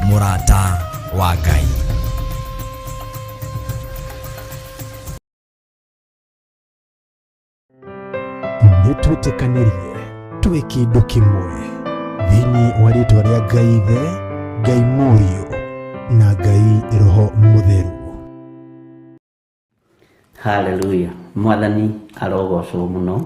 Mũrata wa Ngai. Nĩ twĩtĩkanĩrie twĩ kĩndũ kĩmwe thĩinĩ wa rĩtwa rĩa Ngai Ithe, Ngai Mũriũ na Ngai Roho Mũtheru. Haleluya, Mwathani arogocwo mũno.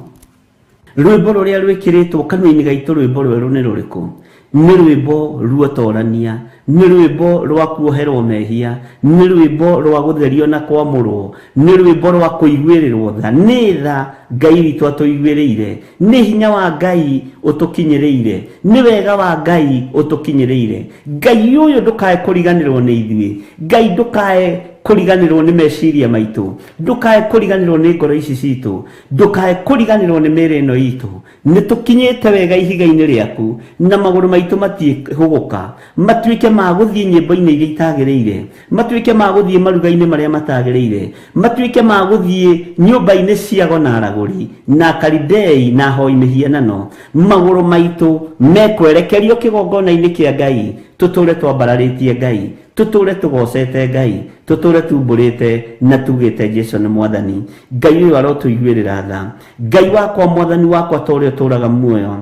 Rwĩmbo rũrĩa rwĩkĩrĩtwo kanua-inĩ gaitũ, rwĩmbo rwerũ nĩ rũrĩkũ? Nĩ rwĩmbo ruotorania, nĩ rwĩmbo rwa kuoherwo mehia, nĩ rwĩmbo rwa gũtherio na kwamũrwo, nĩ rwĩmbo rwa kũiguĩrĩrwo tha. Nĩ tha Ngai witũ atũiguĩrĩire, nĩ hinya wa Ngai ũtũkinyĩrĩire, nĩ wega wa Ngai ũtũkinyĩrĩire. Ngai ũyũ ndũkae kũriganĩrwo nĩ ithuĩ, Ngai ndũkae kũriganĩrwo nĩ meciria maitũ, ndũkae kũriganĩrwo nĩ ngoro ici citũ, ndũkae kũriganĩrwo nĩ mĩĩrĩ ĩno itũ. Nĩ tũkinyĩte wega ihiga-inĩ rĩaku, na magũrũ maitũ matiĩhũgũka, matuĩke ma gũthiĩ nyĩmbo-inĩ iria itagĩrĩire, matuĩke ma gũthiĩ maruga-inĩ marĩa matagĩrĩire, matuĩke ma gũthiĩ nyũmba-inĩ cia ago na aragũri, na Akalidei na ahoi mĩhianano. Magũrũ maitũ mekwerekerio kĩgongona-inĩ kĩa Ngai, tũtũũre twambararĩtie Ngai, tũtũũre tũgocete Ngai, tũtũũre tumbũrĩte na tugĩte Jesu nĩ Mwathani. Ngai ũyũ arotũiguĩrĩra tha. Ngai wakwa, Mwathani wakwa, ta ũrĩa ũtũũraga muoyo.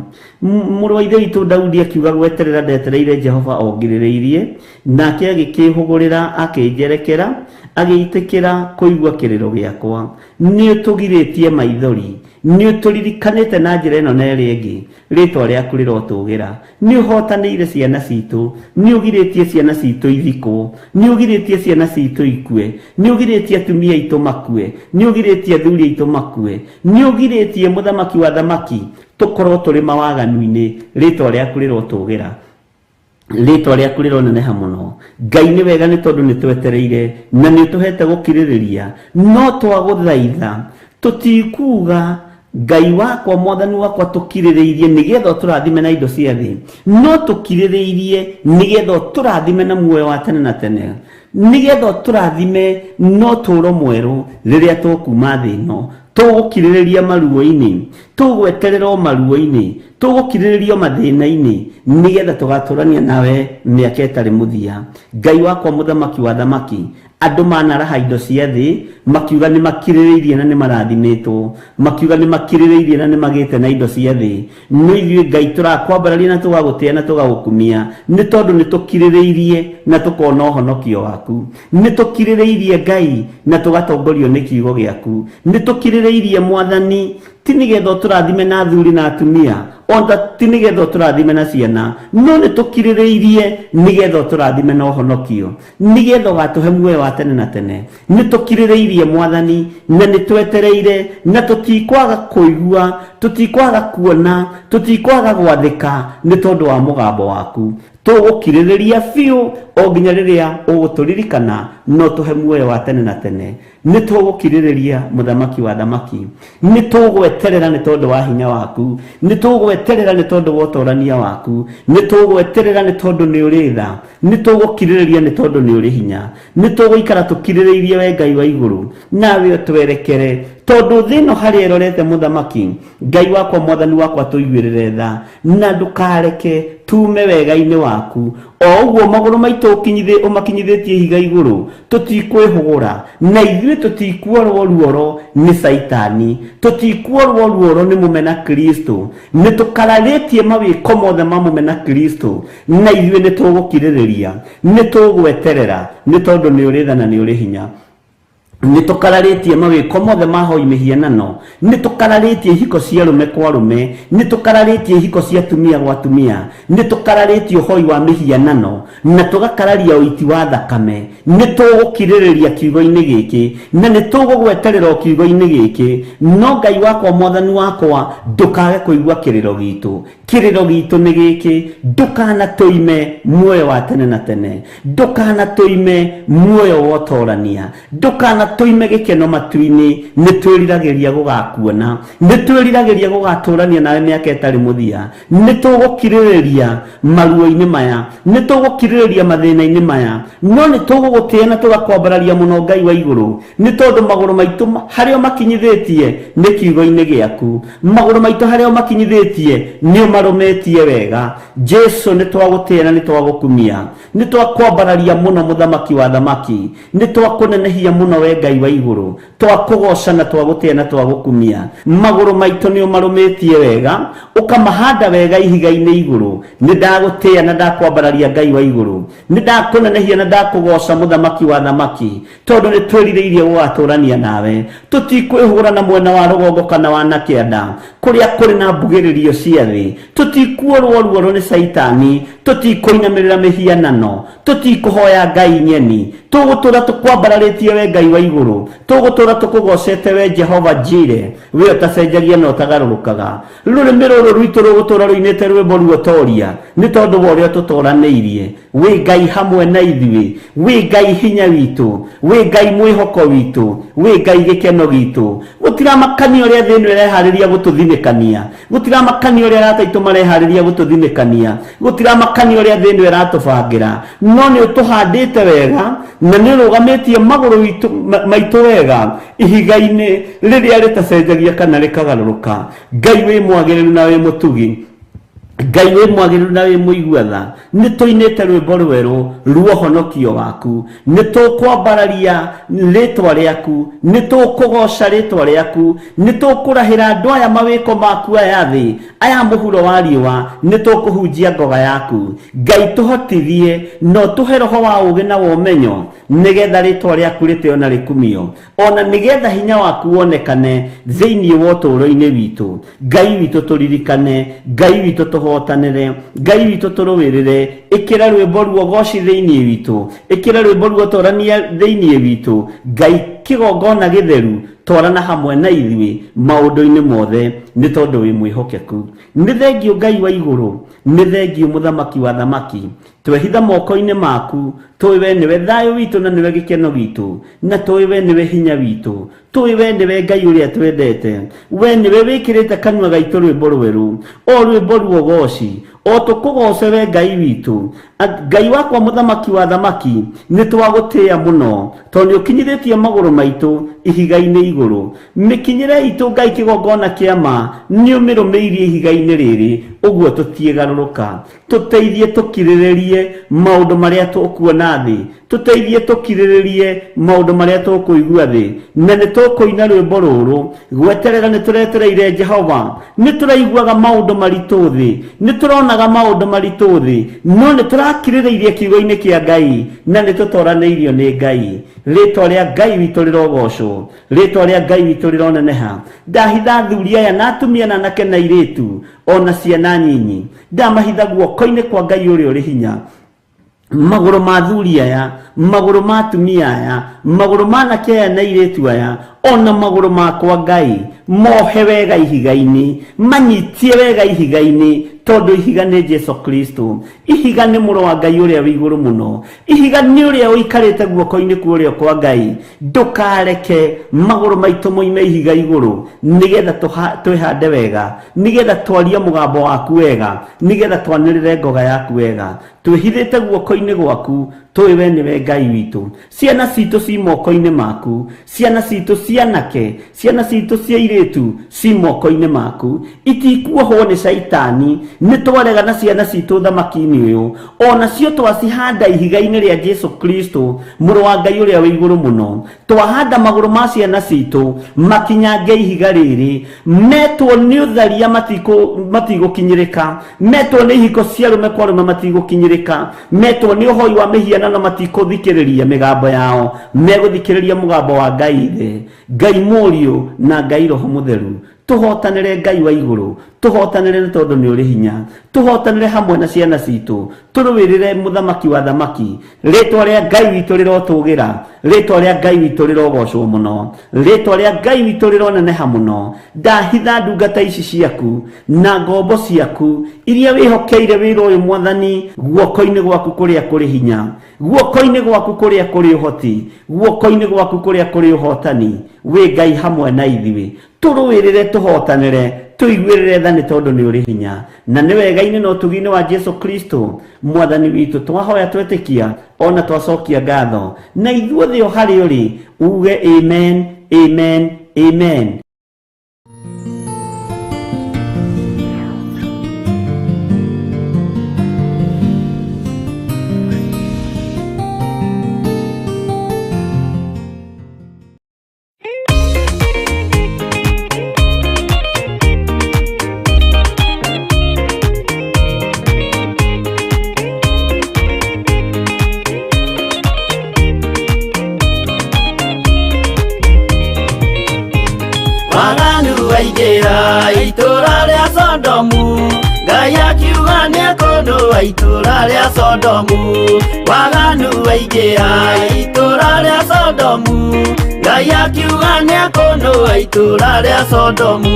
Mũrũ wa Ithe witũ Daudi akiuga, gweterera ndetereire Jehova o ngirĩrĩirie, nake agĩkĩĩhũgũrĩra akĩnjerekera, agĩitĩkĩra kũigua kĩrĩro gĩakwa. Nĩũtũgirĩtie maithori, nĩũtũririkanĩte na njĩra ĩno na ĩrĩa ĩngĩ, rĩĩtwa rĩaku rĩrotũgĩra. Nĩũhotanĩire ciana citũ, nĩũgirĩtie ciana citũ ithikwo, nĩũgirĩtie ciana citũ ikue, nĩũgirĩtie atumia aitũ makue, nĩũgirĩtie athuri aitũ makue, nĩũgirĩtie mũthamaki wa thamaki tũkorwo tũrĩ mawaganu-inĩ, rĩĩtwa rĩaku rĩrotũgĩra. Rĩtwa rĩaku rĩroneneha mũno. Ngai, nĩ wega nĩ tondũ nĩ twetereire na nĩ ũtũhete gũkirĩrĩria, no twagũthaitha tũtikuga, Ngai wakwa, Mwathani wakwa, tũkirĩrĩirie nĩgetha ũtũrathime na indo cia thĩ, no tũkirĩrĩirie nĩgetha ũtũrathime na muoyo wa tene na tene, nĩgetha ũtũrathime na ũtũũro mwerũ rĩrĩa tũkuma thĩ ĩno. Tũgũkirĩrĩria maruo-inĩ, tũgweterera o maruo-inĩ, tũgũkirĩrĩria o mathĩna-inĩ, nĩgetha tũgatũrania nawe mĩaka ĩtarĩ mũthia. Ngai wakwa, Mũthamaki wa thamaki, andũ manaraha indo cia thĩ makiuga nĩ makirĩrĩirie na nĩ marathimĩtwo, makiuga nĩ makirĩrĩirie na nĩ magĩte na indo cia thĩ, no ithuĩ Ngai tũrakwambararia na tũgagũtĩa na tũgagũkumia, nĩ tondũ nĩ tũkirĩrĩirie na tũkona ũhonokio waku. Nĩ tũkirĩrĩirie Ngai na tũgatongorio nĩ kiugo gĩaku. Nĩ tũkirĩrĩirie Mwathani, ti nĩgetha ũtũrathime na athuri na atumia, ona ti nĩgetha ũtũrathime na ciana, no nĩ tũkirĩrĩirie nĩgetha ũtũrathime na ũhonokio, nĩgetha ũgatũhe muoyo wa tene na tene. Nĩ tũkirĩrĩirie Mwathani, na nĩ twetereire, na tũtikwaga kũigua, tũtikwaga kuona, tũtikwaga gwathĩka nĩ tondũ wa mũgambo waku. Tũgũkirĩrĩria biũ o nginya rĩrĩa ũgũtũririkana na ũtũhe muoyo wa tene na tene. Nĩ tũgũkirĩrĩria, Mũthamaki wa thamaki. Nĩ tũgweterera nĩ tondũ wa hinya waku. Nĩ tũgweterera nĩ tondũ wa ũtorania waku. Nĩ tũgweterera nĩ tondũ nĩ ũrĩ tha. Nĩ tũgũkirĩrĩria nĩ tondũ nĩ ũrĩ hinya. Nĩ tũgũikara tũkirĩrĩirie we Ngai wa igũrũ, nawe ũtwerekere, tondũ thĩ ĩno harĩa ĩrorete Mũthamaki, Ngai wakwa, Mwathani wakwa, tũiguĩrĩre tha, na ndũkareke tuume wega-inĩ waku. O ũguo magũrũ maitũ ũmakinyithĩtie ihiga igũrũ, tũtikwĩhũgũra, na ithuĩ tũtikuorwo ruoro nĩ Caitani, tũtikuorwo ruoro nĩ mũmena Kristo. Nĩ tũkararĩtie mawĩko mothe ma mũmena Kristo, na ithuĩ nĩ tũgũkirĩrĩria, nĩ tũgweterera, nĩ tondũ nĩ ũrĩ tha na nĩ ũrĩ hinya. Nĩ tũkararĩtie mawĩko mothe ma hoi mĩhianano, nĩ tũkararĩtie ihiko cia arũme kwa arũme, nĩ tũkararĩtie ihiko cia atumia gwa atumia, nĩ tũkararĩtie ũhoi wa mĩhianano, na tũgakararia ũiti wa thakame. Nĩ tũgũkirĩrĩria kiugo-inĩ gĩkĩ, na nĩ tũgũgweterera o kiugo-inĩ gĩkĩ, no Ngai wakwa, Mwathani wakwa, ndũkage kũigua kĩrĩro gitũ. Kĩrĩro gitũ nĩ gĩkĩ, ndũkanatũime muoyo wa tene na tene, ndũkanatũime muoyo wa ũtorania, ndũkanatũime gĩkeno matu-inĩ. Nĩ twĩriragĩria gũgakuona, nĩ twĩriragĩria gũgatũrania nawe mĩaka ĩtarĩ mũthia. Nĩ tũgũkirĩrĩria maruo-inĩ maya, nĩ tũgũkirĩrĩria mathĩna-inĩ maya, no nĩ tũgũgũtĩa na tũgakwambararia mũno Ngai wa igũrũ, nĩ tondũ magũrũ maitũ harĩa ũmakinyithĩtie nĩ kiugo-inĩ gĩaku, magũrũ maitũ harĩa ũmakinyithĩtie nĩ ũmarũ ũmarũmĩtie wega. Jesu, nĩ twagũtĩĩa na nĩ twagũkumia, nĩ twakwambararia mũno mũthamaki wa thamaki, nĩ twakũnenehia mũno we Ngai wa igũrũ, twakũgoca na twagũtĩĩa na twagũkumia. Magũrũ maitũ nĩ ũmarũmĩtie wega, ũkamahanda wega ihiga-inĩ igũrũ. Nĩ ndagũtĩĩa na ndakwambararia Ngai wa igũrũ, nĩ ndakũnenehia na ndakũgoca mũthamaki wa thamaki, tondũ nĩ twĩrirĩirie gũgatũrania nawe. Tũtikwĩhũra na mwena wa rũgongo kana wa na kĩanda kũrĩa kũrĩ na mbugĩrĩrio cia thĩ. Tũtikuorwo ruoro nĩ Caitani, tũtikũinamĩrĩra mĩhianano, tũtikũhoya ngai nyeni. Tũgũtũra tũkwambararĩtie we Ngai wa igũrũ, tũgũtũra tũkũgocete we Jehova Jire, we ũtacenjagia na ũtagarũrũkaga. Rũrĩmĩ rũrũ rwitũ rũgũtũra rũinĩte rwĩmbo ruotoria nĩ tondũ wa ũrĩa tũtoranĩirie. Wĩ Ngai hamwe na ithuĩ, wĩ Ngai hinya witũ, wĩ Ngai mwĩhoko witũ, wĩ Ngai gĩkeno gitũ. Gũtiramakania ũrĩa thĩ ĩno ĩreharĩria gũtũthinĩkania, gũtiramakania ũrĩa arata aitũ mareharĩria gũtũthinĩkania, gũtiramakania ũrĩa thĩ ĩno ĩratũbangĩra, no nĩ ũtũhandĩte wega na nĩ ũrũgamĩtie magũrũ maitũ wega ihiga-inĩ rĩrĩa rĩtacenjagia kana rĩkagarũrũka. Ngai wĩ mwagĩrĩru na wĩ mũtugi, Ngai wĩ mwagĩrĩru na wĩ mũigua tha, nĩ tũinĩte rwĩmbo rwerũ ruohonokio waku, nĩ tũkwambararia rĩtwa rĩaku, nĩ tũkũgoca rĩtwa rĩaku, nĩ tũkũrahĩra andũ aya mawĩko maku aya thĩ, aya mũhuro wa riũa, nĩ tũkũhunjia ngoga yaku. Ngai tũhotithie na ũtũhe roho wa ũũgĩ na wa ũmenyo, nĩgetha rĩtwa rĩaku rĩtĩo na rĩkumio, ona nĩgetha hinya waku wonekane thĩinĩ wa ũtũũro-inĩ witũ. Ngai witũ tũririkane, Ngai witũ tũhotanĩre, Ngai witũ tũrũĩrĩre. Ĩkĩra rwĩmbo ruogoci thĩinĩ witũ, ĩkĩra rwĩmbo ruotorania thĩinĩ witũ. Ngai kĩgongona gĩtheru, twarana hamwe na ithuĩ maũndũ-inĩ mothe, nĩ tondũ wĩ mwĩhokeku. Nĩ thengiũ Ngai wa igũrũ, nĩ thengiũ mũthamaki wa thamaki. Twehitha moko-inĩ maku, tũĩ we nĩwe thayũ witũ na nĩwe gĩkeno gitũ, na tũĩ we nĩwe hinya witũ. Tũĩ we nĩwe Ngai ũrĩa twendete, we nĩwe wĩkĩrĩte kanua gaitũ rwĩmbo rwerũ, o rwĩmbo ruogoci, o tũkũgoce we Ngai witũ. Ngai wakwa mũthamaki wa thamaki, nĩ twagũtĩĩa mũno, tondũ nĩ ũkinyithĩtie magũrũ maitũ ihiga-inĩ igũrũ. Mĩkinyĩre itũ Ngai kĩgongona kĩa ma, nĩ ũmĩrũmĩirie ihiga-inĩ rĩrĩ, ũguo tũtiĩgarũrũka. Tũteithie tũkirĩrĩrie maũndũ marĩa tũkuona thĩ, tũteithie tũkirĩrĩrie maũndũ marĩa tũkũigua thĩ, na nĩ tũkũina rwĩmbo rũrũ gweterera. Nĩ tũretereire Jehova, nĩ tũraiguaga maũndũ maritũ thĩ, nĩ tũronaga maũndũ maritũ thĩ, no nĩ tũrakirĩrĩirie kiugo-inĩ kĩa Ngai na nĩ tũtoranĩirio nĩ Ngai. Rĩtwa rĩa Ngai witũ rĩrogocwo, rĩtwa rĩa Ngai witũ rĩroneneha. Ndahitha athuri aya na atumia na anake na airĩtu ona ciana nyinyi, ndamahitha guoko-inĩ kwa Ngai ũrĩa ũrĩ hinya. Magũrũ ma athuri aya, magũrũ ma atumia aya, magũrũ ma anake aya na airĩtu aya, ona magũrũ makwa Ngai, mohe wega ihiga-inĩ, manyitie wega ihiga-inĩ, tondũ ihiga nĩ Jesu Kristo. Ihiga nĩ mũrũ wa Ngai ũrĩa wĩ igũrũ mũno. Ihiga nĩ ũrĩa ũikarĩte guoko-inĩ kwa ũrĩo kwa Ngai. Ndũkareke magũrũ maitũ moime ihiga igũrũ, nĩgetha twĩhande wega, nĩgetha twarie mũgambo waku wega, nĩgetha twanĩrĩre ngoga yaku wega. Twĩhithĩte guoko-inĩ gwaku, tũĩ we nĩwe Ngai witũ. Ciana citũ ci moko-inĩ maku, ciana citũ cianake, ciana citũ cia airĩtu ci moko-inĩ maku, itikuohwo nĩ Caitani. Nĩ twarega na ciana citũ thamaki-inĩ ũyũ, onacio twacihanda ihiga-inĩ rĩa Jesu Kristo, mũrũ wa Ngai ũrĩa wĩ igũrũ mũno. Twahanda magũrũ ma ciana citũ makinyange ihiga rĩrĩ, metwo nĩ ũtharia matigũkinyĩrĩka, metwo nĩ ihiko cia arũme kwa arũme matigũkinyĩrĩka, metwo nĩ ũhoi wa mĩhianano matikũthikĩrĩria mĩgambo yao, megũthikĩrĩria mũgambo wa Ngai Ithe, Ngai Mũriũ na Ngai Roho Mũtheru. Tũhotanĩre Ngai wa igũrũ, tũhotanĩre nĩ tondũ nĩ ũrĩ hinya, tũhotanĩre hamwe na ciana citũ, tũrũĩrĩre mũthamaki wa thamaki. Rĩtwa rĩa Ngai witũ rĩrotũgĩra, rĩtwa rĩa Ngai witũ rĩrogocwo mũno, rĩtwa rĩa Ngai witũ rĩroneneha mũno. Ndahitha ndungata ici ciaku na ngombo ciaku iria wĩhokeire wĩra ũyũ Mwathani, guoko-inĩ gwaku kũrĩa kũrĩ hinya, guoko-inĩ gwaku kũrĩa kũrĩ ũhoti, guoko-inĩ gwaku kũrĩa kũrĩ ũhotani. Wĩ Ngai hamwe na ithuĩ, tũrũĩrĩre, tũhotanĩre, tũiguĩrĩre tha nĩ tondũ nĩ ũrĩ hinya. Na nĩ wega-inĩ na ũtugi-inĩ wa Jesu Kristo Mwathani witũ twahoya, twetĩkia ona twacokia ngatho, na ithuothe o harĩ ũrĩ uge amen, amen, amen. Waingĩra itũra rĩa Sodomu, Ngai akiuga nĩekũnũa itũra rĩa Sodomu. Waganu waingĩra itũra rĩa Sodomu, Ngai akiuga nĩekũnũa itũra rĩa Sodomu.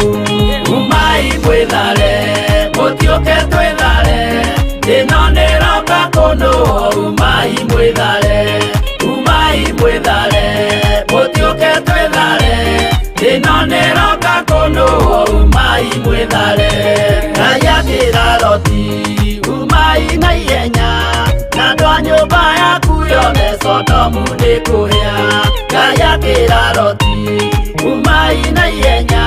Umai mwĩthare, mũtiũke twĩthare, ĩno nĩroka kũnũa. Umai mwĩthare, umai mwĩthare, mũtiũke twĩthare, ĩno nĩroka kũnũa. Umai mwĩthare. Ngai akĩra Loti, umai na ihenya, na andũ a nyũmba yaku yothe Sodomu nĩkũhĩa. Ngai akĩra Loti, umai na ihenya,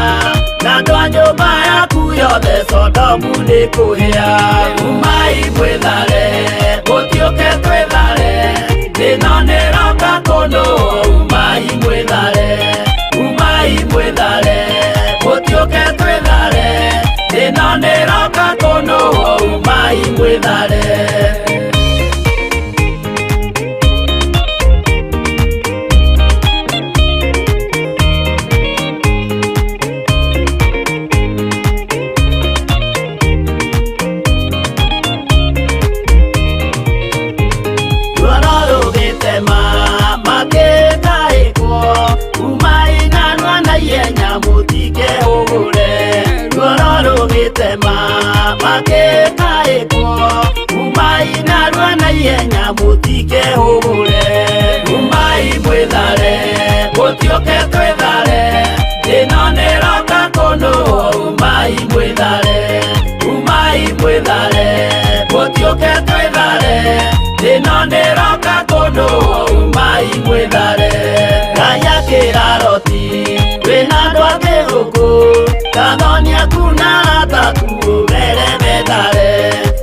na andũ a nyũmba yaku yothe Sodomu nĩkũhĩa. Umai mwĩthare, mũtiũke twĩthare, ĩno nĩroka kũnũa. Umai mwĩthare, umai mwĩthare, mũtiũke twĩthare, ĩno nĩroka kũnũa. Umai mwĩthare. Ruoro rũgĩtema makĩtaĩkwo, umai narua na ihenya mũtikehũgũre. Ruoro rũgĩtema makĩtaĩkwo, umai narua na ihenya mũtikehũgũre. Umai mwĩthare, mũtiũke twĩthare, ĩno nĩroka kũnũa. Umai mwĩthare, umai mwĩthare, mũtiũke twĩthare, ĩno nĩroka kũnũa. Umai mwĩthare. Ngai akĩra Loti, wĩna andũ angĩ gũkũ, kathoni aku na arata aku ũmere methare.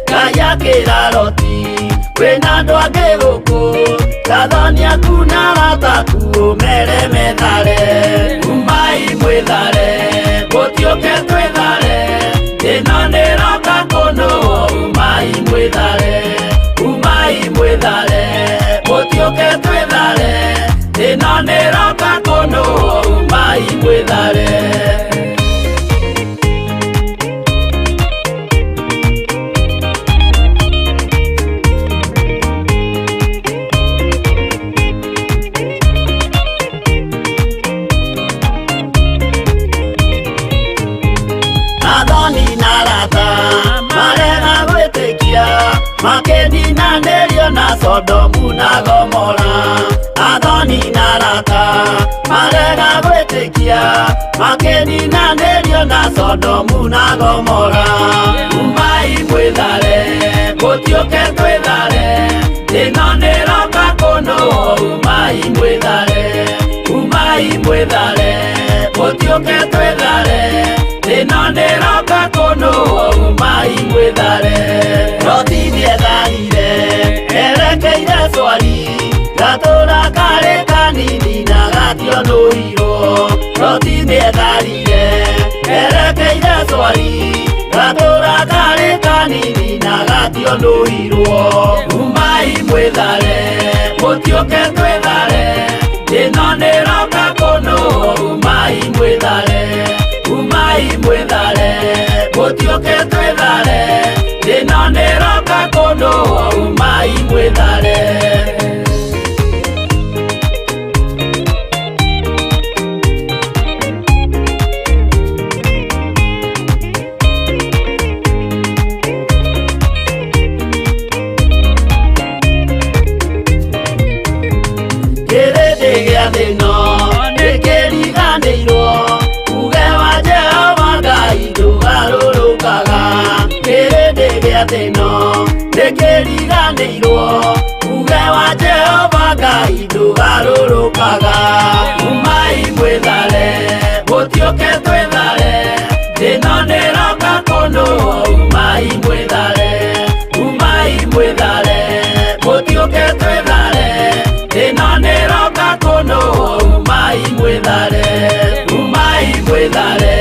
Ngai akĩra Loti, wĩna andũ angĩ gũkũ, kathoni aku na arata aku ũmere methare. Umai mwĩthare, mũtiũke twĩthare, ĩno nĩroka kũnũa. Umai mwĩthare, umai mwĩthare, mũtiũke twĩthare, ĩno nĩroka kũnũa. Umai mwĩthare. Athoni na arata marega gwĩtĩkia, makĩninanĩrio na Sodomu na Gomora. Athoni na arata marega gwĩtĩkia, makĩninanĩrio na Sodomu na Gomora. Umai mwĩthare, mũtiũke twĩthare, ĩno nĩroka kũnũa. Umai mwĩthare, umai mwĩthare, mũtiũke twĩthare, ĩno nĩroka kũnũa. Umai mwĩthare. Loti nĩetharire erekeire Swari, gatũra karĩ kanini na gationũirwo. Loti nĩetharire erekeire Swari, gatũra karĩ kanini na gationũirwo. Umai mwĩthare, mũtiũke twĩthare, ĩno nĩroka kũnũa. Umai mwĩthare, umai mwĩthare, mũtiũke twĩthare, ĩno nĩroka kũnũa. Umai mwĩthare. Kĩrĩndĩ gĩa thĩ-ĩno nĩkĩriganĩirwo, uge wa Jehova Ngai ndũgarũrũkaga. Kĩrĩndĩ gĩa thĩ-ĩno nĩkĩriganĩirwo, uge wa Jehova Ngai ndũgarũrũkaga. Umai mwĩthare, mũtiũke twĩthare, ĩno nĩroka kũnũa. Umai mwĩthare, umai mwĩthare, mũtiũke twĩthare, ĩno nĩroka kũnũa. Umai mwĩthare, umai mwĩthare,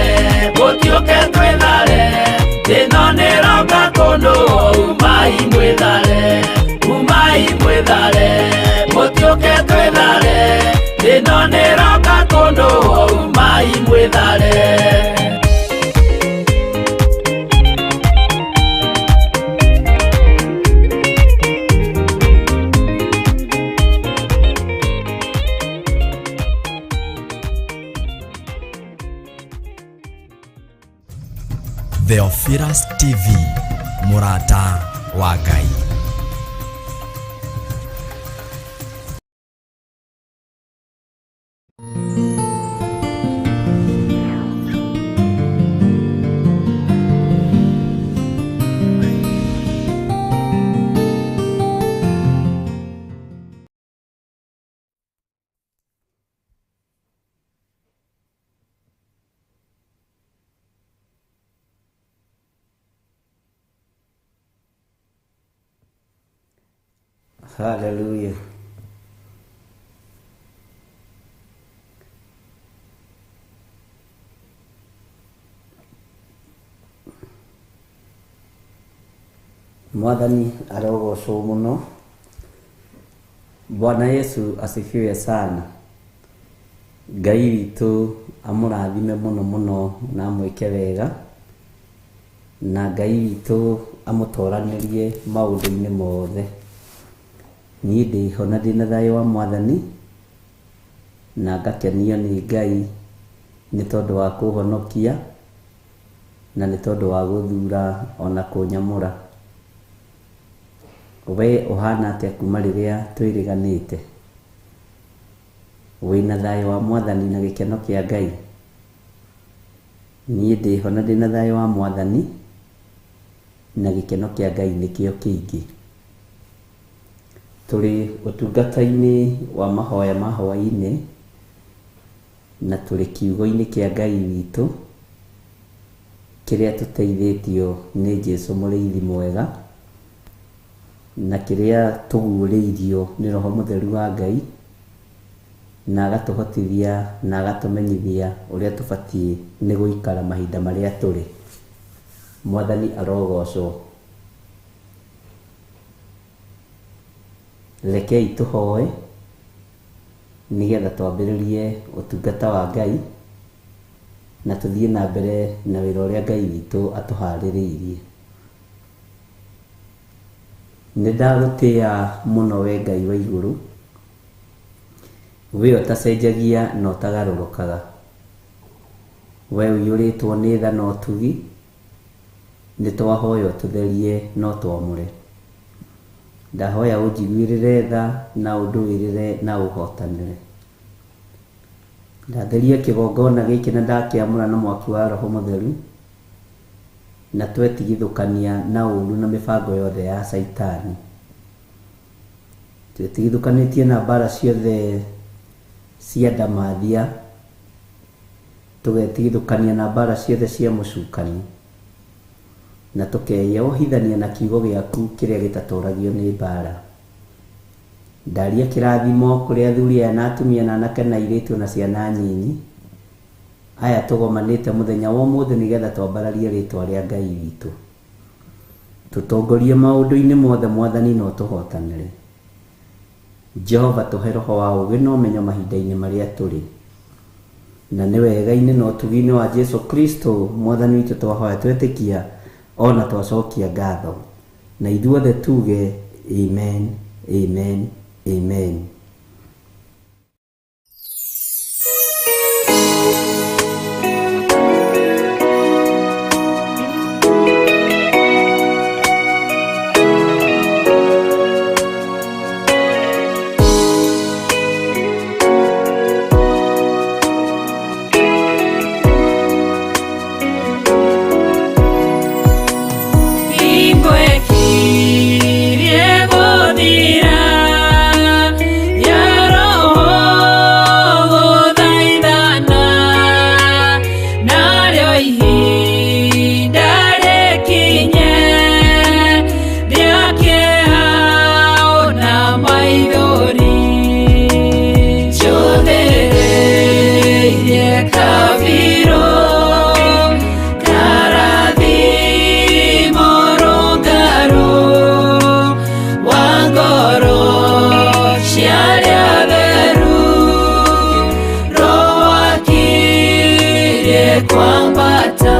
mũtiũke twĩthare, ĩno nĩroka kũnũa. Umai mwĩthare, umai mwĩthare, mũtiũke twĩthare, ĩno nĩroka kũnũa. Umai mwĩthare. Theophilus TV, mũrata wa Ngai. Hallelujah. Mwathani arogocwo mũno. Bwana Yesu asifiwe sana. Ngai witũ amũrathime mũno mũno na amwĩke wega, na Ngai witũ amũtoranĩrie maũndũ-inĩ mothe. Niĩ ndĩho na ndĩna thayũ wa Mwathani, na ngakenio nĩ Ngai nĩ tondũ wa kũhonokia, na nĩ tondũ wa gũthura ona kũnyamũra. We ũhana atĩa kuma rĩrĩa twĩrĩganĩte? Wĩna thayũ wa Mwathani na gĩkeno kĩa Ngai? Niĩ ndĩho na ndĩna thayũ wa Mwathani, na gĩkeno kĩa Ngai nĩkĩo kĩingĩ. Tũrĩ ũtungata-inĩ wa mahoya ma hwaĩ-inĩ, na tũrĩ kiugo-inĩ kĩa Ngai witũ, kĩrĩa tũteithĩtio nĩ Jesũ mũrĩithi mwega, na kĩrĩa tũguũrĩirio nĩ Roho Mũtheru wa Ngai, na agatũhotithia na agatũmenyithia ũrĩa tũbatiĩ nĩ gũikara mahinda marĩa tũrĩ. Mwathani arogocwo. Rekei tũhoe nĩgetha twambĩrĩrie ũtungata wa Ngai, na tũthiĩ na mbere na wĩra ũrĩa Ngai witũ atũharĩrĩirie. Nĩ ndagũtĩa mũno we Ngai wa igũrũ, we ũtacenjagia na ũtagarũrũkaga, we ũiyũrĩtwo nĩ tha na ũtugi, nĩ twahoya ũtũtherie na ũtwamũre. Ndahoya ũnjiguĩrĩre tha na ũndũĩrĩre na ũhotanĩre. Ndatheria kĩgongona gĩkĩ na ndakĩamũra na mwaki wa Roho Mũtheru, na twetigithũkania na ũũru na mĩbango yothe ya Caitani. Twetigithũkanĩtie na mbara ciothe cia ndamathia, tũgetigithũkania na mbara ciothe cia mũcukani, na tũkeyohithania na kiugo gĩaku kĩrĩa gĩtatũragio nĩ mbara. Ndaria kĩrathimo kũrĩ athuri aya na atumia na anake na airĩtu na ciana nyinyi, aya tũgomanĩte mũthenya wa ũmũthĩ nĩgetha twambararie rĩtwa rĩa Ngai witũ. Tũtongorie maũndũ-inĩ mothe Mwathani na ũtũhotanĩre. Jehova tũhe roho wa ũũgĩ na ũmenyo mahinda-inĩ marĩa tũrĩ. Na nĩ wega-inĩ na ũtugi-inĩ wa Jesu Kristo Mwathani witũ twahoya twetĩkia ona twacokia ngatho. Na ithuothe tuge amen, amen, amen. Kwambata.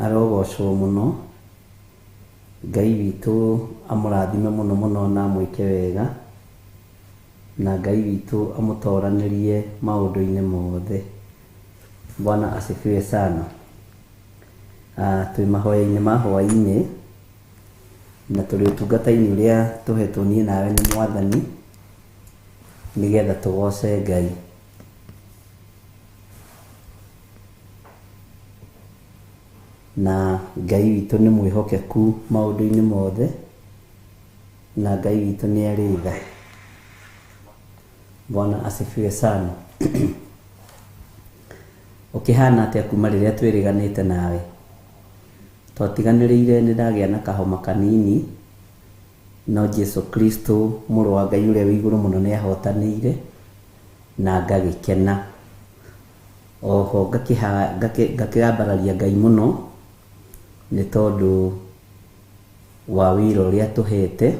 arogocwo mũno. Ngai witũ amũrathime mũno mũno na amwĩke wega, na Ngai witũ amũtoranĩrie maũndũ-inĩ mothe. Bwana asifiwe sana. Twĩ mahoya-inĩ ma hwaĩ-inĩ na tũrĩ ũtungata-inĩ ũrĩa tũhetwo niĩ nawe nĩ Mwathani nĩgetha tũgoce Ngai. Na Ngai witũ nĩ mwĩhokeku maũndũ-inĩ mothe, na Ngai witũ nĩ arĩ tha. Bwana asifiwe sana. Ũkĩhana atĩa kuma rĩrĩa twĩrĩganĩte nawe? Twatiganĩrĩire nĩ ndagĩa na kahoma kanini, no Jesu Kristo mũrũ wa Ngai ũrĩa wĩ igũrũ mũno nĩ ahotanĩire na ngagĩkena. Oho ngakĩambararia Ngai mũno nĩ tondũ wa wĩra ũrĩa tũhete,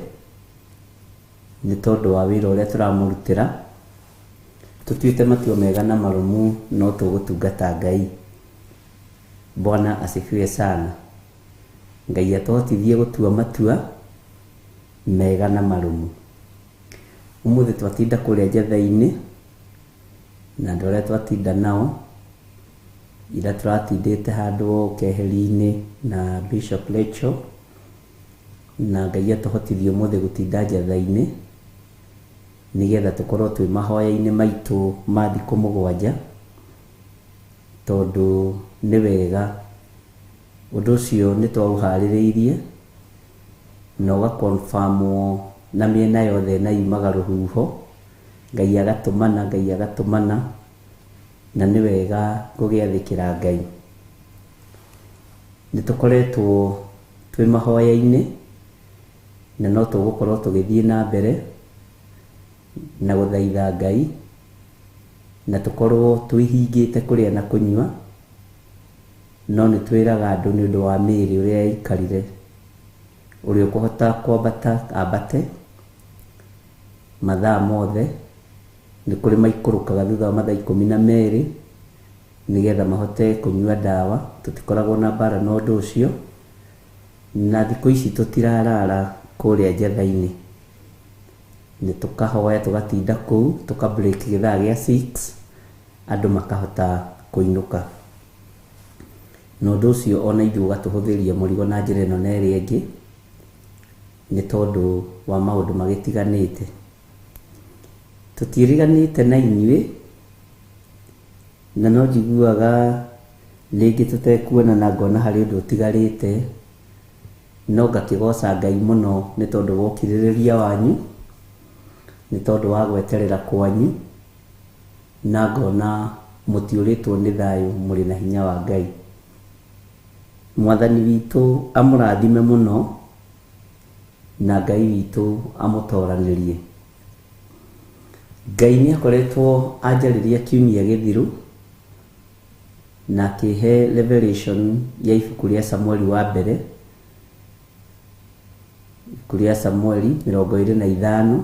nĩ tondũ wa wĩra ũrĩa tũramũrutĩra. Tũtuĩte matua mega na marũmu, no tũgũtungata Ngai. Bwana asifiwe sana. Ngai atũhotithie gũtua matua mega na marũmu. Ũmũthĩ twatinda kũrĩa njetha-inĩ na andũ arĩa twatinda nao, ira tũratindĩte handũ keheri-inĩ na Bishop Lecho, na Ngai atũhotithie ũmũthĩ gũtinda njetha-inĩ nĩgetha tũkorwo twĩ mahoya-inĩ maitũ ma thikũ 7, tondũ nĩ wega. Ũndũ ũcio nĩ twaũharĩrĩirie na ũgakonfamwo na mĩena yothe na yumaga rũhuho. Ngai agatũmana, Ngai agatũmana, na nĩ wega gũgĩathĩkĩra Ngai. Nĩ tũkoretwo twĩ mahoya-inĩ na no tũgũkorwo tũgĩthiĩ na mbere na gũthaitha Ngai, na tũkorwo twĩhingĩte kũrĩa na kũnyua, no nĩ twĩraga andũ nĩ ũndũ wa mĩĩrĩ ũrĩa yaikarire. Ũrĩa ũkũhota kwambata ambate mathaa mothe, nĩ kũrĩ maikũrũkaga thutha wa mathaa 12 nĩgetha mahote kũnyua ndawa. Tũtikoragwo na mbara na ũndũ ũcio, na thikũ ici tũtirarara kũrĩa njetha-inĩ. Nĩ tũkahoya tũgatinda kũu, tũka break gĩthaa gĩa 6, andũ makahota kũinũka. Na ũndũ ũcio ona ithuĩ ũgatũhũthĩria mũrigo na njĩra ĩno na ĩrĩa ĩngĩ, nĩ tondũ wa maũndũ magĩtiganĩte. Tũtiĩriganĩte na inyuĩ, na no njiguaga rĩngĩ tũtekuonana ngona harĩ ũndũ ũtigarĩte, no ngakĩgoca Ngai mũno nĩ tondũ wa ũkirĩrĩria wanyu, nĩ tondũ wa gweterera kwanyu, na ngona mũtiũrĩtwo nĩ thayũ, mũrĩ na hinya wa Ngai. Mwathani witũ amũrathime mũno, na Ngai witũ amũtoranĩrie. Ngai nĩ akoretwo anjarĩria kiumia gĩthiru na akĩhe revelation ya ibuku rĩa Samueli wa mbere, ibuku rĩa Samueli 25,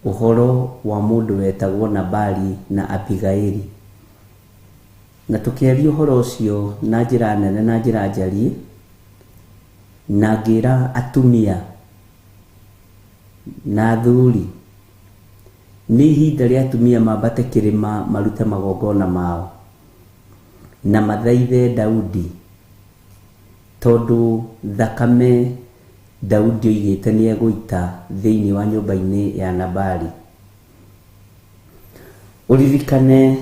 ũhoro wa mũndũ wetagwo Nabali na Abigaili. Na tũkĩaria ũhoro ũcio na njĩra nene na njĩra njariĩ, na ngĩra atumia na athuri nĩ ihinda rĩa atumia mambate kĩrĩma marute magongona mao na mathaithe Daudi, tondũ thakame Daudi oigĩte nĩ egũita thĩinĩ wa nyũmba-inĩ ya Nabali. Ũririkane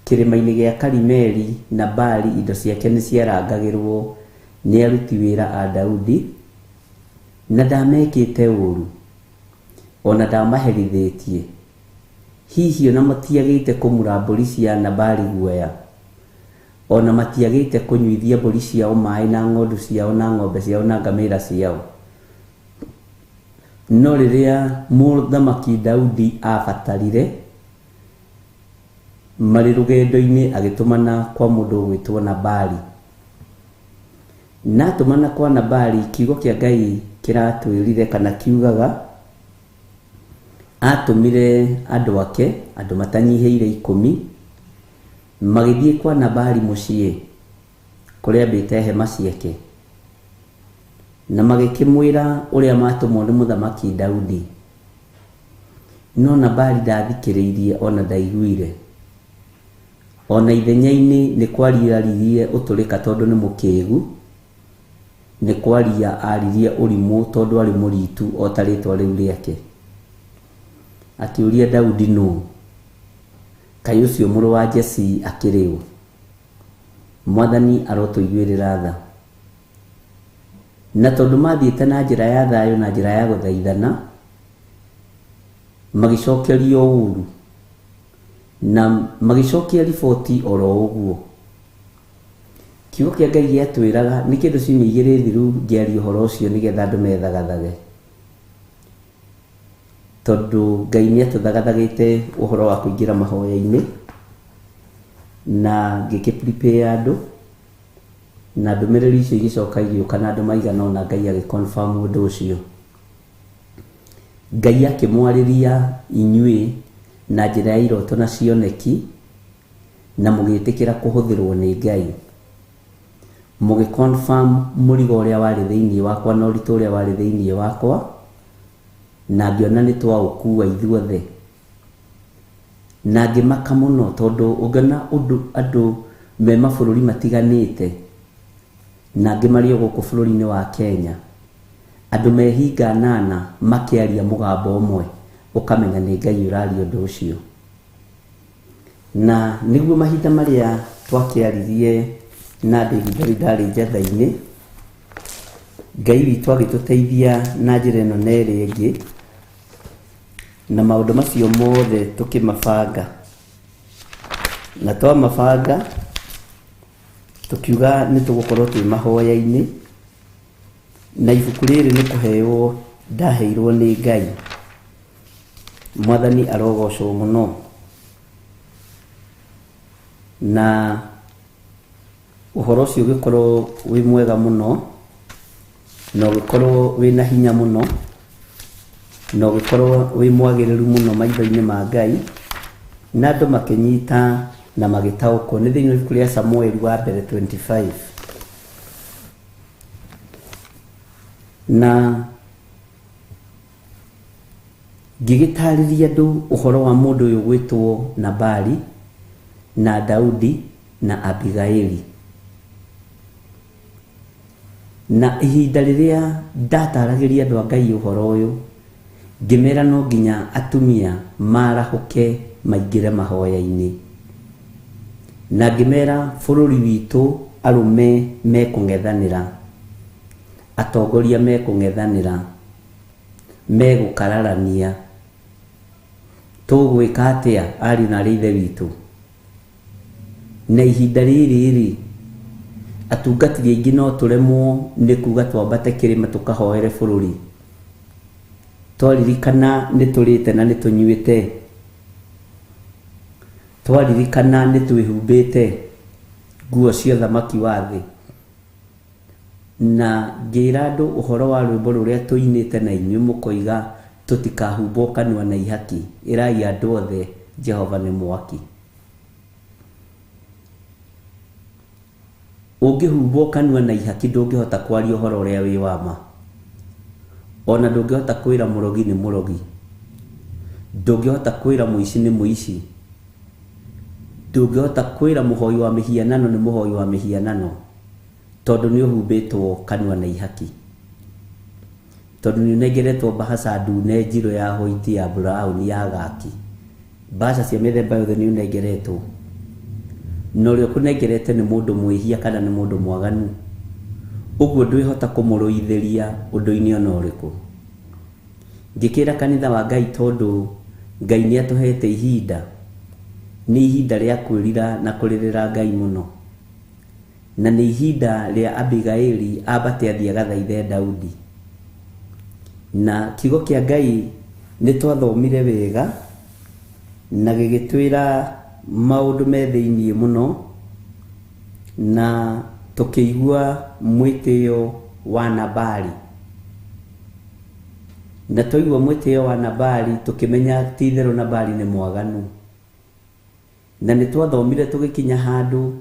kĩrĩma-inĩ gĩa Karimeli, Nabali indo ciake nĩ ciarangagĩrwo nĩ aruti wĩra a Daudi, na ndamekĩte ũru ona ndamaherithĩtie. Hihi ona matiagĩte kũmura mbũri cia Nabali guoya, ona matiagĩte kũnyuithia mbũri ciao maĩ na ng'ondu ciao na ng'ombe ciao na ngamĩra ciao. No rĩrĩa mũthamaki Daudi abatarire, marĩ rũgendo-inĩ agĩtũmana kwa mũndũ ũgwĩtwo Nabali. Na atũmana kwa Nabali, kiugo kĩa Ngai kĩratwĩrire kana kiugaga atũmire andũ ake, andũ matanyihĩire 10, magĩthiĩ kwa Nabali mũciĩ. Kũrĩa ambĩte hema ciake. Na magĩkĩmwĩra ũrĩa matũmwo nĩ mũthamaki Daudi. No Nabali ndathikĩrĩirie ona ndaiguire. Ona ithenya-inĩ nĩ kwaria aririe ũtũrĩka tondũ nĩ mũkĩgu, nĩ kwaria aririe ũrimũ tondũ arĩ mũritu o ta rĩtwa rĩu rĩake. Akĩũria Daudi nũ? Kaĩ ũcio mũrũ wa Jesii akĩrĩ ũ? Mwathani arotũiguĩrĩra tha. Na tondũ mathiĩte na njĩra ya thayũ na njĩra ya gũthaithana, magĩcokerio ũru na magĩcokia riboti oro ũguo. Kiugo kĩa Ngai gĩatwĩraga nĩ kĩndũ ciumia igĩrĩ thiru ngĩaria ũhoro ũcio nĩgetha andũ methagathage, tondũ Ngai nĩ atũthagathagĩte ũhoro wa kũingĩra mahoya-inĩ, na ngĩkĩ prepare andũ, na ndũmĩrĩri icio igĩcoka igĩũka na andũ maigana ũna, Ngai agĩ confirm ũndũ ũcio. Ngai akĩmwarĩria inyuĩ na njĩra ya iroto na cioneki, na mũgĩtĩkĩra kũhũthĩrwo nĩ Ngai. Mũgĩ confirm mũrigo ũrĩa warĩ thĩinĩ wakwa na ũritũ ũrĩa warĩ thĩinĩ wakwa, na ngĩona nĩ twaũkua ithuothe. Na ngĩmaka mũno tondũ ũngĩona ũndũ andũ me mabũrũri matiganĩte, na angĩ marĩ o gũkũ bũrũri-inĩ wa Kenya, andũ mehinga nana makĩaria mũgambo ũmwe, ũkamenya nĩ Ngai ũraria ũndũ ũcio. Na nĩguo mahinda marĩa twakĩaririe na andũ ihinda rĩu ndarĩ njatha-inĩ, Ngai witũ agĩtũteithia na njĩra ĩno na ĩrĩa ĩngĩ, na maũndũ macio mothe tũkĩmabanga. Na twamabanga tũkiuga nĩ tũgũkorwo twĩ mahoya-inĩ, na ibuku rĩrĩ nĩ kũheo ndaheirwo nĩ Ngai. Mwathani arogocwo mũno. Na ũhoro ũcio ũgĩkorwo wĩ mwega mũno, na ũgĩkorwo wĩna hinya mũno, na ũgĩkorwo wĩ mwagĩrĩru mũno maitho-inĩ ma Ngai, na andũ makĩnyita na magĩtaũkwo. Nĩ thĩinĩ wa ibuku rĩa Samueli wa mbere 25. Na ngĩgĩtarĩria andũ ũhoro wa mũndũ ũyũ gwĩtwo Nabali na Daudi na Abigaili. Na ihinda rĩrĩa ndataragĩria andũ a Ngai ũhoro ũyũ, ngĩmera no nginya atumia marahũke maingĩre mahoya-inĩ. Na ngĩmera bũrũri witũ arũme mekũng'ethanĩra, atongoria mekũng'ethanĩra, megũkararania. Tũgwĩka atĩa ariũ na arĩ ithe witũ? Na ihinda rĩrĩ rĩ, atungatĩri aingĩ no tũremwo nĩ kuga twambate kĩrĩma tũkahoere bũrũri. Twaririkana nĩ tũrĩte na nĩ tũnyuĩte, twaririkana nĩ twĩhumbĩte nguo cia ũthamaki wa thĩ. Na ngĩra andũ ũhoro wa rwĩmbo rũrĩa tũinĩte na inyuĩ mũkoiga tũtikahumbwo kanua na ihaki, ĩrai andũ othe Jehova nĩ mwaki. Ũngĩhumbwo kanua na ihaki ndũngĩhota kwaria ũhoro ũrĩa wĩ wa ma. Ona ndũngĩhota kwĩra mũrogi nĩ mũrogi, ndũngĩhota kwĩra mũici nĩ mũici, ndũngĩhota kwĩra mũhoi wa mĩhianano nĩ mũhoi wa mĩhianano, tondũ nĩ ũhumbĩtwo kanua na ihaki, tondũ nĩ ũnengeretwo mbahaca ndune njirũ ya white ya brown ya gaki, mbahaca cia mĩthemba yothe nĩ ũnengeretwo, na ũrĩa ũkũnengerete nĩ mũndũ mwĩhia kana nĩ mũndũ mwaganu, ũguo ndwĩhota kũmũrũithĩria ũndũ-inĩ ona ũrĩkũ. Ngĩkĩra kanitha wa Ngai tondũ Ngai nĩ atũhete ihinda, nĩ ihinda rĩa kwĩrira na kũrĩrĩra Ngai mũno, na nĩ ihinda rĩa Abigaili ambate athiĩ agathaithe Daudi. Na kiugo kĩa Ngai nĩ twathomire wega na gĩgĩtwĩra maũndũ me thĩinĩ mũno, na tũkĩigua mwĩtĩo wa Nabali. Na twaigua mwĩtĩo wa Nabali tũkĩmenya ti itherũ Nabali nĩ mwaganu. Na nĩ twathomire tũgĩkinya handũ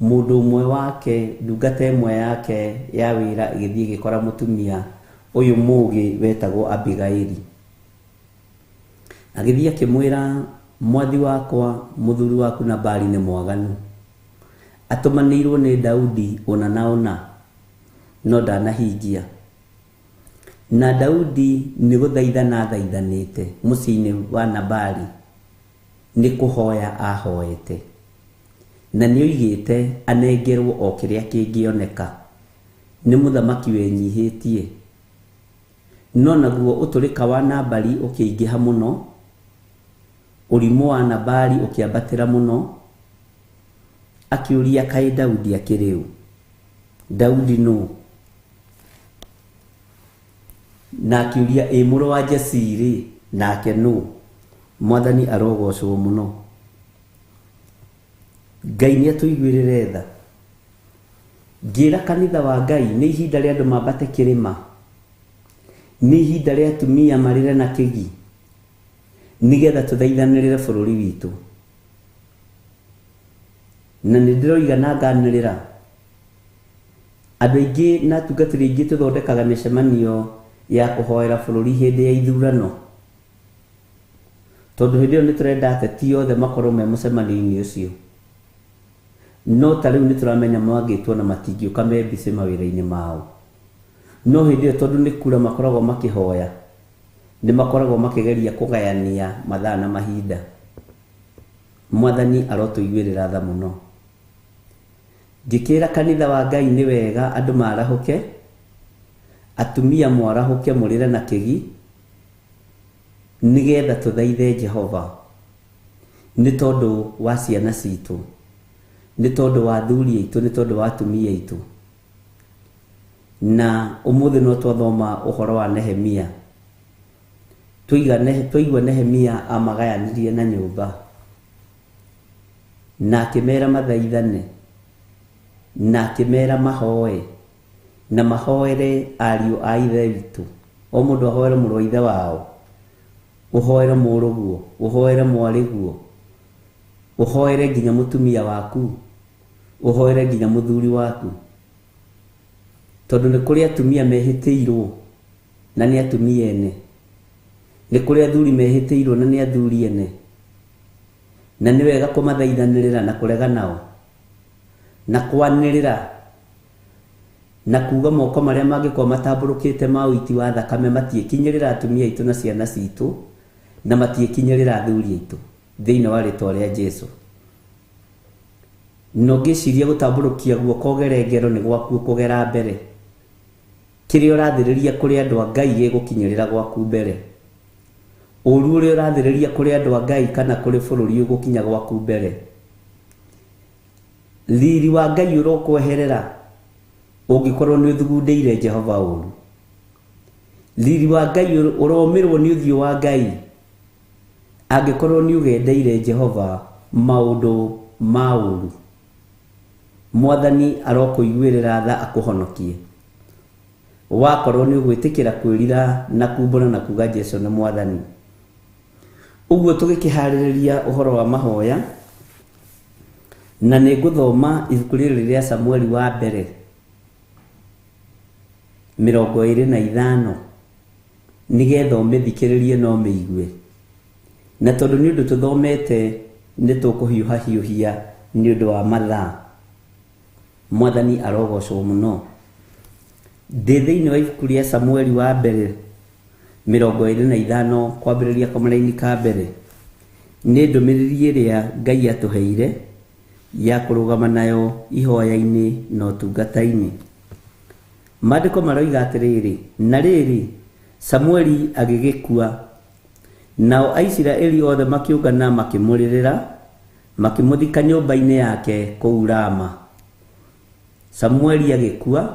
Mũndũ ũmwe wake, ndungata ĩmwe yake ya wĩra ĩgĩthiĩ ĩgĩkora mũtumia ũyũ mũũgĩ wetagwo Abigaili. Agĩthiĩ akĩmwĩra, mwathi wakwa, mũthuri waku Nabali nĩ mwaganu. Atũmanĩirwo nĩ Daudi ũna na ũna, no ndanahingia. Na Daudi nĩ gũthaithana athaithanĩte mũciĩ-inĩ wa Nabali, nĩ kũhoya ahoete. Na nĩ oigĩte anengerwo o kĩrĩa kĩngĩoneka. Nĩ mũthamaki wenyihĩtie. No naguo ũtũrĩka wa Nabali ũkĩingĩha mũno, ũrimũ wa Nabali ũkĩambatĩra mũno, akĩũria kaĩ Daudi akĩrĩ ũ? Daudi nũ? Na akĩũria ĩ mũrũ wa Jesii rĩ, nake nũ? Mwathani arogocwo mũno. Ngai nĩ atũiguĩrĩre tha. Ngĩra kanitha wa Ngai nĩ ihinda rĩa andũ mambate kĩrĩma. Nĩ ihinda rĩa atumia marĩre na kĩgi, nĩgetha tũthaithanĩrĩre bũrũri witũ. Na nĩ ndĩroiga na nganĩrĩra, andũ aingĩ na atungatĩri aingĩ tũthondekaga mĩcemanio ya kũhoera bũrũri hĩndĩ ya ithurano. Tondũ hĩndĩ ĩyo nĩ tũrenda ateti othe makorwo me mũcemanio-inĩ ũcio. No ta rĩu nĩ tũramenya mangĩtwo na matingĩũka me busy mawĩra-inĩ mao. No hĩndĩ ĩyo tondũ nĩ kura makoragwo makĩhoya, nĩ makoragwo makĩgeria kũgayania mathaa na mahinda. Mwathani arotũiguĩrĩra tha mũno. Ngĩkĩra kanitha wa Ngai nĩ wega andũ marahũke, atumia mwarahũke mũrĩre na kĩgi, nĩgetha tũthaithe Jehova nĩ tondũ wa ciana citũ, nĩ tondũ wa athuri aitũ, nĩ tondũ wa atumia aitũ. Na ũmũthĩ no twathoma ũhoro wa Nehemia. Twaigua Nehemia amagayanirie na nyũmba, na akĩmera mathaithane, na akĩmera mahoe, na mahoere ariũ a ithe witũ. O mũndũ ahoere mũrũ wa ithe wao, ũhoere mũrũguo, ũhoere mwarĩguo, ũhoere nginya mũtumia waku, ũhoere nginya mũthuri waku. Tondũ nĩ kũrĩ atumia mehĩtĩirwo na nĩ atumia ene, nĩ kũrĩ athuri mehĩtĩirwo na nĩ athuri ene, na nĩ wega kũmathaithanĩrĩra na kũrega nao, na kwanĩrĩra, na kuga moko marĩa mangĩkorwo matambũrũkĩte ma ũiti wa thakame matiĩkinyĩrĩra atumia aitũ na ciana citũ, na matiĩkinyĩrĩra athuri aitũ thĩinĩ wa rĩtwa rĩa Jesu. Na ũngĩciria gũtambũrũkia guoko ũgere ngero nĩ gwaku ũkũgera mbere, kĩrĩa ũrathĩrĩria kũrĩ andũ a Ngai gĩgũkinyĩrĩra gwaku mbere. Ũru ũrĩa ũrathĩrĩria kũrĩ andũ a Ngai kana kũrĩ bũrũri ũgũkinya gwaku mbere. Riri wa Ngai ũrokweherera ũngĩkorwo nĩ ũthugundĩire Jehova ũru. Riri wa Ngai ũromĩrwo nĩ ũthiũ wa Ngai angĩkorwo nĩ ũgendeire Jehova maũndũ ma ũru. Mwathani arokũiguĩrĩra tha akũhonokie. Wakorwo nĩ ũgwĩtĩkĩra kwĩrira na kumbũra na kuga Jesu nĩ Mwathani. Ũguo tũgĩkĩharĩrĩria ũhoro wa mahoya, na nĩ ngũthoma ibuku rĩrĩ rĩa Samueli wa mbere 25 nĩgetha ũmĩthikĩrĩrie na ũmĩigue. Na tondũ nĩ ũndũ tũthomete nĩ tũkũhiũha hiũhia nĩ ũndũ wa mathaa. Mwathani arogocwo mũno. Ndĩ thĩinĩ wa ibuku rĩa Samueli wa mbere 25 kwambĩrĩria kamũraini ka mbere, nĩ ndũmĩrĩri ĩrĩa Ngai atũheire ya kũrũgama nayo ihoya-inĩ na ũtungata-inĩ. Maandĩko maroiga atĩrĩrĩ, na rĩrĩ, Samueli agĩgĩkua, nao Aisiraeli othe makĩũngana makĩmũrĩrĩra, makĩmũthika nyũmba-inĩ yake kũu Rama. Samueli agĩkua,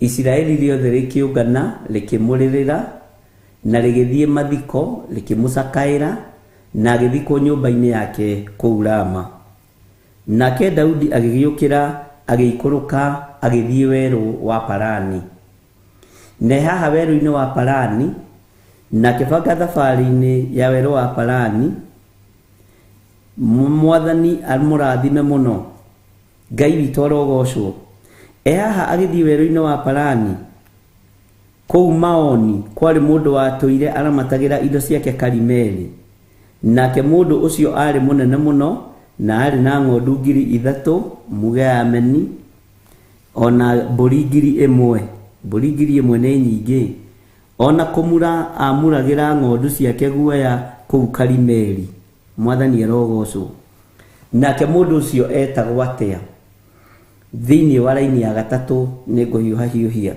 Isiraeli rĩothe rĩkĩũngana rĩkĩmũrĩrĩra, na rĩgĩthiĩ mathiko rĩkĩmũcakaĩra, na agĩthikwo nyũmba-inĩ yake kũu Rama. Nake Daudi agĩgĩũkĩra agĩikũrũka agĩthiĩ werũ wa Parani. Na haha werũ-inĩ wa Parani, na akĩbanga thabarĩ-inĩ ya werũ wa Parani, Mwathani amũrathime mũno. Ngai witũ arogocwo. E haha agĩthiĩ werũ-inĩ wa Parani, kũu Maoni kwarĩ mũndũ watũire aramatagĩra indo ciake Karimeli. Nake mũndũ ũcio aarĩ mũnene mũno na aarĩ na ng'ondu 3,000, muge ameni, ona mbũri 1,000. Mbũri 1,000 nĩ nyingĩ. Ona kũmura amuragĩra ng'ondu ciake guoya kũu Karimeli. Mwathani arogocwo. Nake mũndũ ũcio etagwo atĩa? Thĩinĩ wa raini ya gatatũ nĩ ngũhiũha hiũhia.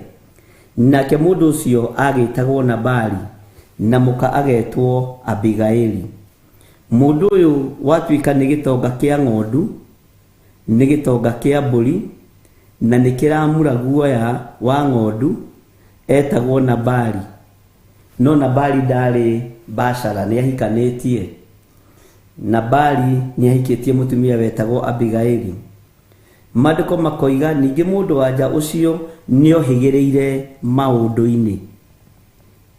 Nake mũndũ ũcio agĩtagwo Nabali na mũka agetwo Abigaili. Mũndũ ũyũ watuĩka nĩ gĩtonga kĩa ng'ondu, nĩ gĩtonga kĩa mbũri, na nĩ kĩramura guoya wa ng'ondu, etagwo Nabali. No Nabali ndarĩ bacara, nĩ ahikanĩtie. Nabali nĩ ahikĩtie mũtumia wetagwo Abigaili. Maandĩko makoiga ningĩ mũndũ wa nja ũcio nĩohĩgĩrĩire maũndũ-inĩ.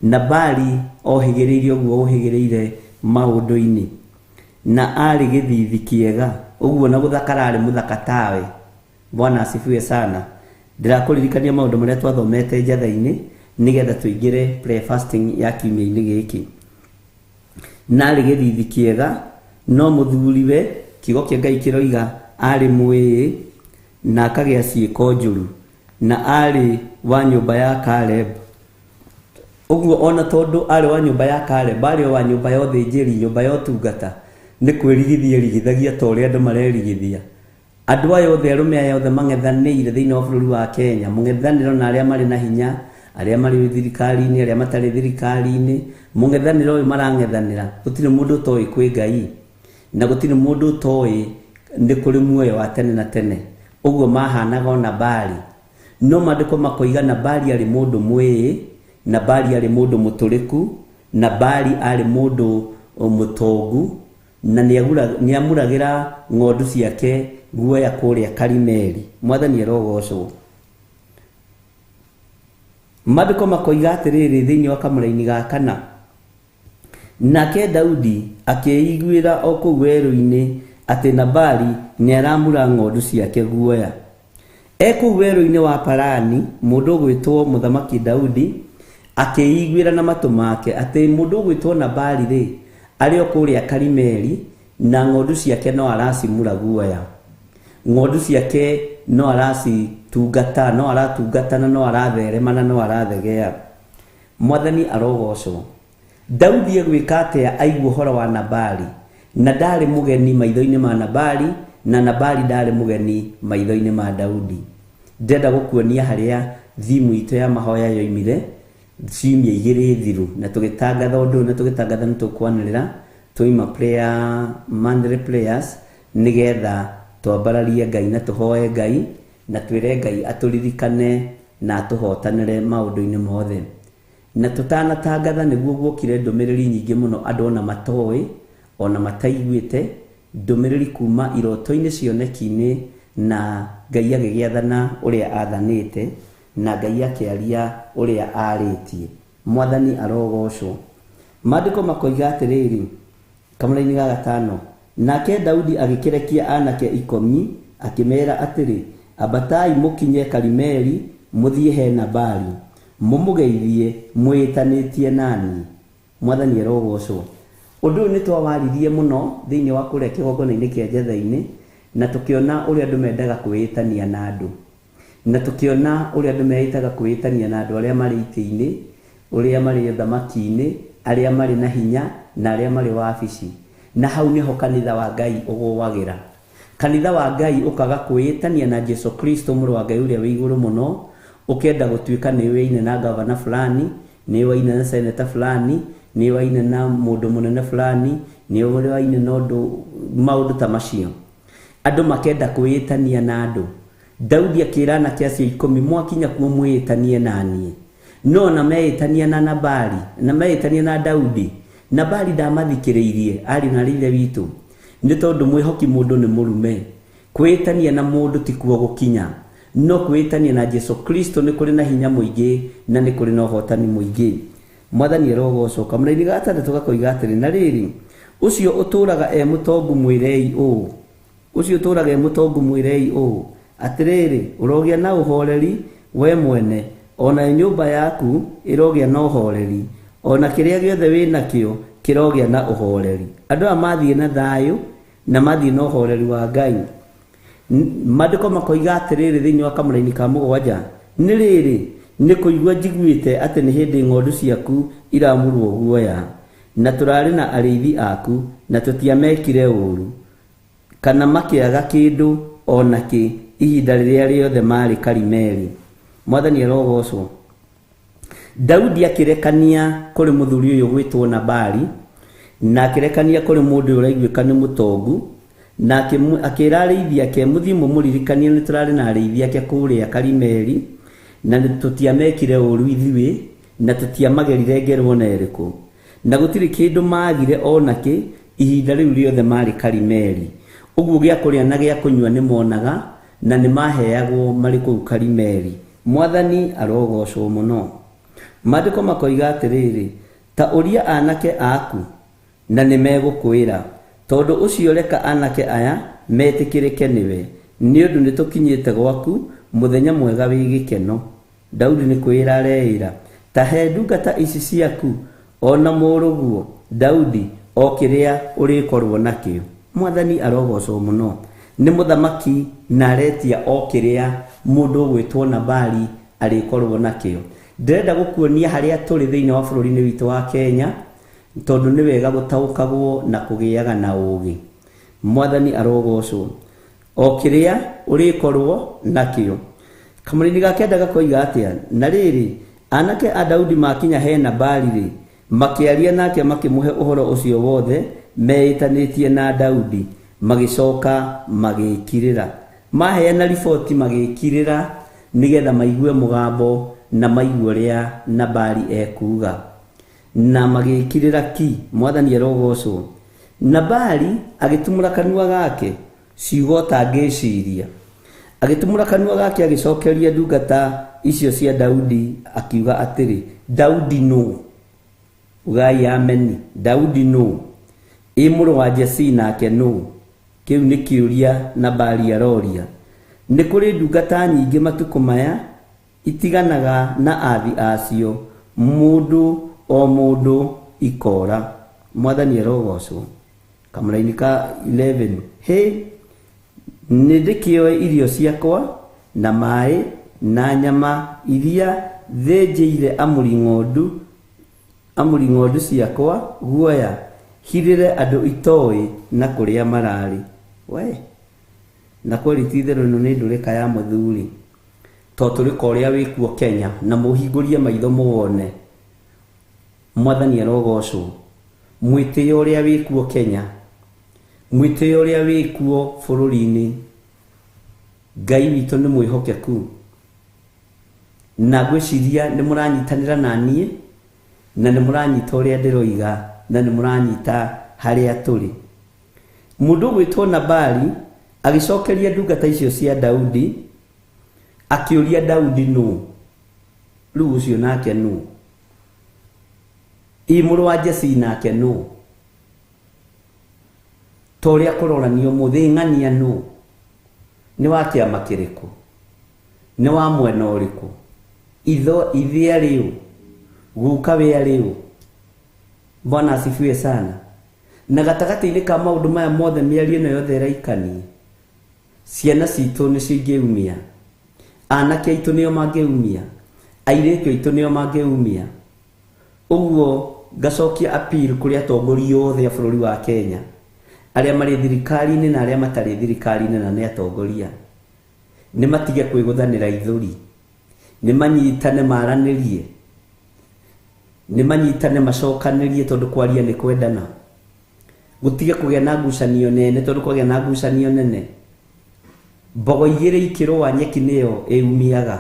Nabali ohĩgĩrĩire ũguo ũhĩgĩrĩire maũndũ-inĩ, na arĩ gĩthithi kĩega ũguo, na gũthakara arĩ mũthaka tawe. Bwana asifiwe sana. Ndĩrakũririkania maũndũ marĩa twathomete njatha-inĩ nĩgetha tũingĩre prayer fasting ya kiumia-inĩ gĩkĩ. Na arĩ gĩthithi kĩega, no mũthuriwe, kiugo kĩa Ngai kĩroiga arĩ mwĩĩ na akagĩa ciĩko njũru, na arĩ wa nyũmba ya Caleb. Ũguo ona tondũ arĩ wa nyũmba ya Caleb, arĩ wa nyũmba ya ũthĩnjĩri, nyũmba ya ũtungata, nĩ kwĩrigithia erigithagia ta ũrĩa andũ marerigithia. Andũ aya othe, arũme aya othe mang'ethanĩire thĩinĩ wa bũrũri wa Kenya, mũng'ethanĩro na arĩa marĩ na hinya, arĩa marĩ thirikari-inĩ, arĩa matarĩ thirikari-inĩ, mũng'ethanĩro ũyũ marang'ethanĩra, gũtirĩ mũndũ ũtoĩ kwĩ Ngai, na gũtirĩ mũndũ ũtoĩ nĩ kũrĩ muoyo wa tene na tene. Ũguo mahanaga o Nabali. No maandĩko makoiga Nabali arĩ mũndũ mwĩĩ, Nabali arĩ mũndũ mũtũrĩku, Nabali arĩ mũndũ mũtongu, na nĩamuragĩra ng'ondu ciake guoya kũrĩa Karimeli. Mwathani arogocwo. Maandĩko makoiga atĩrĩrĩ thĩinĩ wa kamũraini ga kana, nake Daudi akĩiguĩra o kũu werũ-inĩ atĩ Nabali nĩaramura ng'ondu ciake guoya. E kũu werũ-inĩ wa Parani, mũndũ ũgwĩtwo mũthamaki Daudi akĩiguĩra na matũ make atĩ mũndũ ũgwĩtwo Nabali rĩ, arĩ o kũrĩa Karimeli na ng'ondu ciake no aracimura guoya. Ng'ondu ciake no aracitungata, no aratungata na no aratherema na no arathegea. Mwathani arogocwo. Daudi egwĩka atĩa aigua ũhoro wa Nabali? Na ndarĩ mũgeni maitho-inĩ ma Nabali, na Nabali ndarĩ mũgeni maitho-inĩ ma Daudi. Ndĩrenda gũkuonia harĩa thimu itũ ya mahoya yoimire ciumia igĩrĩ thiru, na tũgĩtangatha ũndũ ũyũ, na tũgĩtangatha nĩ tũkwanĩrĩra tũima prayer, monthly prayers, nĩgetha twambararie Ngai na tũhoe Ngai na twĩre Ngai atũririkane na atũhotanĩre maũndũ-inĩ mothe. Na tũtanatangatha nĩguo guokire ndũmĩrĩri nyingĩ mũno andũ ona matoĩ, ona mataiguĩte, ndũmĩrĩri kuma iroto-inĩ, cioneki-inĩ, na Ngai agĩgĩathana ũrĩa athanĩte, na Ngai akĩaria ũrĩa arĩtie. Mwathani arogocwo. Maandĩko makoiga atĩrĩrĩ, kamũraini ga gatano, nake Daudi agĩkĩrekia anake 10 akĩmera atĩrĩ, ambatai mũkinye Karimeli, mũthiĩ he Nabali, mũmũgeithie mwĩtanĩtie nani. Mwathani arogocwo. Ũndũ ũyũ nĩ twawaririe mũno thĩinĩ wa kũrĩa kĩgongona-inĩ kĩa njatha-inĩ, na tũkĩona ũrĩa andũ mendaga kwĩĩtania na andũ, na tũkĩona ũrĩa andũ meĩtaga kwĩĩtania na andũ arĩa marĩ itĩ-inĩ, ũrĩa marĩ thamaki-inĩ, arĩa marĩ na hinya, na arĩa marĩ wabici. Na hau nĩho kanitha wa Ngai ũgũagĩra. Kanitha wa Ngai ũkaga kwĩĩtania na Jesu Kristo mũrũ wa Ngai ũrĩa wĩ igũrũ mũno, ũkenda gũtuĩka nĩ ũyaine na gavana fulani, nĩ ũyaine na seneta fulani, nĩ ũyaine na mũndũ mũnene fulani, nĩ ũyaine na ũndũ maũndũ ta macio. Andũ makenda kwĩĩtania na andũ. Daudi akĩra anake acio 10, mwakinya kuo mwĩĩtanie na niĩ. No na meĩtania na Nabali, na meĩtania na Daudi. Nabali ndamathikĩrĩirie, ariũ na ithe witũ, nĩ tondũ mwĩhoki mũndũ nĩ mũrume. Kwĩĩtania na mũndũ ti kuo gũkinya, no kwĩĩtania na Jesu Kristo nĩ kũrĩ na hinya mũingĩ na nĩ kũrĩ na ũhotani mũingĩ. Mwathani arogocwo. Kamũraini ga gatandatũ gakoiga atĩrĩ, na rĩrĩ, ũcio ũtũũraga e mũtongu mwĩrei ũũ, Ũcio ũtũũraga e mũtongu mwĩrei ũũ, atĩrĩrĩ, ũrogĩa na ũhoreri we mwene, o nayo nyũmba yaku ĩrogĩa na ũhoreri, o na kĩrĩa gĩothe wĩ nakĩo kĩrogĩa na ũhoreri. Andũ aya mathiĩ na thayũ na mathiĩ na ũhoreri wa Ngai. Maandĩko makoiga atĩrĩrĩ thĩinĩ wa kamũraini ka 7, nĩ rĩrĩ, nĩ kũigua njiguĩte atĩ nĩ hĩndĩ ng'ondu ciaku iramurwo guoya, na tũrarĩ na arĩithi aku, na tũtiamekire ũũru, kana makĩaga kĩndũ o nakĩ ihinda rĩrĩa rĩothe marĩ Karimeli. Mwathani arogocwo. Daudi akĩrekania kũrĩ mũthuri ũyũ gwĩtwo Nabali, na akĩrekania kũrĩ mũndũ ũraiguĩka nĩ mũtongu, na akĩra arĩithi ake, mũthiĩ mũmũririkanie nĩ tũrarĩ na arĩithi ake kũrĩa Karimeli, na tũtiamekire ũũru ithuĩ, na tũtiamagerire ngero ona ĩrĩkũ, na gũtirĩ kĩndũ magire o nakĩ ihinda rĩu rĩothe marĩ Karimeli. Ũguo gĩa kũrĩa na gĩa kũnyua nĩ monaga, na nĩ maheagwo marĩ kũu Karimeli. Mwathani arogocwo mũno. Maandĩko makoiga atĩrĩrĩ, ta ũria anake aku na nĩ megũkwĩra, tondũ ũcio reka anake aya metĩkĩrĩke nĩwe, nĩ ũndũ nĩ tũkinyĩte gwaku mũthenya mwega wĩ gĩkeno. Daudi nĩ kwĩra areĩra, ta he ndungata ici ciaku o na mũrũguo Daudi o kĩrĩa ũrĩkorwo nakĩo. Mwathani arogocwo mũno. Nĩ mũthamaki na aretia o kĩrĩa mũndũ ũgwĩtwo Nabali arĩkorwo nakĩo. Ndĩrenda gũkuonia harĩa tũrĩ thĩinĩ wa bũrũri-inĩ witũ wa Kenya, tondũ nĩ wega gũtaũkagwo na kũgĩaga na ũũgĩ. Mwathani arogocwo. O kĩrĩa ũrĩkorwo nakĩo. Kamũrĩni ga 9 gakoiga atĩa? Na rĩrĩ, anake a Daudi makinya he Nabali rĩ, makĩaria nake makĩmũhe ũhoro ũcio wothe meĩtanĩtie na Daudi, magĩcoka magĩkirĩra. Maheana riboti magĩkirĩra nĩgetha maigue mũgambo na maigue ũrĩa Nabali ekuuga. Na magĩkirĩra ki. Mwathani arogocwo. Nabali agĩtumũra kanua gake ciugo ũtangĩciria. Agĩtumũra kanua gake agĩcokeria ndungata icio cia Daudi akiuga atĩrĩ, Daudi nũ? Ugai ameni. Daudi nũ? Ĩ mũrũ wa Jesii nake nũ? Kĩu nĩ kĩũria Nabali aroria. Nĩ kũrĩ ndungata nyingĩ matukũ maya itiganaga na athi acio, mũndũ o mũndũ ikora. Mwathani arogocwo. Kamũraini ka 11, hĩ, nĩ ndĩkĩoe irio ciakwa na maĩ na nyama iria thĩnjĩire amũri ng'ondu ciakwa guoya, hirĩre andũ itoĩ na kũrĩa mararĩ. We, na kweri ti itherũ ĩno nĩ ndũrĩka ya mũthuri, to tũrĩka ũrĩa wĩkuo Kenya, na mũhingũrie maitho mũwone. Mwathani arogocwo. Mwĩtĩo ũrĩa wĩkuo Kenya, mwĩtĩo ũrĩa wĩkuo bũrũri-inĩ, Ngai witũ nĩ mwĩhokeku. Na ngwĩciria nĩ mũranyitanĩra na niĩ, na nĩ mũranyita ũrĩa ndĩroiga, na nĩ mũranyita harĩa tũrĩ. Mũndũ ũgwĩtwo Nabali agĩcokeria ndungata icio cia Daudi, akĩũria Daudi nũ? Rĩu ũcio nake nũ? Ĩ mũrũ wa Jesii nake nũ? Ta ũrĩa kũroranio ũmũthĩ, ng'ania nũ? Nĩ wa kĩama kĩrĩkũ? Nĩ wa mwena ũrĩkũ? Ithe arĩ ũ? Guka we arĩ ũ? Bwana asifiwe sana. Na gatagatĩ-inĩ ka maũndũ maya mothe, mĩario ĩno yothe ĩraikanie, ciana citũ nĩcio ingĩumia, anake aitũ nĩo mangĩumia, airĩtu aitũ nĩo mangĩumia. Ũguo ngacokia appeal kũrĩ atongoria othe a bũrũri wa Kenya, arĩa marĩ thirikari-inĩ na arĩa matarĩ thirikari-inĩ na nĩ atongoria, nĩ matige kwĩgũthanĩra ithũri, nĩ manyitane maranĩrie, nĩ manyitane macokanĩrie, tondũ kwaria nĩ kwendana. Gũtige kũgĩa na ngucanio nene, tondũ kwagĩa na ngucanio nene, mbogo igĩrĩ ikĩrũa nyeki nĩyo ĩumiaga.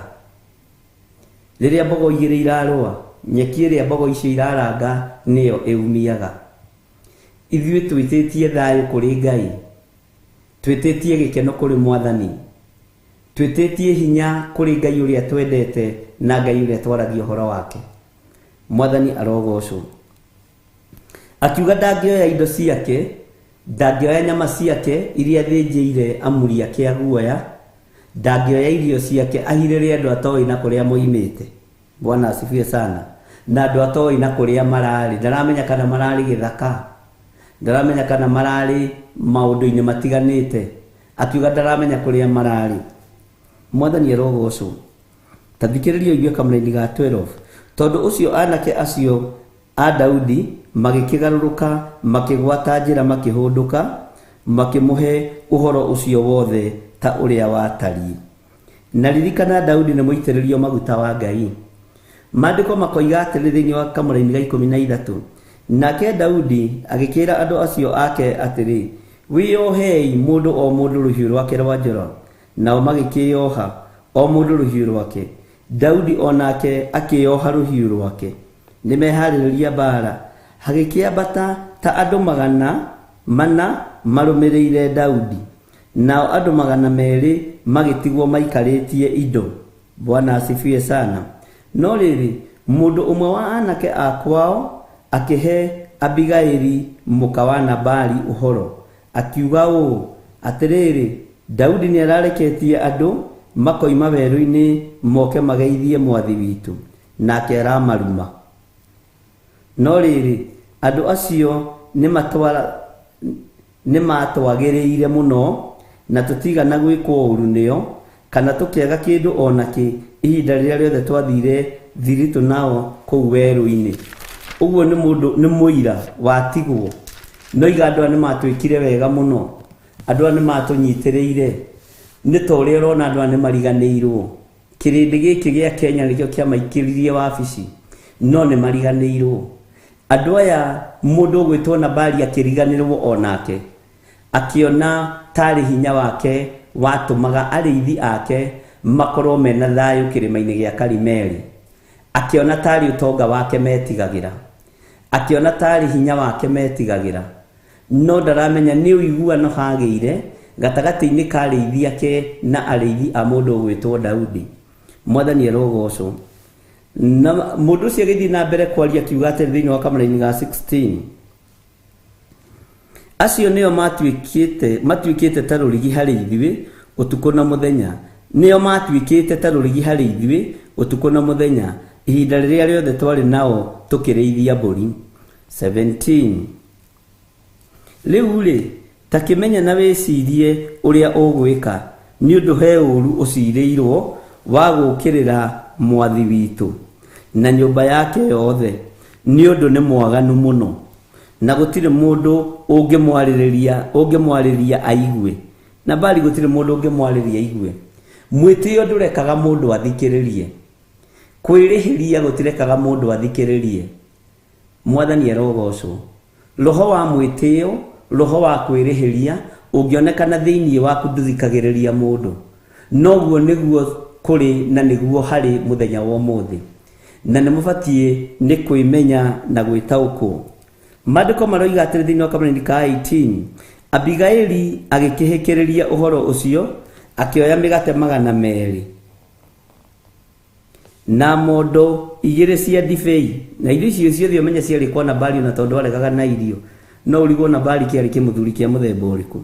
Rĩrĩa mbogo igĩrĩ irarũa, nyeki ĩrĩa mbogo icio iraranga nĩyo ĩumiaga. Ithuĩ twĩtĩtie thayũ kũrĩ Ngai, twĩtĩtie gĩkeno kũrĩ Mwathani, twĩtĩtie hinya kũrĩ Ngai ũrĩa twendete na Ngai ũrĩa twaragia ũhoro wake. Mwathani arogocwo. Akiuga ndangĩoya indo ciake, Ndangĩoya nyama ciake iria thĩnjĩire amuri ake aguoya, ndangĩoya irio ciake ahirĩre andũ atoĩ na kũrĩa moimĩte. Bwana asifiwe sana. Na andũ atoĩ na kũrĩa mararĩ, ndaramenya kana mararĩ gĩthaka, ndaramenya kana mararĩ maũndũ-inĩ matiganĩte, akiuga ndaramenya kũrĩa mararĩ. Mwathani arogocwo. Ta thikĩrĩria ũigue kamũraini ga 12. Tondũ ũcio anake acio a Daudi magĩkĩgarũrũka, makĩgwata njĩra, makĩhũndũka, makĩmũhe ũhoro ũcio wothe ta ũrĩa watariĩ. Na ririkana Daudi nĩ mũitĩrĩrio maguta wa Ngai. Maandĩko makoiga atĩrĩ thĩinĩ wa kamũraini ga 13, nake Daudi agĩkĩra andũ acio ake atĩrĩ, wĩyohei mũndũ o mũndũ rũhiũ rwake rwa njora. Nao magĩkĩyoha o mũndũ rũhiũ rwake. Daudi o nake akĩyoha rũhiũ rwake. Nĩmeharĩrĩria mbara. Hagĩkĩambata ta andũ 400 marũmĩrĩire Daudi, nao andũ 200 magĩtigwo maikarĩtie indo. Bwana asifiwe sana. No rĩrĩ, mũndũ ũmwe wa anake a kwao akĩhe Abigaili mũka wa Nabali ũhoro, akiuga ũũ, atĩrĩrĩ, Daudi nĩarareketie andũ makoima werũ-inĩ moke mageithie mwathi witũ, nake aramaruma. No rĩrĩ, andũ acio nĩmatwagĩrĩire mũno, na tũtigana gwĩkwo ũũru nĩo, kana tũkĩaga kĩndũ o nakĩ ihinda rĩrĩa rĩothe twathire thiritũ nao kũu werũ-inĩ. Ũguo nĩ mũndũ, nĩ mũira watigwo. No iga andũ aya nĩmatwĩkire wega mũno, andũ aya nĩmatũnyitĩrĩire. Nĩ ta ũrĩa ũrona andũ aya nĩmariganĩirwo. Kĩrĩndĩ gĩkĩ gĩa Kenya nĩkĩo kĩamaikĩririe wabici, no nĩmariganĩirwo. Andũ aya mũndũ ũgwĩtwo Nabali akĩriganĩrwo o nake, akĩona tarĩ hinya wake watũmaga arĩithi ake makorwo mena thayũ kĩrĩma-inĩ gĩa Karimeli, akĩona tarĩ ũtonga wake metigagĩra, akĩona tarĩ hinya wake metigagĩra, no ndaramenya nĩ ũiguano hagĩire gatagatĩ-inĩ ka arĩithi ake na arĩithi a mũndũ ũgwĩtwo Daudi. Mwathani arogocwo. Na mũndũ ũcio agĩthiĩ na mbere kwaria akiuga atĩrĩ thĩinĩ wa kamũraini ga 16, acio nĩo matuĩkĩte ta rũrigi harĩ ithuĩ ũtukũ na mũthenya, nĩo matuĩkĩte ta rũrigi harĩ ithuĩ ũtukũ na mũthenya ihinda rĩrĩa rĩothe twarĩ nao tũkĩrĩithia mbũri. 17, rĩu rĩ, ta kĩmenya na wĩcirie ũrĩa ũgwĩka, nĩ ũndũ he ũũru ũcirĩirwo wa gũũkĩrĩra mwathi witũ na nyũmba yake yothe, nĩ ũndũ nĩ mwaganu mũno, na gũtirĩ mũndũ ũngĩmwarĩria aigue. Nabali gũtirĩ mũndũ ũngĩmwarĩria aigue. Mwĩtĩo ndũrekaga mũndũ athikĩrĩrie, kwĩrĩhĩria gũtirekaga mũndũ athikĩrĩrie. Mwathani arogocwo. Roho wa mwĩtĩo, roho wa kwĩrĩhĩria ũngĩonekana thĩinĩ waku ndũthikagĩrĩria mũndũ. Noguo nĩguo kũrĩ na nĩguo harĩ mũthenya wa ũmũthĩ, na nĩmũbatiĩ nĩ kwĩmenya na gwĩtaũkwo. Maandĩko maroiga atĩrĩ thĩinĩ wa kamũraini ka 18, Abigaili agĩkĩhĩkĩrĩria ũhoro ũcio, akĩoya mĩgate 200 na mondo 2 cia ndibei, na irio icio ciothe ũmenye ciarĩ kwa Nabali, na tondũ aregaga na irio, no ũrigwo Nabali kĩarĩ kĩmũthuri kĩa mũthemba ũrĩkũ.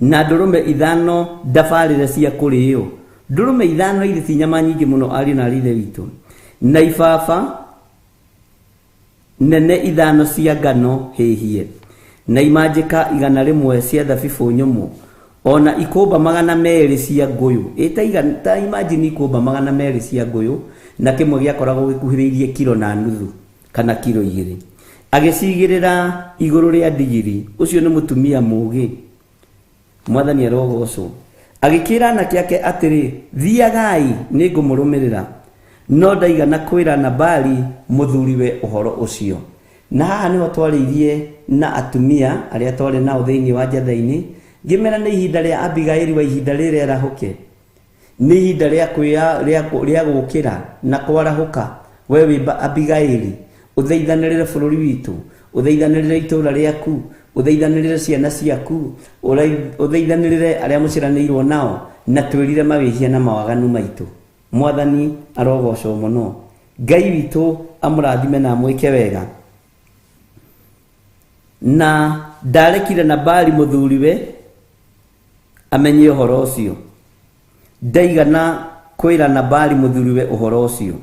Na ndũrũme 5 ndabarĩre cia kũrĩo, ndũrũme 5 irĩ ti nyama nyingĩ mũno ariũ na arithe witũ, na ibaba nene 5 cia ngano hĩhie, na imanjĩka 100 cia thabibũ nyũmũ, ona ikũmba 200 cia ngũyũ. Ta imagine ikũmba 200 cia ngũyũ, na kĩmwe gĩakoragwo gĩkuhĩrĩirie kiro na nuthu kana kiro 2. Agĩcigĩrĩra igũrũ rĩa ndigiri. Ũcio nĩ mũtumia mũũgĩ. Mwathani arogocwo. Agĩkĩra anake ake atĩrĩ, thiagai, nĩngũmũrũmĩrĩra. No ndaigana kwĩra Nabali mũthuriwe ũhoro ũcio. Na haha nĩho twarĩirie na atumia arĩa twarĩ nao thĩinĩ wa njatha-inĩ, ngĩmera nĩ ihinda rĩa Abigaili wa ihinda rĩrĩ arahũke, nĩ ihinda rĩa gũũkĩra na kwarahũka. We wĩ Abigaili, ũthaithanĩrĩre bũrũri witũ, ũthaithanĩrĩre itũũra rĩaku, ũthaithanĩrĩre ciana ciaku, ũthaithanĩrĩre arĩa mũciaranĩirwo nao, na twĩrire mawĩhia na mawaganu maitũ. Mwathani arogocwo mũno. Ngai witũ amũrathime na amwĩke wega. Na ndarekire Nabali mũthuriwe amenye ũhoro ũcio. Ndaigana kwĩra Nabali mũthuriwe ũhoro ũcio.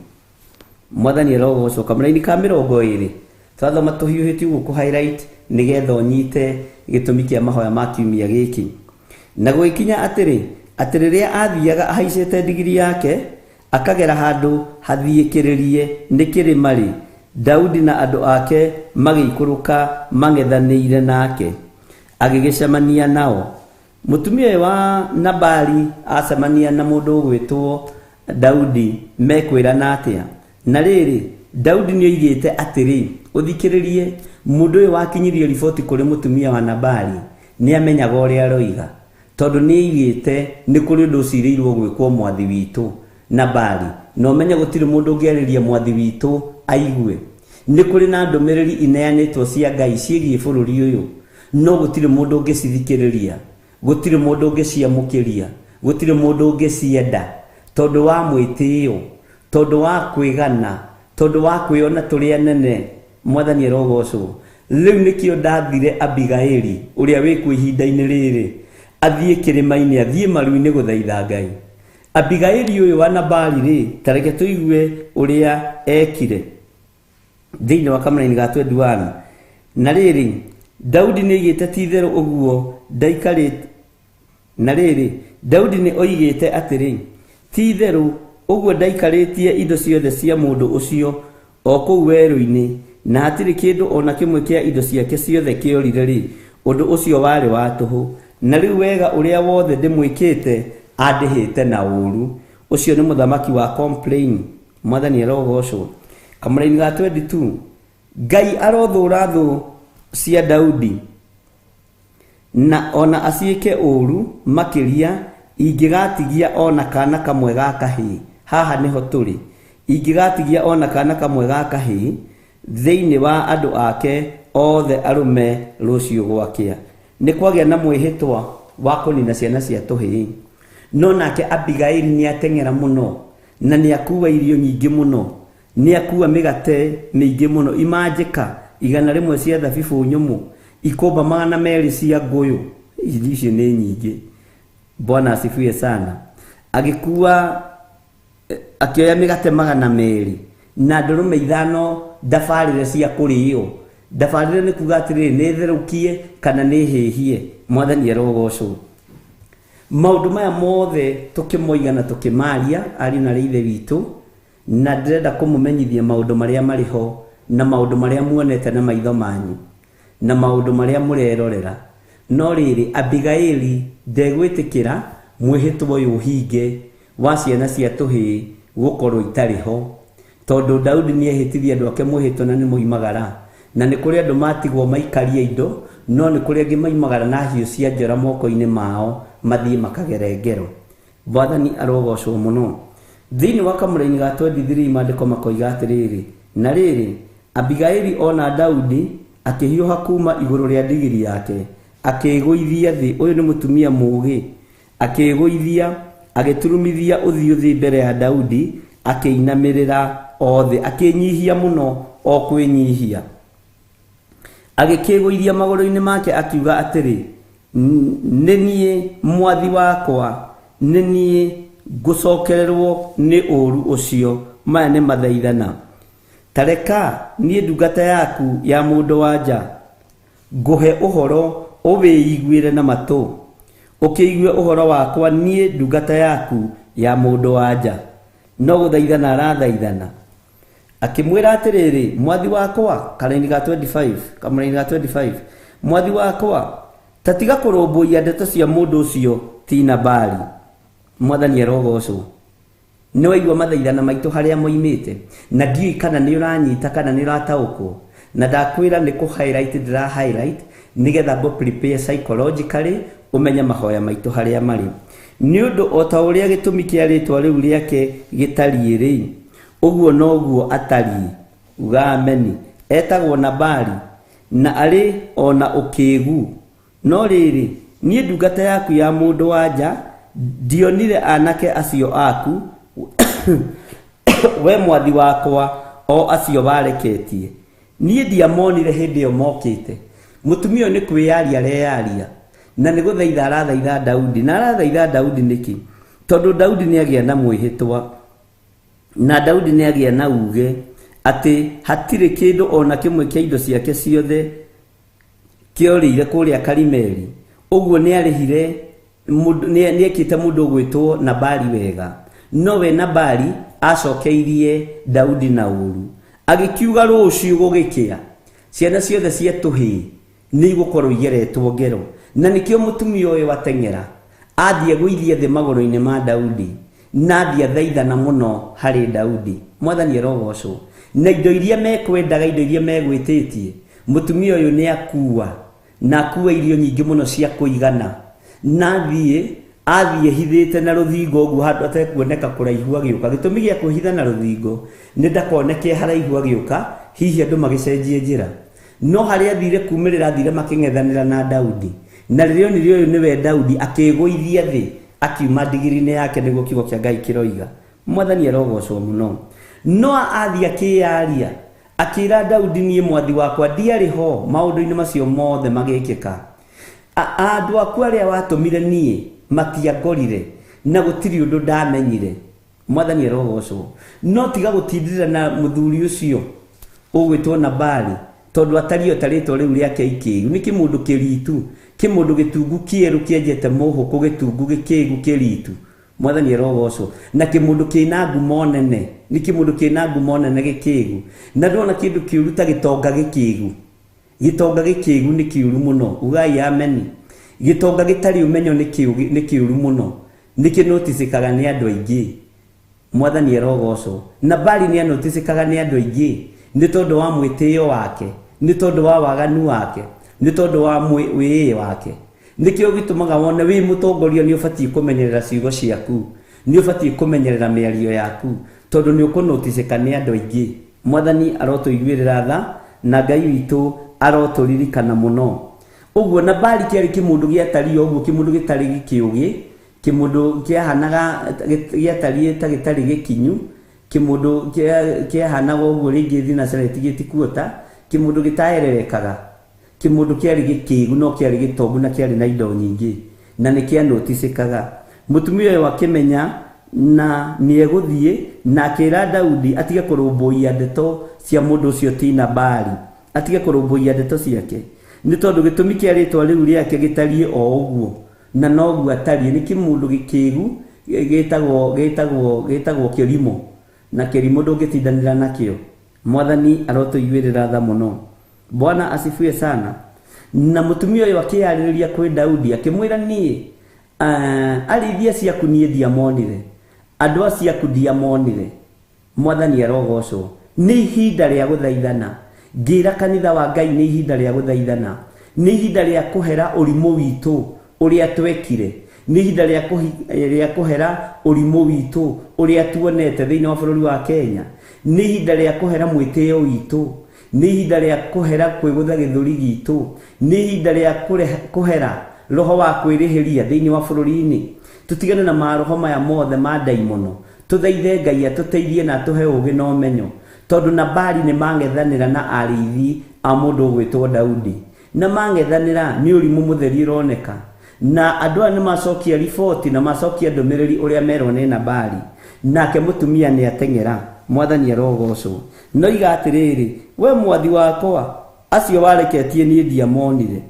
Mwathani arogocwo. Kamũraini ka 20 twathoma tũhiũhĩtie ũguo kũ highlight nĩgetha ũnyite gĩtũmi kĩa mahoya ma kiumia gĩkĩ. Na gũgĩkinya atĩrĩ, atĩ rĩrĩa athiaga ahaicĩte ndigiri yake akagera handũ hathiĩkĩrĩrie nĩ kĩrĩma-rĩ, Daudi na andũ ake magĩikũrũka mang'ethanĩire nake, agĩgĩcemania nao. Mũtumia ũyũ wa Nabali acemania na mũndũ ũgwĩtwo Daudi mekwĩrana atĩa? Na rĩrĩ, Daudi nĩoigĩte atĩrĩ, ũthikĩrĩrie, mũndũ ũyũ wakinyirie riboti kũrĩ mũtumia wa Nabali nĩamenyaga ũrĩa aroiga, tondũ nĩoigĩte nĩ kũrĩ ũndũ ũcirĩirwo gwĩkwo mwathi witũ Nabali, na ũmenye gũtirĩ mũndũ ũngĩarĩria mwathi witũ aigue. Nĩ kũrĩ na ndũmĩrĩri ineanĩtwo cia Ngai ciĩgiĩ bũrũri ũyũ, no gũtirĩ mũndũ ũngĩcithikĩrĩria, gũtirĩ mũndũ ũngĩciamũkĩria, gũtirĩ mũndũ ũngĩcienda, tondũ wa mwĩtĩo, tondũ wa kwĩgana, tondũ wa kwĩona tũrĩ anene. Mwathani arogocwo. Rĩu nĩkĩo ndathire Abigaili ũrĩa wĩkuo ihinda-inĩ rĩrĩ athiĩ kĩrĩma-inĩ, athiĩ maru-inĩ gũthaitha Ngai. Abigaili ũyũ wa Nabali rĩ, ta reke tũigue ũrĩa ekire thĩinĩ wa kamũraini ga 21. Na rĩrĩ, Daudi nĩoigĩte ti-itherũ ũguo ndaikarĩte. Na rĩrĩ, Daudi nĩ oigĩte atĩrĩ, ti-itherũ ũguo ndaikarĩtie indo ciothe cia mũndũ ũcio o kũu werũ-inĩ, na hatirĩ kĩndũ o na kĩmwe kĩa indo ciake ciothe kĩorire rĩ, ũndũ ũcio warĩ wa tũhũ. Na rĩu wega ũrĩa wothe ndĩmwĩkĩte andĩhĩte na ũũru. Ũcio nĩ mũthamaki wa complain. Mwathani arogocwo. Kamũraini ga 22, Ngai arothũra thũ cia Daudi na ona aciĩke ũũru makĩria, ingĩgatigia ona kana kamwe ga kahĩĩ. Haha nĩho tũrĩ. Ingĩgatigia ona kana kamwe ga kahĩĩ thĩinĩ wa andũ ake othe arũme rũciũ gwakĩa. Nĩ kwagĩa na mwĩhĩtwa wa kũnina ciana cia tũhĩĩ. No nake Abigaili nĩateng'era mũno na nĩakua irio nyingĩ mũno, nĩakua mĩgate mĩingĩ mũno, imanjĩka 100 cia thabibũ nyũmũ, ikomba 200 cia ngũyũ. Irio icio nĩ nyingĩ. Bwana asifiwe sana. Agĩkua, akĩoya mĩgate 200 na ndũrũme 5 ndabarĩre cia kũrĩo. Ndabarĩre nĩ kuga atĩrĩrĩ, nĩ therũkie kana nĩ hĩhie. Mwathani arogocwo. Maũndũ maya mothe tũkĩmoiga na tũkĩmaria, ariũ na aarĩ a Ithe witũ, na ndĩrenda kũmũmenyithia maũndũ marĩa marĩ ho na maũndũ marĩa muonete na maitho manyu na maũndũ marĩa mũrerorera. No rĩrĩ, Abigaili ndegwĩtĩkĩra mwĩhĩtwa ũyũ ũhinge wa ciana cia tũhĩĩ gũkorwo itarĩ ho, tondũ Daudi nĩehĩtithia andũ ake mwĩhĩtwa na nĩmoimagara, na nĩ kũrĩ andũ matigwo maikarie indo, no nĩ kũrĩ angĩ maimagara na hiũ cia njora moko-inĩ mao mathiĩ makagere ngero. Mwathani arogocwo mũno. Thĩinĩ wa kamũraini ga 23 maandĩko makoiga atĩrĩrĩ, na rĩrĩ, Abigaili ona Daudi akĩhiũha kuma igũrũ rĩa ndigiri yake, akĩĩgũithia thĩ. Ũyũ nĩ mũtumia mũũgĩ. Akĩĩgũithia, agĩturumithia ũthiũ thĩ mbere ya Daudi, akĩinamĩrĩra o thĩ, akĩĩnyihia mũno o kwĩnyihia. Agĩkĩĩgũithia magũrũ-inĩ make akiuga atĩrĩ, nĩ niĩ mwathi wakwa, nĩ niĩ ngũcokererwo nĩ ũũru ũcio. Maya nĩ mathaithana. Ta reka niĩ ndungata yaku ya mũndũ wa nja ngũhe ũhoro ũwĩiguĩre na matũ, ũkĩigue ũhoro wakwa niĩ ndungata yaku ya mũndũ wa nja. No gũthaithana arathaithana. Akĩmwĩra atĩrĩrĩ, mwathi wakwa, karaini ga 25, kamũraini ga 25, mwathi wakwa, ta tiga kũrũmbũiya ndeto cia mũndũ ũcio ti Nabali. Mwathani arogocwo. Nĩ waigua mathaithana maitũ harĩa moimĩte, na ndiũĩ kana nĩ ũranyita kana nĩ ũrataũkwo. Na ndakwĩra nĩ kũ highlight ndĩra highlight nĩgetha ngũ prepare psychologically ũmenye mahoya maitũ harĩa marĩ. Nĩ ũndũ o ta ũrĩa gĩtũmi kĩa rĩtwa rĩu rĩake gĩtariĩ rĩ, ũguo noguo atariĩ. Uga ameni. Etagwo Nabali na arĩ ona ũkĩgu. No rĩrĩ, niĩ ndungata yaku ya mũndũ wa nja ndionire anake acio aku we mwathi wakwa o acio wareketie. Niĩ ndiamonire hĩndĩ ĩyo mokĩte. Mũtumia ũyũ nĩ kwĩyaria areyaria na nĩ gũthaitha arathaitha Daudi. Na arathaitha Daudi nĩkĩ? Tondũ Daudi nĩ agĩa na mwĩhĩtwa na Daudi nĩ agĩa na uge atĩ hatirĩ kĩndũ ona kĩmwe kĩa indo ciake ciothe kĩorĩire kũrĩa Karimeli. Ũguo nĩ arĩhire nĩ ekĩte mũndũ ũgwĩtwo Nabali wega, nowe Nabali acokeirie Daudi na ũru agĩkiuga rũciũ gũgĩkĩa ciana ciothe cia tũhĩĩ nĩ igũkorwo igeretwo ngero. Na nĩkĩo mũtumia ũyũ ateng'era athiĩ agũithie thĩ magũrũ-inĩ ma Daudi na athiĩ athaithana mũno harĩ Daudi. Mwathani arogocwo. Na indo iria mekwendaga, indo iria megwĩtĩtie, mũtumia ũyũ nĩ akua na akua irio nyingĩ mũno cia kũigana, na athiĩ hithĩte na rũthingo ũguo handũ atekuoneka kũraihu agĩũka. Gĩtũmi gĩa kwĩhitha na rũthingo nĩ ndakoneke haraihu agĩũka, hihi andũ magĩcenjie njĩra. No harĩa athire kumĩrĩra athire makĩng'ethanĩra na Daudi, na rĩrĩa onire ũyũ nĩwe Daudi akĩĩgũithia thĩ akiuma ndigiri-inĩ yake, nĩguo kiugo kĩa Ngai kĩroiga. Mwathani arogocwo mũno. No athiĩ akĩyaria akĩra Daudi, niĩ mwathi wakwa ndiarĩ ho maũndũ-inĩ macio mothe magĩkĩka. Andũ aku arĩa watũmire niĩ matiangorire na gũtirĩ ũndũ ndamenyire. Mwathani arogocwo. No tiga gũtindĩrĩra na mũthuri ũcio ũgwĩtwo Nabali, tondũ atariĩ o ta rĩtwa rĩu rĩake ikĩgu. Nĩ kĩmũndũ kĩritu, kĩmũndũ gĩtungu kĩerũ kĩenjete mũhũkũ, gĩtungu gĩkĩgu kĩritu. Mwathani arogocwo. Na kĩmũndũ kĩna ngumo nene, nĩ kĩmũndũ kĩna ngumo nene gĩkĩgu. Na ndona kĩndũ kĩũru ta gĩtonga gĩkĩgu. Gĩtonga gĩkĩgu nĩ kĩũru mũno. Ugai ameni. Gĩtonga gĩtarĩ ũmenyo nĩ kĩũru mũno. Nĩ kĩnoticĩkaga nĩ andũ aingĩ. Mwathani arogocwo. Nabali nĩ anoticĩkaga nĩ andũ aingĩ nĩ tondũ wa mwĩtĩo wake, nĩ tondũ wa waganu wake, nĩ tondũ wa wĩĩ wake. Nĩkĩo gĩtũmaga wone wĩ mũtongoria nĩ ũbatiĩ kũmenyerera ciugo ciaku, nĩ ũbatiĩ kũmenyerera mĩario yaku, tondũ nĩ ũkũnoticĩka nĩ andũ aingĩ. Mwathani arotũiguĩrĩra tha na Ngai witũ arotũririkana mũno. Ũguo Nabali kĩarĩ kĩmũndũ gĩatariĩ ũguo, kĩmũndũ gĩtarĩ gĩkĩũgĩ, kĩmũndũ kĩahanaga gĩatariĩ ta gĩtarĩ gĩkinyu, kĩmũndũ kĩahanaga ũguo rĩngĩ thinacareti gĩtikuota, kĩmũndũ gĩtaererekaga, kĩmũndũ kĩarĩ gĩkĩgu no kĩarĩ gĩtongu na kĩarĩ na indo nyingĩ na nĩ kĩanoticĩkaga. Mũtumia ũyũ akĩmenya na nĩ egũthiĩ na akĩra Daudi atige kũrũmbũiya ndeto cia mũndũ ũcio ti Nabali, atige kũrũmbũiya ndeto ciake, nĩ tondũ gĩtũmi kĩa rĩtwa rĩu rĩake gĩtariĩ o ũguo na noguo atariĩ. Nĩ kĩmũndũ gĩkĩgu gĩtagwo kĩrimũ, na kĩrimũ ndũngĩtindanĩra nakĩo. Mwathani arotũiguĩrĩra tha mũno. Bwana asifiwe sana. Na mũtumia ũyũ akĩyarĩrĩria kwĩ Daudi akĩmwĩra, niĩ arĩithia ciaku niĩ ndiamonire, andũ acio aku ndiamonire. Mwathani arogocwo. Nĩ ihinda rĩa gũthaithana. Ngĩra kanitha wa Ngai nĩ ihinda rĩa gũthaithana, nĩ ihinda rĩa kũhera ũrimũ witũ ũrĩa twekire, nĩ ihinda rĩa kũhera ũrimũ witũ ũrĩa tuonete thĩinĩ wa bũrũri wa Kenya, nĩ ihinda rĩa kũhera mwĩtĩo witũ, nĩ ihinda rĩa kũhera kwĩgũtha gĩthũri gitũ, nĩ ihinda rĩa kũhera roho wa kwĩrĩhĩria thĩinĩ wa bũrũri-inĩ. Tũtigane na maroho maya mothe ma ndaimono, tũthaithe Ngai atũteithie na atũhe ũũgĩ na ũmenyo, tondũ Nabali nĩ mang'ethanĩra na arĩithi a mũndũ ũgwĩtwo Daudi, na mang'ethanĩra nĩ ũrimũ mũtheri ũroneka. Na andũ aya nĩ macokia riboti na macokia ndũmĩrĩri ũrĩa merwo nĩ Nabali, nake mũtumia nĩ ateng'era. Mwathani arogocwo. Noiga atĩrĩrĩ, we mwathi wakwa, acio wareketie niĩ ndiamonire,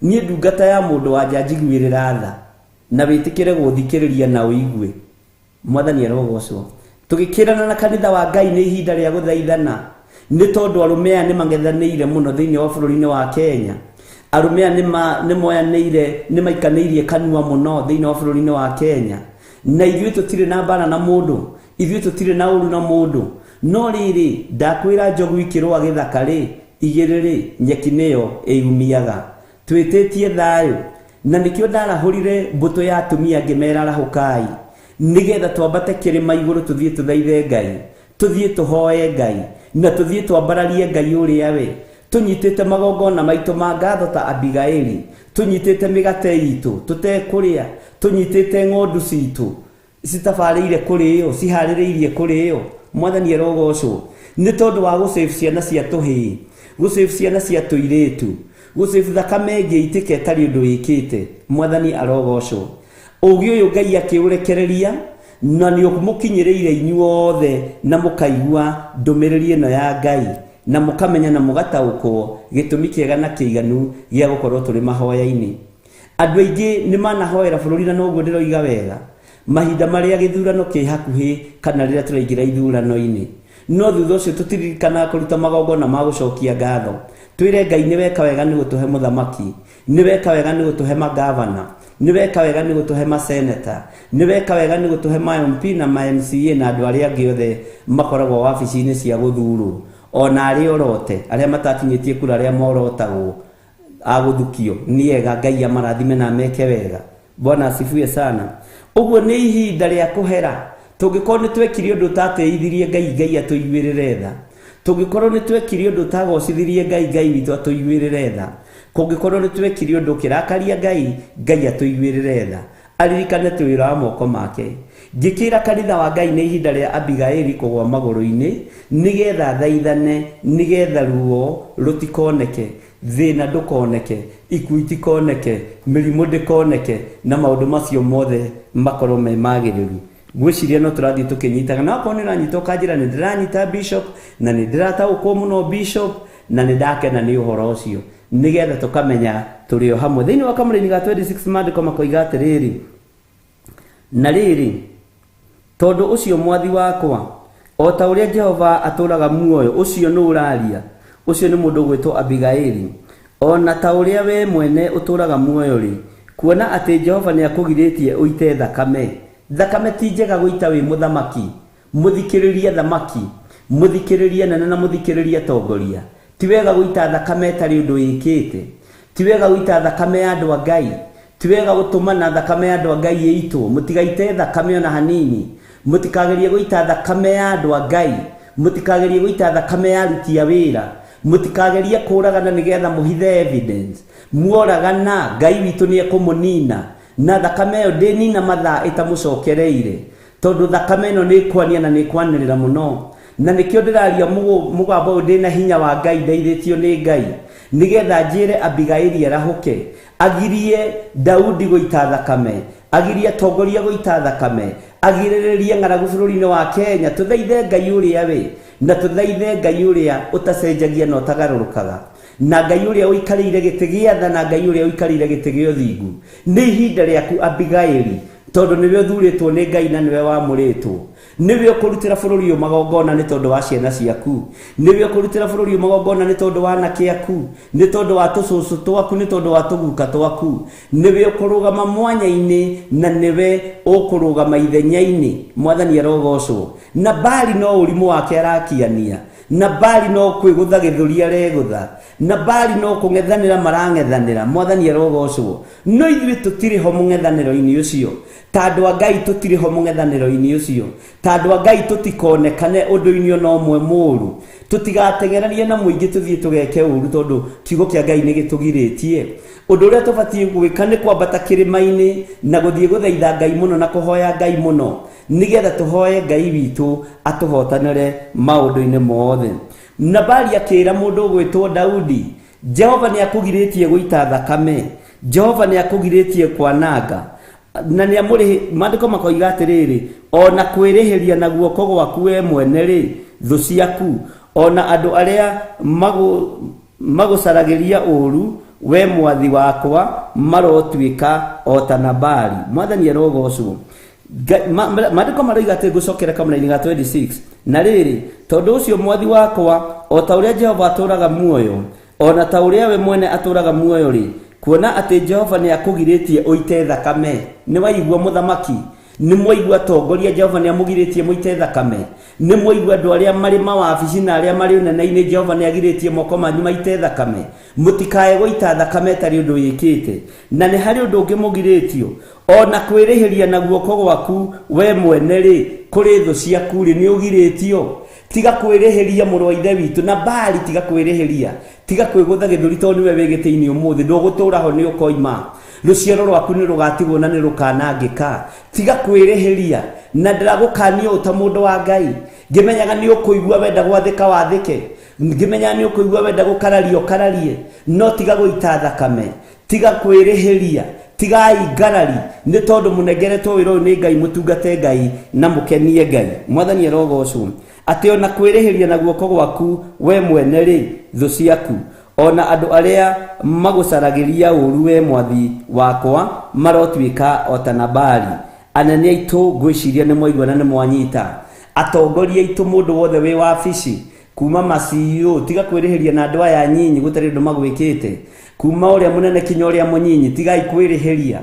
niĩ ndungata ya mũndũ wa nja njiguĩrĩra tha na wĩtĩkĩre gũthikĩrĩria na ũigue. Mwathani arogocwo. Tũgĩkĩrana na kanitha wa Ngai nĩ ihinda rĩa gũthaithana, nĩ tondũ arũme aya nĩ mang'ethanĩire mũno thĩinĩ wa bũrũri-inĩ wa Kenya. Arũme aya nĩ moyanĩire, nĩ maikanĩirie kanua mũno thĩinĩ wa bũrũri-inĩ wa Kenya. Na ithuĩ tũtirĩ na mbara na mũndũ, ithuĩ tũtirĩ na ũru na mũndũ. No rĩrĩ, ndakwĩra njogu ikĩrũa gĩthaka rĩ, igĩrĩ rĩ, nyeki nĩyo ĩumiaga. Twĩtĩtie thayũ, na nĩkĩo ndarahũrire mbũtũ ya atumia ngĩmera arahũkai, nĩgetha twambate kĩrĩma igũrũ tũthiĩ tũthaithe Ngai, tũthiĩ tũhoe Ngai, na tũthiĩ twambararie Ngai ũrĩa we. Tũnyitĩte magongona maitũ ma ngatho ta Abigaili, tũnyitĩte mĩgate itũ tũtekũrĩa, tũnyitĩte ng'ondu citũ citabarĩire kũrĩo, ciharĩrĩirie kũrĩo. Mwathani arogocwo. Nĩ tondũ wa gũsave ciana cia tũhĩĩ, gũsave ciana cia tũirĩtu, Gũcĩbu thakame ĩngĩ ĩitĩke ĩtarĩ ũndũ wĩkĩte. Mwathani arogocwo. Ũgĩ ũyũ Ngai akĩũrekereria na nĩ mũkinyĩrĩire inyuothe na mũkaigua ndũmĩrĩri ĩno ya Ngai na mũkamenya na mũgataũkwo gĩtũmi kĩega na kĩiganu gĩa gũkorwo tũrĩ mahoya-inĩ. Andũ aingĩ nĩ manahoera bũrũri na noguo ndĩroiga wega mahinda marĩa gĩthurano kĩ hakuhĩ kana rĩrĩa tũraingĩra ithurano-inĩ, no thutha ũcio tũtiririkanaga kũruta magongona ma gũcokia ngatho. Twĩre Ngai nĩ weka wega nĩ gũtũhe mũthamaki, nĩ weka wega nĩ gũtũhe magavana, nĩ weka wega nĩ gũtũhe maseneta, nĩ weka wega nĩ gũtũhe ma MP na ma MCA na andũ arĩa angĩ othe makoragwo wabici-inĩ cia gũthurwo, ona arĩa orote, arĩa matakinyĩtie kura, arĩa morotagwo agũthukio. Nĩ ega Ngai amarathime na ameke wega. Bwana asifiwe sana. Ũguo nĩ ihinda rĩa kũhera. Tũngĩkorwo nĩ twekire ũndũ ũtatĩithirie Ngai, Ngai atũiguĩrĩre tha. Tũngĩkorwo nĩ twekire ũndũ ũtagocithirie Ngai, Ngai witũ atũiguĩrĩre tha. Kũngĩkorwo nĩ twekire ũndũ ũkĩrakaria Ngai, Ngai atũiguĩrĩre tha. Aririkane twĩ wĩra wa moko make. Ngĩkĩra kanitha wa Ngai nĩ ihinda rĩa Abigaili kũgwa magũrũ-inĩ nĩgetha thaithane, nĩgetha ruo rũtikoneke, thĩna ndũkoneke, ikuũ itikoneke, mĩrimũ ndĩkoneke, na maũndũ macio mothe makorwo me magĩrĩru. Ngwĩciria no tũrathiĩ tũkĩnyitaga, na okorwo nĩ ũranyita ũkanjĩra nĩ ndĩranyita bishop, na nĩ ndĩrataũkwo mũno bishop, na nĩ ndakena nĩ ũhoro ũcio, nĩgetha tũkamenya tũrĩ o hamwe. Thĩinĩ wa kamũraini ga 26 maandĩko makoiga atĩrĩrĩ, na rĩrĩ, tondũ ũcio mwathi wakwa, o ta ũrĩa Jehova atũũraga muoyo, ũcio nĩ ũraria, ũcio nĩ mũndũ ũgwĩtwo Abigaili, ona ta ũrĩa we mwene ũtũũraga muoyo-rĩ, kuona atĩ Jehova nĩ akũgirĩtie ũite thakame. Thakame ti njega gũita wĩ mũthamaki, mũthikĩrĩrie thamaki, mũthikĩrĩrie nene na mũthikĩrĩrie tongoria. Ti wega gũita thakame ĩtarĩ ũndũ wĩkĩte. Ti wega gũita thakame ya andũ a Ngai. Ti wega gũtũmana thakame ya andũ a Ngai ĩitwo. Mũtigaite thakame ona hanini. Mũtikagerie gũita thakame ya andũ a Ngai. Mũtikagerie gũita thakame ya aruti a wĩra. Mũtikagerie kũragana nĩgetha mũhithe evidence. Muoragana, Ngai witũ nĩ ekũmũnina. Na thakame ĩyo ndĩnina mathaa ĩtamũcokereire. Tondũ thakame ĩno nĩ ĩkwania na nĩ ĩkwanĩrĩra mũno. Na nĩkĩo ndĩraria mũgambo ũyũ ndĩna hinya wa Ngai, ndeithĩtio nĩ Ngai, nĩgetha njĩre Abigaili arahũke, agirie Daudi gũita thakame, agirie atongoria gũita thakame, agirĩrĩrie ng'aragu bũrũri-inĩ wa Kenya. Tũthaithe Ngai ũrĩa wĩ, na tũthaithe Ngai ũrĩa ũtacenjagia na ũtagarũrũkaga, na Ngai ũrĩa ũikarĩire gĩtĩ gĩa tha, na Ngai ũrĩa ũikarĩire gĩtĩ gĩa ũthingu. Nĩ ihinda rĩaku Abigaili, tondũ nĩwe ũthurĩtwo nĩ Ngai na nĩwe wamũrĩtwo. Nĩwe ũkũrutĩra bũrũri ũyũ magongona nĩ tondũ wa ciana ciaku. Nĩwe ũkũrutĩra bũrũri ũyũ magongona nĩ tondũ wa anake aku, nĩ tondũ wa tũcũcũ twaku, nĩ tondũ wa tũguka twaku. Nĩwe ũkũrũgama mwanya-inĩ na nĩwe ũkũrũgama ithenya-inĩ. Mwathani arogocwo. Nabali no ũrimũ wake arakiania. Nabali no kwĩgũtha gĩthũri aregũtha. Nabali no kũng'ethanĩra marang'ethanĩra. Mwathani arogocwo. No ithuĩ tũtirĩ ho mũng'ethanĩro-inĩ ũcio. Ta andũ a Ngai tũtirĩ ho mũng'ethanĩro-inĩ ũcio. Ta andũ a Ngai tũtikonekane ũndũ-inĩ ona ũmwe mũũru. Tũtigateng'eranie na mũingĩ tũthiĩ tũgeke ũru, tondũ kiugo kĩa Ngai nĩ gĩtũgirĩtie. Ũndũ ũrĩa tũbatiĩ gwĩka nĩ kwambata kĩrĩma-inĩ na gũthiĩ gũthaitha Ngai mũno na kũhoya Ngai mũno, nĩgetha tũhoe Ngai witũ atũhotanĩre maũndũ-inĩ mothe. Nabali akĩra mũndũ ũgwĩtwo Daudi, Jehova nĩ akũgirĩtie gũita thakame, Jehova nĩ akũgirĩtie kwananga, na nĩ amũrĩhĩ. Maandĩko makoiga atĩrĩrĩ, ona kwĩrĩhĩria na guoko gwaku we mwene rĩ, thũ ciaku, ona andũ arĩa magũcaragĩria ũũru, we mwathi wakwa, marotuĩka o ta Nabali. Mwathani arogocwo. Maandĩko maroiga atĩ ngũcokera kamũraini ga 26, na rĩrĩ, tondũ ũcio mwathi wakwa, o ta ũrĩa Jehova atũũraga muoyo, ona ta ũrĩa we mwene atũũraga muoyo rĩ, kuona atĩ Jehova nĩ akũgirĩtie ũite thakame. Nĩ waigua mũthamaki, nĩ mwaigua atongoria, Jehova nĩ amũgirĩtie mũite thakame. Nĩ mwaigua andũ arĩa marĩ mawabici na arĩa marĩ ũnene-inĩ, Jehova nĩ agirĩtie moko manyu maite thakame. Mũtikae gũita thakame ĩtarĩ ũndũ wĩkĩte. Na nĩ harĩ ũndũ ũngĩ mũgirĩtio, ona kwĩrĩhĩria na guoko gwaku we mwene rĩ, kũrĩ thũ ciaku rĩ, nĩ ũgirĩtio. Tiga kwĩrĩhĩria mũrũ wa ithe witũ. Nabali, tiga kwĩrĩhĩria, tiga kwĩgũtha gĩthũri tondũ nĩwe wĩ gĩtĩ-inĩ ũmũthĩ. Ndũgũtũũra ho, nĩ ũkoima. Rũciaro rwaku nĩ rũgatigwo na nĩ rũkanangĩka. Tiga kwĩrĩhĩria. Na ndĩragũkania ũũ ta mũndũ wa Ngai, ngĩmenyaga nĩ ũkũigua wenda gwathĩka wathĩke. Ngĩmenya nĩ ũkũigua wenda gũkararia ũkararie, no tiga gũita thakame, tiga kwĩrĩhĩria, tigai ngarari, nĩ tondũ mũnengeretwo wĩra ũyũ nĩ Ngai, mũtungate Ngai na mũkenie Ngai. Mwathani arogocwo. Atĩ ona kwĩrĩhĩria na guoko gwaku we mwene rĩ, thũ ciaku ona andũ arĩa magũcaragĩria ũru we mwathi wakwa marotuĩka o ta Nabali. Anene aitũ ngwĩciria nĩ mwaigua na nĩ mwanyita. Atongoria aitũ mũndũ wothe wĩ wabici kuma ma CEO, tiga kwĩrĩhĩria na andũ aya nyinyi gũtarĩ ũndũ magwĩkĩte, kuma ũrĩa mũnene kinya ũrĩa mũnyinyi, tigai kwĩrĩhĩria,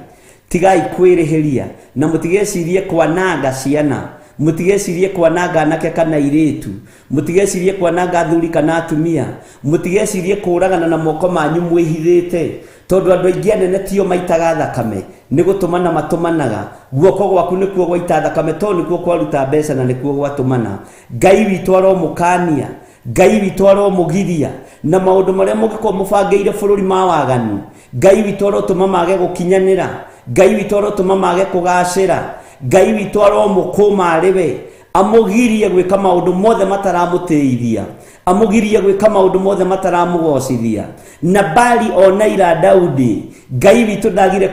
tigai kwĩrĩhĩria, na mũtigecirie kwananga ciana, mũtigecirie kwananga anake kana airĩtu, mũtigecirie kwananga athuri kana atumia, mũtigecirie kũragana na moko manyu mwĩhithĩte, tondũ andũ aingĩ anene tio maitaga thakame, nĩ gũtũmana matũmanaga. Guoko gwaku nĩkuo gwaita thakame, tondũ nĩkuo kwaruta mbeca na nĩkuo gwatũmana. Ngai witũ aromũkania, Ngai witũ aromũgiria na maũndũ marĩa mũngĩkorwo mũbangĩire bũrũri ma waganu. Ngai witũ arotũma mage gũkinyanĩra, Ngai witũ arotũma mage kũgacĩra, Ngai witũ aromũkũma arĩ we, amũgirie gwĩka maũndũ mothe mataramũtĩithia, amũgirie gwĩka maũndũ mothe mataramũgocithia. Nabali ona ira Daudi, Ngai witũ ndagire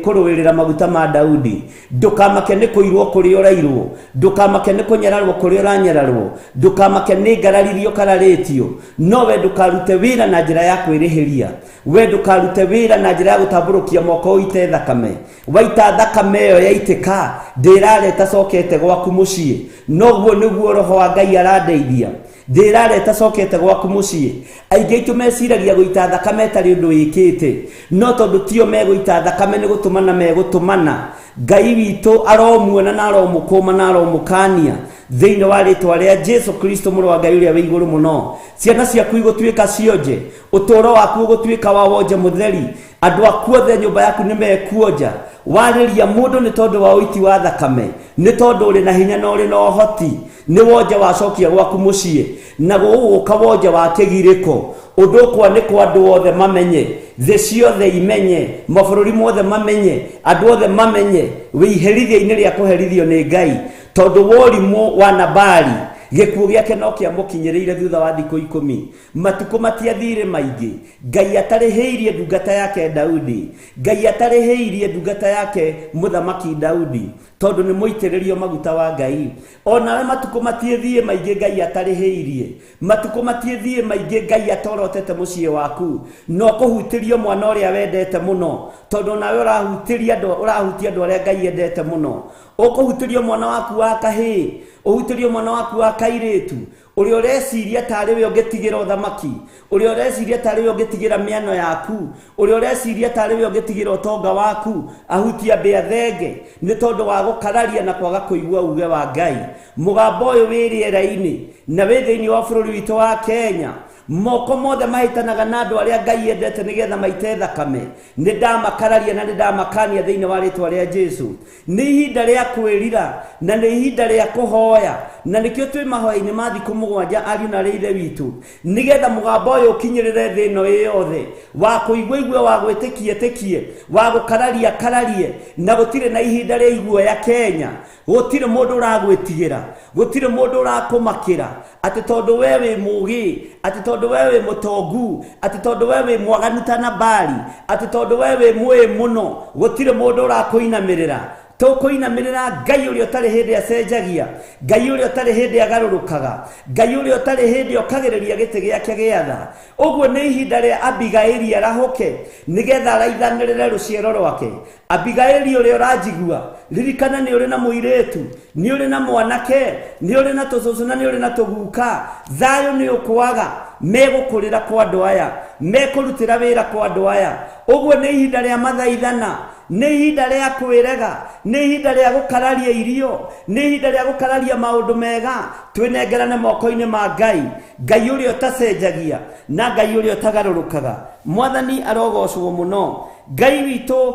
kũrũĩrĩra maguta ma Daudi. Ndũkamake nĩ kũirwo kũrĩa ũrairwo, ndũkamake nĩ kũnyararwo kũrĩa ũranyararwo, ndũkamake nĩ ngarari iria ũkararĩtio, no we ndũkarute wĩra na njĩra ya kwĩrĩhĩria, we ndũkarute wĩra na njĩra ya gũtambũrũkia moko ũite thakame. Waita thakame ĩyo yaitĩka, ndĩrareta cokete gwaku mũciĩ. Noguo nĩguo roho wa Ngai arandeithia, ndĩrareta cokete gwaku mũciĩ. Aingĩ aitũ meciragia gũita thakame ĩtarĩ ũndũ wĩkĩte, no tondũ tio megũita thakame nĩ gũtũmana megũtũmana. Ngai witũ aromuona na aromũkũma na aromũkania thĩinĩ wa rĩtwa rĩa Jesu Kristo mũrũ wa Ngai ũrĩa wĩ igũrũ mũno. Ciana ciaku igũtuĩka cionje, ũtũũro waku ũgũtuĩka wa wonje mũtheri, andũ aku othe nyũmba yaku nĩ mekuonja. Warĩria mũndũ nĩ tondũ wa ũiti wa thakame, nĩ tondũ ũrĩ na hinya na ũrĩ na ũhoti, nĩ wonje wacokia gwaku mũciĩ, na gũgũka wonje wa kĩgirĩko. Ũndũ ũkwanĩkwo andũ othe mamenye, thĩ ciothe imenye, mabũrũri mothe mamenye, andũ othe mamenye, wĩ iherithia-inĩ rĩa kũherithio nĩ Ngai, tondũ worimũ wa Nabali gĩkuũ gĩake no kĩamũkinyĩrĩire thutha wa thikũ 10. Matukũ matiathire maingĩ, Ngai atarĩhĩirie ndungata yake Daudi, Ngai atarĩhĩirie ndungata yake mũthamaki Daudi, tondũ nĩ mũitĩrĩrio maguta wa Ngai. Onawe matukũ matiĩthiĩ maingĩ Ngai atarĩhĩirie, matukũ matiĩthiĩ maingĩ Ngai atorotete mũciĩ waku, no kũhutĩrio mwana ũrĩa wendete mũno, tondũ nawe ũrahutĩria andũ, ũrahutia andũ arĩa Ngai endete mũno. Ũkũhutĩrio mwana waku wa kahĩĩ, ũhutĩrio mwana waku wa kairĩtu, ũrĩa ũreciria tarĩ we ũngĩtigĩra ũthamaki, ũrĩa ũreciria tarĩ we ũngĩtigĩra mĩano yaku, ũrĩa ũreciria tarĩ we ũngĩtigĩra ũtonga waku, ahutia mbĩa thenge nĩ tondũ wa gũkararia na kwaga kũigua uge wa Ngai. Mũgambo ũyũ wĩ rĩera-inĩ na wĩ thĩinĩ wa bũrũri witũ wa Kenya, moko mothe mahĩtanaga na andũ arĩa Ngai endete nĩgetha maite thakame, nĩ ndamakararia na nĩ ndamakania thĩinĩ wa rĩtwa rĩa Jesu. Nĩ ihinda rĩa kwĩrira na nĩ ihinda rĩa kũhoya, na nĩkĩo twĩ mahoya-inĩ ma thikũ 7 ariũ na arĩ ithe witũ, nĩgetha mũgambo ũyũ ũkinyĩrĩre thĩ ĩno ĩ yothe, wa kũigua igue, wa gwĩtĩkia ĩtĩkie, wa gũkararia kararie, na gũtirĩ na ihinda rĩa iguoya Kenya. Gũtirĩ mũndũ ũragwĩtigĩra, gũtirĩ mũndũ ũrakũmakĩra, atĩ tondũ we wĩ mũũgĩ, atĩ tondũ we wĩ mũtongu, atĩ tondũ we wĩ mwaganu ta Nabali, atĩ tondũ we wĩ mwĩĩ mũno, gũtirĩ mũndũ ũrakũinamĩrĩra. Tũkũinamĩrĩra Ngai ũrĩa ũtarĩ hĩndĩ acenjagia, Ngai ũrĩa ũtarĩ hĩndĩ agarũrũkaga, Ngai ũrĩa ũtarĩ hĩndĩ okagĩrĩria gĩtĩ gĩake gĩa tha. Ũguo nĩ ihinda rĩa Abigaili arahũke nĩgetha araithanĩrĩre rũciaro rwake. Abigaili ũrĩa ũranjigua, ririkana nĩ ũrĩ na mũirĩtu, nĩ ũrĩ na mwanake, nĩ ũrĩ na tũcũcũ na nĩ ũrĩ na tũguka. Thayũ nĩ ũkwaga, megũkũrĩra kwa andũ aya, mekũrutĩra wĩra kwa andũ aya. Ũguo nĩ ihinda rĩa mathaithana, nĩ ihinda rĩa kwĩrega, nĩ ihinda rĩa gũkararia irio, nĩ ihinda rĩa gũkararia maũndũ mega. Twĩnengerane moko-inĩ ma Ngai, Ngai ũrĩa ũtacenjagia na Ngai ũrĩa ũtagarũrũkaga. Mwathani arogocwo mũno. Ngai witũ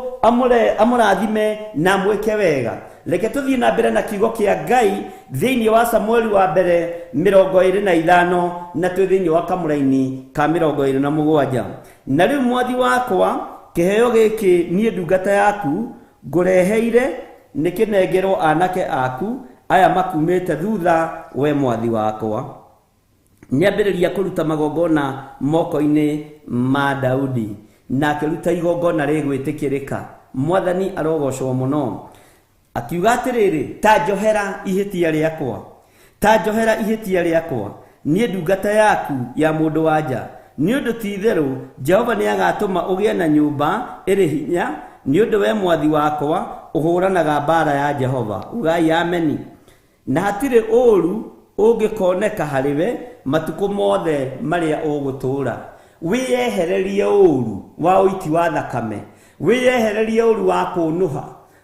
amũrathime na amwĩke wega. Reke tũthiĩ na mbere na kiugo kĩa Ngai thĩinĩ wa Samueli wa mbere 25 na twĩ thĩinĩ wa kamũraini ka 27. Na rĩu mwathi wakwa, kĩheo gĩkĩ niĩ ndungata yaku ngũreheire nĩ kĩnengerwo anake aku aya makumĩte thutha we mwathi wakwa. Nĩambĩrĩria kũruta magongona moko-inĩ ma Daudi, na akĩruta igongona rĩgwĩtĩkĩrĩka. Mwathani arogocwo mũno. Akiuga atĩrĩrĩ, ta njohera ihĩtia rĩakwa, ta njohera ihĩtia rĩakwa, niĩ ndungata yaku ya mũndũ wa nja, nĩ ũndũ ti-itherũ Jehova nĩagatũma ũgĩe na nyũmba ĩrĩ hinya, nĩ ũndũ we mwathi wakwa ũhũranaga mbaara ya Jehova. Ugai ameni. Na hatirĩ ũũru ũngĩkoneka harĩ we matukũ mothe marĩa ũgũtũũra. Wĩyehererie ũũru wa ũiti wa thakame, wĩyehererie ũũru wa kũnũha,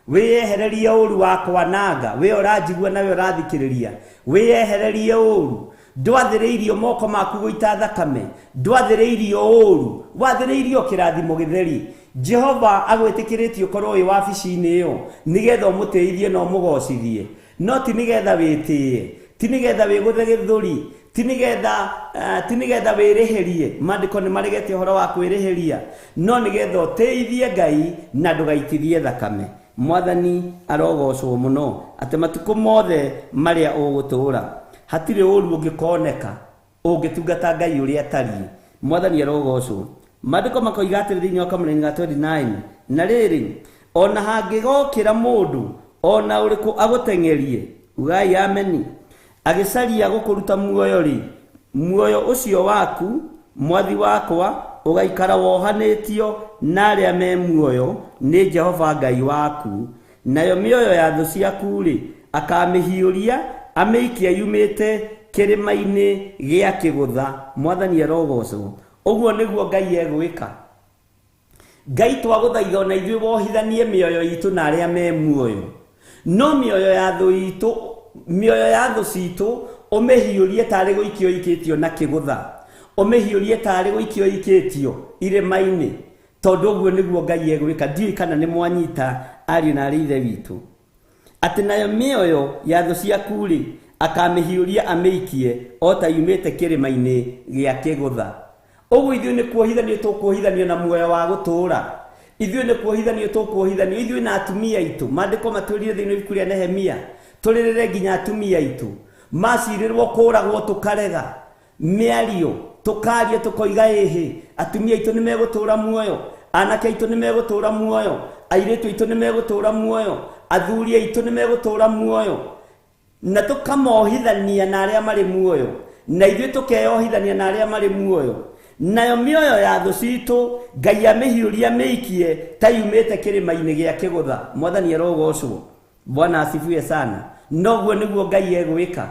wĩyehererie ũũru wa kwananga. We ũranjigua na we ũrathikĩrĩria, wĩyehererie ũũru. Ndwathĩrĩirio moko maku gũita thakame, ndwathĩrĩirio ũũru, wathĩrĩirio kĩrathimo gĩtheri. Jehova agwĩtĩkĩrĩtie ũkorwo wĩ wabici-inĩ ĩyo nĩgetha ũmũtĩithie na ũmũgocithie, no ti nĩgetha wĩtĩe, ti nĩgetha wĩgũthe gĩthũri, ti nĩgetha wĩrĩhĩrie. Maandĩko nĩ maregete ũhoro wa kwĩrĩhĩria, no nĩgetha ũtĩithie Ngai na ndũgaitithie thakame. Mwathani arogocwo mũno atĩ matukũ mothe marĩa ũgũtũũra hatirĩ ũũru ũngĩkoneka ũngĩtungata Ngai ũrĩa atariĩ. Mwathani arogocwo. Maandĩko makoiga atĩrĩ thĩinĩ wa kamũraini ga 29, na rĩrĩ, ona hangĩgokĩra mũndũ ona ũrĩkũ agũteng'erie, ugai ameni, agĩcaria gũkũruta muoyo-rĩ, muoyo ũcio waku mwathi wakwa ũgaikara wohanĩtio na arĩa me muoyo nĩ Jehova Ngai waku, nayo mĩoyo ya thũ ciaku-rĩ akamĩhiũria amĩikie yumĩte kĩrĩma-inĩ gĩa kĩgũtha. Mwathani arogocwo. Ũguo nĩguo Ngai egwĩka. Ngai twagũthaitha ona ithuĩ wohithanie mĩoyo itũ na arĩa me muoyo, no mĩoyo ya thũ itũ, mĩoyo ya thũ citũ ũmĩhiũrie tarĩ gũikio ikĩtio na kĩgũtha, ũmĩhiũrie tarĩ gũikio ikĩtio irĩma-inĩ, tondũ ũguo nĩguo Ngai egwĩka. Ndiũĩ kana nĩ mwanyita ariũ na arĩ ithe witũ, atĩ nayo mĩoyo ya thũ ciaku-rĩ akamĩhiũria amĩikie o ta yumĩte kĩrĩma-inĩ gĩa kĩgũtha. Ũguo ithuĩ nĩ kuohithanio tũkuohithanio na muoyo wa gũtũũra, ithuĩ nĩ kuohithanio tũkuohithanio, ithuĩ na atumia aitũ. Maandĩko matwĩrire thĩinĩ wa ibuku rĩa Nehemia tũrĩrĩre nginya atumia aitũ macirĩrwo kũragwo tũkarega mĩario, tũkaria tũkoiga ĩhĩ, atumia aitũ nĩ megũtũũra muoyo, anake aitũ nĩ megũtũũra muoyo, airĩtu aitũ nĩ megũtũũra muoyo, athuri aitũ nĩ megũtũũra muoyo, na tũkamohithania na arĩa marĩ muoyo, na ithuĩ tũkeyohithania na arĩa marĩ muoyo. Nayo mĩoyo ya thũ citũ Ngai amĩhiũria amĩikie ta yumĩte kĩrĩma-inĩ gĩa kĩgũtha. Mwathani arogocwo. Bwana asifiwe sana. Noguo nĩguo Ngai egwĩka.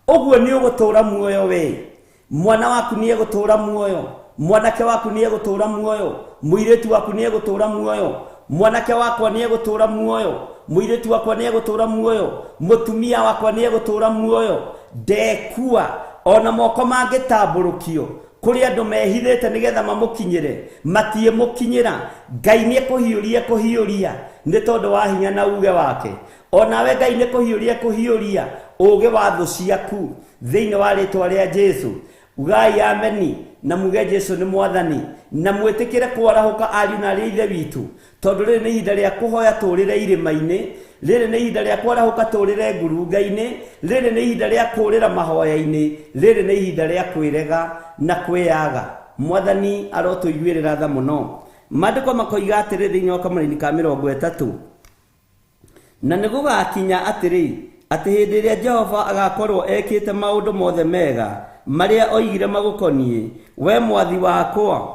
Ũguo nĩ ũgũtũũra muoyo we. Mwana waku nĩ egũtũũra muoyo, mwanake waku nĩ egũtũũra muoyo, mũirĩtu waku nĩ egũtũũra muoyo, mwanake wakwa nĩ egũtũũra muoyo, mũirĩtu wakwa nĩ egũtũũra muoyo, mũtumia wakwa nĩ egũtũũra muoyo. Ndekua ona moko mangĩtambũrũkio kũrĩ andũ mehithĩte nĩgetha mamũkinyĩre, matiĩmũkinyĩra. Ngai nĩ ekũhiũria kũhiũria nĩ tondũ wa hinya na uge wake. Onawe Ngai nĩ kũhiũria kũhiũria ũũgĩ wa thũ ciaku thĩinĩ wa rĩtwa rĩa Jesu. Ugai ameni na muge Jesu nĩ mwathani, na mwĩtĩkĩre kwarahũka ariũ na arĩ ithe witũ, tondũ rĩrĩ nĩ ihinda rĩa kũhoya tũũrĩre irĩma-inĩ, rĩrĩ nĩ ihinda rĩa kwarahũka tũũrĩre ngurunga-inĩ, rĩrĩ nĩ ihinda rĩa kũũrĩra mahoya-inĩ, rĩrĩ nĩ ihinda rĩa kwĩrega na kwĩyaga. Mwathani arotũiguĩrĩra tha mũno. Maandĩko makoiga atĩrĩ thĩinĩ wa kamũraini ka 30, na nĩ gũgakinya atĩrĩ, atĩ hĩndĩ ĩrĩa Jehova agakorwo ekĩte maũndũ mothe mega marĩa oigire magũkoniĩ, we mwathi wakwa,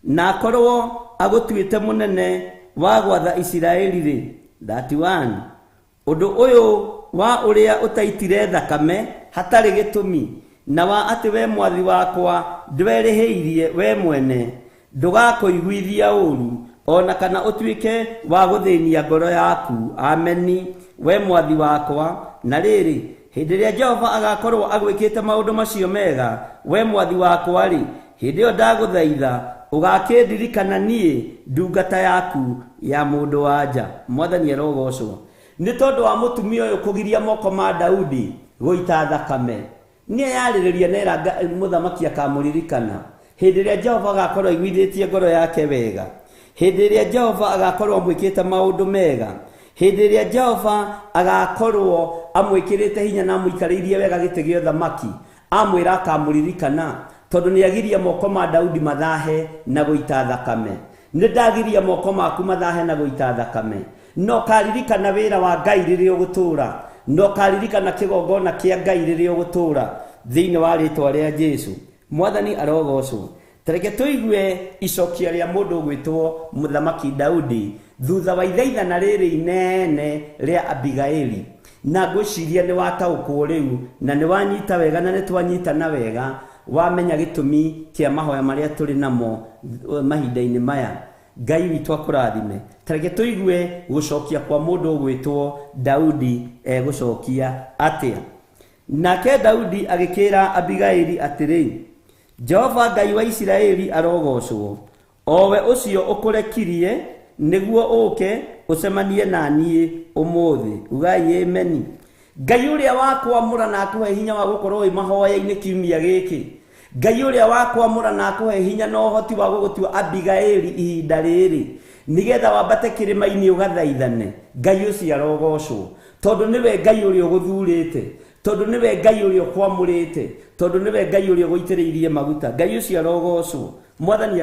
na akorwo agũtuĩte mũnene wa gwatha Isiraeli-rĩ, 31, ũndũ ũyũ wa ũrĩa ũtaitire thakame hatarĩ gĩtũmi, na wa atĩ we mwathi wakwa ndwerĩhĩirie we mwene, ndũgakũiguithia ũũru ona kana ũtuĩke wa gũthĩnia ngoro yaku. Ameni, we mwathi wakwa. Na rĩrĩ, hĩndĩ ĩrĩa Jehova agakorwo agwĩkĩte maũndũ macio mega, we mwathi wakwa-rĩ, hĩndĩ ĩyo ndagũthaitha ũgakĩndirikana niĩ ndungata yaku ya mũndũ wa nja. Mwathani arogocwo. Nĩ tondũ wa mũtumia ũyũ kũgiria moko ma Daudi gũita thakame, nĩ eyarĩrĩria nera mũthamaki akamũririkana. Hĩndĩ ĩrĩa Jehova agakorwo aiguithĩtie ngoro yake wega, hĩndĩ ĩrĩa Jehova agakorwo amwĩkĩte maũndũ mega, hĩndĩ ĩrĩa Jehova agakorwo amwĩkĩrĩte hinya na amũikarĩirie wega gĩtĩ gĩa ũthamaki, Amwĩra akamũririkana tondũ nĩagiria moko ma Daudi mathahe na gũita thakame. Nĩndagiria moko maku mathahe na gũita thakame. No karirikana wĩra wa Ngai rĩrĩa ũgũtũũra, no karirikana kĩgongona kĩa Ngai rĩrĩa ũgũtũũra thĩinĩ wa rĩtwa rĩa Jesũ. Mwathani arogocwo. Tareke tũigue icokia rĩa mũndũ ũgwĩtwo Mũthamaki Daudi thutha wa ithaithana rĩrĩ inene rĩa Abigaili. Na ngwĩciria nĩ wataũkwo rĩu na nĩ wanyita wega na nĩ twanyitana wega, wamenya gĩtũmi kĩa mahoya marĩa tũrĩ namo mahinda-inĩ maya. Ngai witũ akũrathime. Tareke tũigue gũcokia kwa mũndũ ũgwĩtwo Daudi egũcokia atĩa. Nake Daudi agĩkĩra Abigaili atĩrĩ, Jehova Ngai wa Isiraeli arogocwo, o we ũcio ũkũrekirie nĩguo ũke ũcemanie na niĩ ũmũthĩ. Ugai ameni. Ngai ũrĩa wakwamũra na akũhe hinya wa gũkorwo wĩ mahoya-inĩ kiumia gĩkĩ, Ngai ũrĩa wakwamũra na akũhe hinya na ũhoti wa gũgũtua Abigaili ihinda rĩrĩ nĩgetha wambate kĩrĩma-inĩ ũgathaithane, Ngai ũcio arogocwo, tondũ nĩwe Ngai ũrĩa ũgũthurĩte, tondũ nĩwe Ngai ũrĩa ũkwamũrĩte, tondũ nĩwe Ngai ũrĩa ũgũitĩrĩirie maguta. Ngai ũcio arogocwo. Mwathani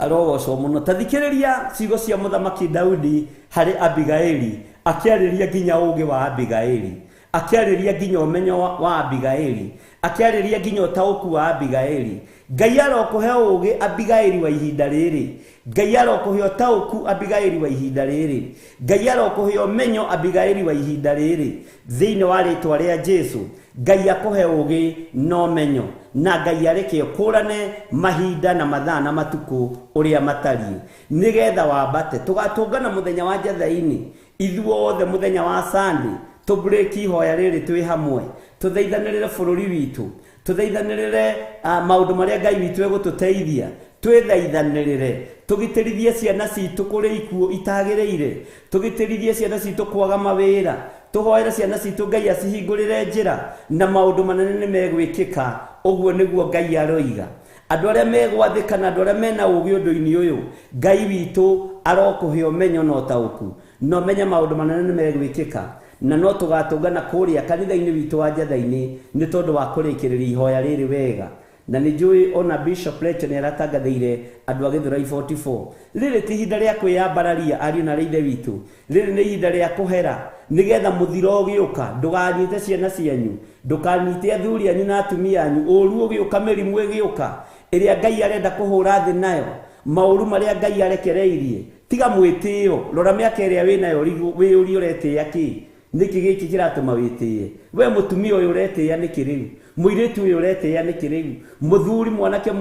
arogocwo mũno. Ta thikĩrĩria ciugo cia Mũthamaki Daudi harĩ Abigaili, akĩarĩria nginya ũũgĩ wa Abigaili, akĩarĩria nginya ũmenyo wa Abigaili, akĩarĩria nginya ũtaũku wa Abigaili. Ngai arokũhe ũũgĩ Abigaili wa ihinda rĩrĩ, Ngai arokũhe ũtaũku Abigaili wa ihinda rĩrĩ, Ngai arokũhe ũmenyo Abigaili wa ihinda rĩrĩ thĩinĩ wa rĩtwa rĩa Jesũ. Ngai akũhe ũũgĩ na ũmenyo, na Ngai areke ũkũrane mahinda na mathaa na matukũ ũrĩa matariĩ, nĩgetha wambate. Tũgatũngana mũthenya wa Njathai-inĩ ithuothe, mũthenya wa Sunday, tũbreki ihoya rĩrĩ twĩ hamwe, tũthaithanĩrĩre bũrũri witũ, tũthaithanĩrĩre maũndũ marĩa Ngai witũ egũtũteithia, twĩthaithanĩrĩre, tũgitĩrithie ciana citũ kũrĩ ikuũ itagĩrĩire, tũgitĩrithie ciana citũ kwaga mawĩra, tũhoere ciana citũ Ngai acihingũrĩre njĩra, na maũndũ manene nĩ megwĩkĩka. Ũguo nĩguo Ngai aroiga. Andũ arĩa megwathĩka na andũ arĩa mena ũũgĩ ũndũ-inĩ ũyũ, Ngai witũ arokũhe ũmenyo na ũtaũku, na ũmenye maũndũ manene nĩ megwĩkĩka. Na no tũgatũngana kũrĩa kanitha-inĩ witũ wa Njathai-inĩ nĩ tondũ wa kũrĩkĩrĩria ihoya rĩrĩ wega. Na nĩ njũĩ ona Bishop Lecho nĩ aratangathĩire andũ a Gĩthũrai 44. Rĩrĩ ti ihinda rĩa kwĩyambararia ariũ na ithe witũ, rĩrĩ nĩ ihinda rĩa kũhera nĩgetha mũthiro ũgĩũka ndũkanyite ciana cianyu, ndũkanyite athuri anyu na atumia anyu. Ũũru ũgĩũka, mĩrimũ ĩgĩũka ĩrĩa Ngai arenda kũhũra thĩ nayo, maũru marĩa Ngai arekereirie, tiga mwĩtĩo. Rora mĩaka ĩrĩa wĩnayo, wĩyũrie ũretĩĩa kĩ? Nĩkĩ gĩkĩ kĩratũma wĩtĩe? We mũtumia ũyũ ũretĩĩa nĩkĩ rĩu? Mũirĩtu ũyũ ũretĩĩa nĩkĩ rĩu? Mũthuri mwanake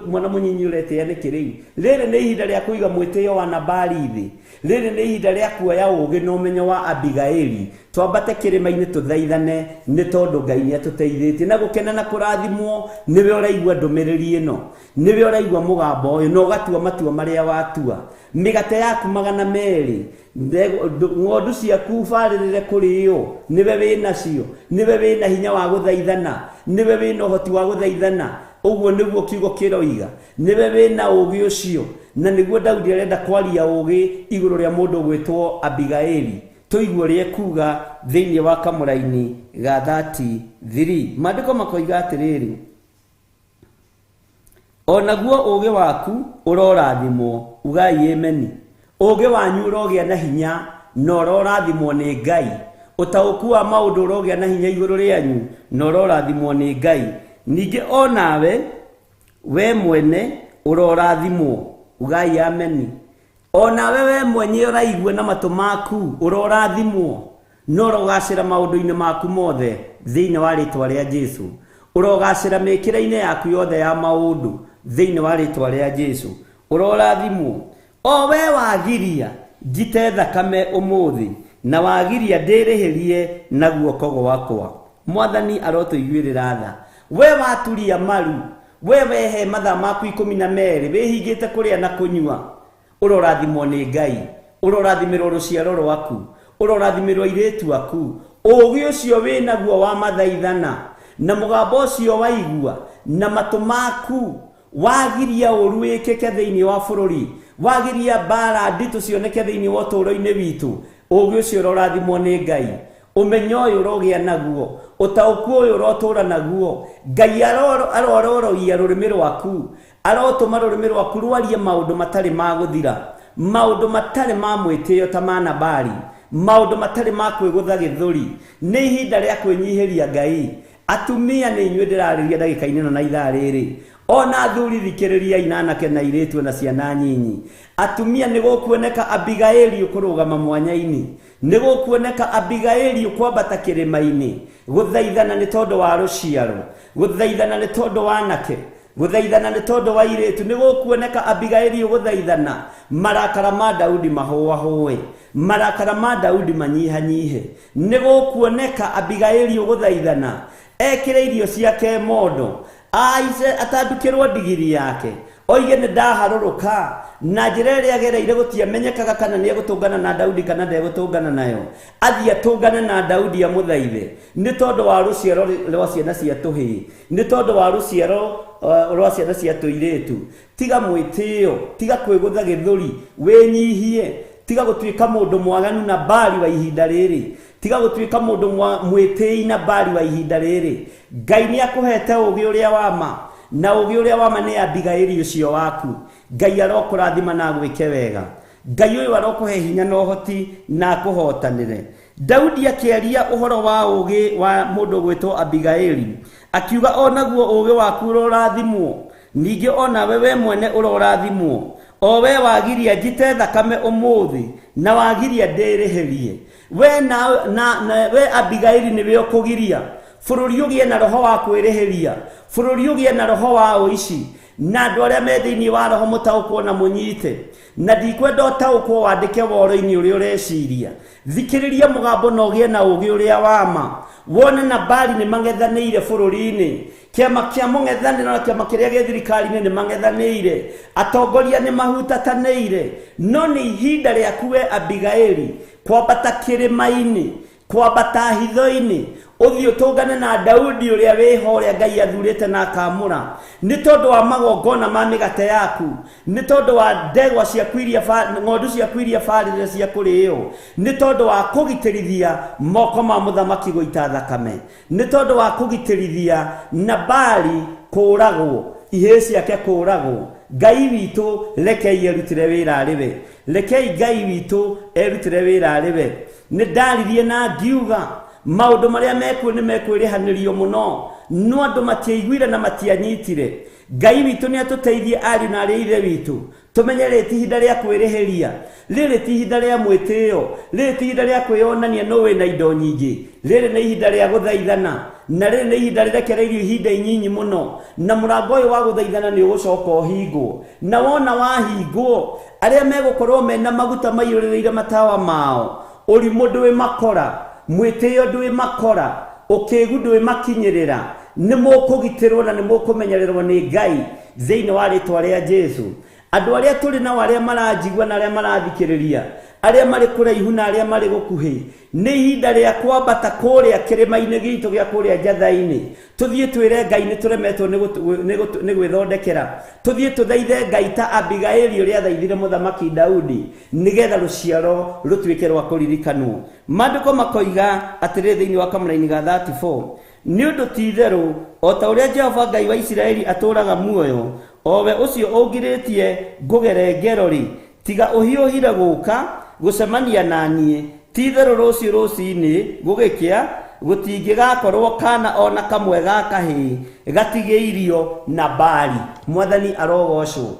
mwana mũnyinyi ũretĩĩa nĩkĩ rĩu? Rĩrĩ nĩ ihinda rĩa kũiga mwĩtĩo wa Nabali thĩ. Rĩrĩ nĩ ihinda rĩa kuoya ũũgĩ na ũmenyo wa Abigaili, twambate kĩrĩma-inĩ tũthaithane, nĩ tondũ Ngai nĩ atũteithĩtie. Na gũkena na kũrathimwo nĩwe ũraigua ndũmĩrĩri ĩno, nĩwe ũraigua mũgambo ũyũ, na ũgatua matua marĩa watua. Mĩgate yaku 200, ng'ondu ciaku ũbarĩrĩre kũrĩo, nĩwe wĩnacio, nĩwe wĩna hinya wa gũthaithana, nĩwe wĩna ũhoti wa gũthaithana. Ũguo nĩguo kiugo kĩroiga, nĩwe wĩna ũũgĩ ũcio. Na nĩguo Daudi arenda kwaria ũũgĩ igũrũ rĩa mũndũ ũgwĩtwo Abigaili. Tũigue ũrĩa ekuga thĩinĩ wa kamũraini ga 33. Maandĩko makoiga atĩrĩrĩ, o naguo ũũgĩ waku ũrorathimwo. Ugai ameni. Ũũgĩ wanyu ũrogĩa na hinya na ũrorathimwo nĩ Ngai. Ũtaũku wa maũndũ ũrogĩa na hinya igũrũ rĩanyu na ũrorathimwo nĩ Ngai. Ningĩ o nawe we mwene ũrorathimwo. Ugai ameni. O nawe we mwenye ũraigua na matũ maku ũrorathimwo, na ũrogacĩra maũndũ-inĩ maku mothe thĩinĩ wa rĩtwa rĩa Jesũ. Ũrogacĩra mĩkĩre-inĩ yaku yothe ya maũndũ thĩinĩ wa rĩtwa rĩa Jesũ. Ũrorathimwo. O we wagiria njite thakame ũmũthĩ, na wagiria ndĩrĩhĩrie na guoko gwakwa. Mwathani arotũiguĩrĩra tha. We waturia maru, we wehe mathaa maku 12 wĩhingĩte kũrĩa na kũnyua, ũrorathimwo nĩ Ngai, ũrorathimĩrwo rũciaro rwaku, ũrorathimĩrwo airĩtu aku. Ũũgĩ ũcio wĩnaguo wa mathaithana, na mũgambo ũcio waigua, na matũ maku wagiria ũũru wĩkĩke thĩinĩ wa bũrũri, wagiria mbara nditũ cioneke thĩinĩ wa ũtũũro-inĩ witũ. Ũũgĩ ũcio ũrorathimwo nĩ Ngai. Ũmenyo ũyũ ũrogĩa naguo, ũtaũku ũyũ ũrotũra naguo. Ngai arororoia rũrĩmĩ rwaku, arotũma rũrĩmĩ rwaku rwarie maũndũ matarĩ ma gũthira, maũndũ matarĩ ma mwĩtĩo ta ma Nabali, maũndũ matarĩ ma kwĩgũtha gĩthũri. Nĩ ihinda rĩa kwĩnyihĩria Ngai. Atumia nĩ inyuĩ ndĩrarĩria ndagĩka-inĩ ĩno na ithaa rĩrĩ, ona athuri thikĩrĩriai na anake na airĩtu na ciana nyinyi. Atumia nĩ gũkuoneka Abigaili ũkũrũgama mwanya-inĩ, nĩ gũkuoneka Abigaili ũkwambata kĩrĩma-inĩ gũthaithana nĩ tondũ wa rũciaro, gũthaithana nĩ tondũ wa anake, gũthaithana nĩ tondũ wa airĩtu. Nĩ gũkuoneka Abigaili ũgũthaithana marakara ma Daudi mahũahũe, marakara ma Daudi manyihanyihe. Nĩ gũkuoneka Abigaili ũgũthaithana ekĩre irio ciake mondo, aice atandukĩrwo ndigiri yake, oige nĩ ndaharũrũka. Na njĩra ĩrĩa agereire gũtiamenyekaga kana nĩ egũtũngana na Daudi kana ndegũtũngana nayo. Athiĩ atũngane na Daudi amũthaithe nĩ tondũ wa rũciaro rwa ciana cia tũhĩĩ, nĩ tondũ wa rũciaro rwa ciana cia tũirĩtu. Tiga mwĩtĩo, tiga kwĩgũtha gĩthũri, wĩnyihie. Tiga gũtuĩka mũndũ mwaganu na Nabali wa ihinda rĩrĩ, tiga gũtuĩka mũndũ mwĩtĩi na Nabali wa ihinda rĩrĩ. Ngai nĩ akũhete ũũgĩ ũrĩa wa ma, na ũũgĩ ũrĩa wa ma nĩ Abigaili ũcio waku. Ngai arokũrathima na agwĩke wega. Ngai ũyũ arokũhe hinya na ũhoti na akũhotanĩre. Daudi akĩaria ũhoro wa ũũgĩ wa mũndũ ũgwĩtwo Abigaili, akiuga onaguo ũũgĩ waku ũrorathimwo, ningĩ onawe we mwene ũrorathimwo, o we wagiria njite thakame ũmũthĩ na wagiria ndĩrĩhĩrie. We na we Abigaili nĩwe ũkũgiria bũrũri ũgĩe na roho wa kwĩrĩhĩria, bũrũri ũgĩe na roho wa ũici, na andũ arĩa me thĩinĩ wa roho mũtaũkwo na mũnyite. Na ndikwenda ũtaũkwo wandĩke woro-inĩ ũrĩa ũreciria. Thikĩrĩria mũgambo na ũgĩe na ũũgĩ ũrĩa wa ma. Wone Nabali nĩ mang'ethanĩire bũrũri-inĩ, kĩama kĩa mũng'ethanĩro na kĩama kĩrĩa gĩ thirikari-inĩ nĩ mang'ethanĩire, atongoria nĩ mahutatanĩire. No nĩ ihinda rĩaku we Abigaili kwambata kĩrĩma-inĩ, kwambata hitho-inĩ, ũthiĩ ũtũngane na Daudi ũrĩa wĩho, ũrĩa Ngai athurĩte na akamũra, nĩ tondũ wa magongona ma mĩgate yaku, nĩ tondũ wa ndegwa ciaku iria ng'ondu ciaku iria barĩrĩre cia kũrĩo, nĩ tondũ wa kũgitĩrithia moko ma mũthamaki gũita thakame, nĩ tondũ wa kũgitĩrithia Nabali kũũragwo, ihĩĩ ciake kũũragwo. Ngai witũ rekei erutĩre wĩra arĩ we, rekei Ngai witũ erutĩre wĩra arĩ we. Nĩ ndaririe na ngiuga maũndũ marĩa mekuo nĩ mekwĩrĩhanĩrio mũno, no andũ matiaiguire na matianyitire. Ngai witũ nĩ atũteithie ariũ na arĩ ithe witũ, tũmenye rĩrĩ ti ihinda rĩa kwĩrĩhĩria, rĩrĩ ti ihinda rĩa mwĩtĩo, rĩrĩ ti ihinda rĩa kwĩyonania nũ wĩna indo nyingĩ, rĩrĩ nĩ ihinda rĩa gũthaithana, na rĩrĩ nĩ ihinda rĩrekereirio ihinda inyinyi mũno, na mũrango ũyũ wa gũthaithana nĩ ũgũcoka ũhingwo. Na wona wahingwo, arĩa megũkorwo mena maguta maiyũrĩrĩire matawa mao, ũrimũ ndũĩ makora, mwĩtĩo ndũĩ makora, ũkĩgu ndũĩ makinyĩrĩra, nĩ mũkũgitĩrwo na nĩ mũkũmenyererwo nĩ Ngai thĩinĩ wa rĩtwa rĩa Jesũ. Andũ arĩa tũrĩ nao, arĩa maranjigua na arĩa marathikĩrĩria, arĩa marĩ kũraihu na arĩa marĩ gũkuhĩ, nĩ ihinda rĩa kwambata kũrĩa kĩrĩma-inĩ gitũ gĩa kũrĩa Njatha-inĩ, tũthiĩ twĩre Ngai nĩ tũremetwo nĩ gwĩthondekera, tũthiĩ tũthaithe Ngai ta Abigaili ũrĩa athaithire mũthamaki Daudi, nĩgetha rũciaro rũtuĩke rwa kũririkanwo. Maandĩko makoiga atĩrĩ thĩinĩ wa kamũraini ga 34, nĩ ũndũ ti itherũ o ta ũrĩa Jehova Ngai wa Isiraeli atũũraga muoyo, o we ũcio ũngirĩtie ngũgere ngero-rĩ, tiga ũhiũhire gũka gũcemania na niĩ, ti itherũ rũciũ rũcinĩ gũgĩkĩa gũtingĩgakorwo kana ona kamwe ga kahĩĩ gatigĩirio Nabali. Mwathani arogocwo.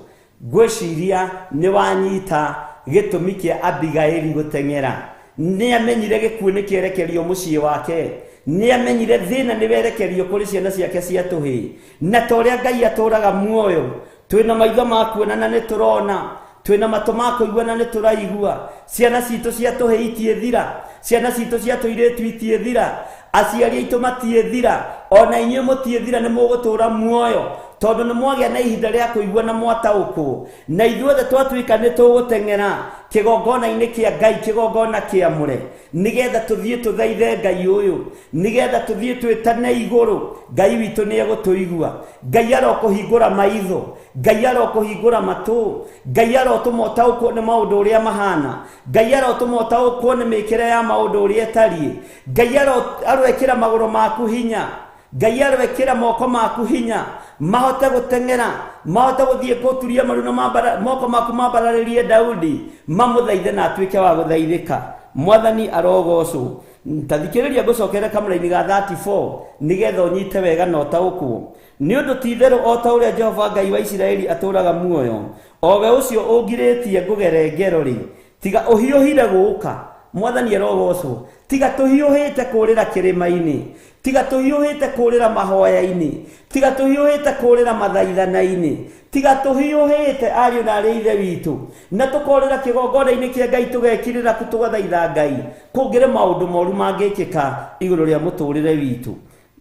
Ngwĩciria nĩ wanyita gĩtũmi kĩa Abigaili gũteng'era. Nĩ amenyire gĩkuũ nĩ kĩerekerio mũciĩ wake, nĩ amenyire thĩna nĩ werekerio kũrĩ ciana ciake cia tũhĩĩ. Na ta ũrĩa Ngai atũũraga muoyo, twĩna maitho ma kuona na nĩ tũrona, twĩna matũ ma kũigua na nĩ tũraigua. Ciana citũ cia tũhĩĩ itiĩthira, ciana citũ cia tũirĩtu itiĩthira, aciari aitũ matiĩthira, ona inyuĩ mũtiĩthira, nĩ mũgũtũũra muoyo. Tondũ nĩ mwagĩa na ihinda rĩa kũigua na mwataũkwo na ithuothe twatuĩka nĩ tũgũteng'era kĩgongona-inĩ kĩa Ngai, kĩgongona kĩamũre, nĩgetha tũthiĩ tũthaithe Ngai ũyũ, nĩgetha tũthiĩ twĩtane igũrũ. Ngai witũ nĩ egũtũigua. Ngai arokũhingũra maitho, Ngai arokũhingũra matũ, Ngai arotũma ũtaũkwo nĩ maũndũ ũrĩa mahana, Ngai arotũma ũtaũkwo nĩ mĩkĩre ya maũndũ ũrĩa ĩtariĩ, Ngai aroekĩra magũrũ maku hinya, Ngai aroekĩra moko maku hinya mahote gũteng'era, mahote gũthiĩ gũturia maru na moko maku mambararĩrie Daudi, mamũthaithe na atuĩke wa gũthaithĩka. Mwathani arogocwo. Tathikĩrĩria ngũcokere kamũraini ga 34 nĩgetha ũnyite wega na ũtaũkwo. Nĩ ũndũ ti itherũ o ta ũrĩa Jehova Ngai wa Isiraeli atũũraga muoyo, o we ũcio ũngirĩtie ngũgere ngero-rĩ, tiga ũhiũhire gũũka. Mwathani arogocwo. Tiga tũhiũhĩte kũũrĩra kĩrĩma-inĩ, tiga tũhiũhĩte kũũrĩra mahoya-inĩ, tiga tũhiũhĩte kũũrĩra mathaithana-inĩ, tiga tũhiũhĩte ariũ na arĩ ithe witũ, na tũkorĩra kĩgongona-inĩ kĩa Ngai tũgekirĩra tũgathaitha Ngai, kũngĩrĩ maũndũ moru mangĩkĩka igũrũ rĩa mũtũrĩre witũ.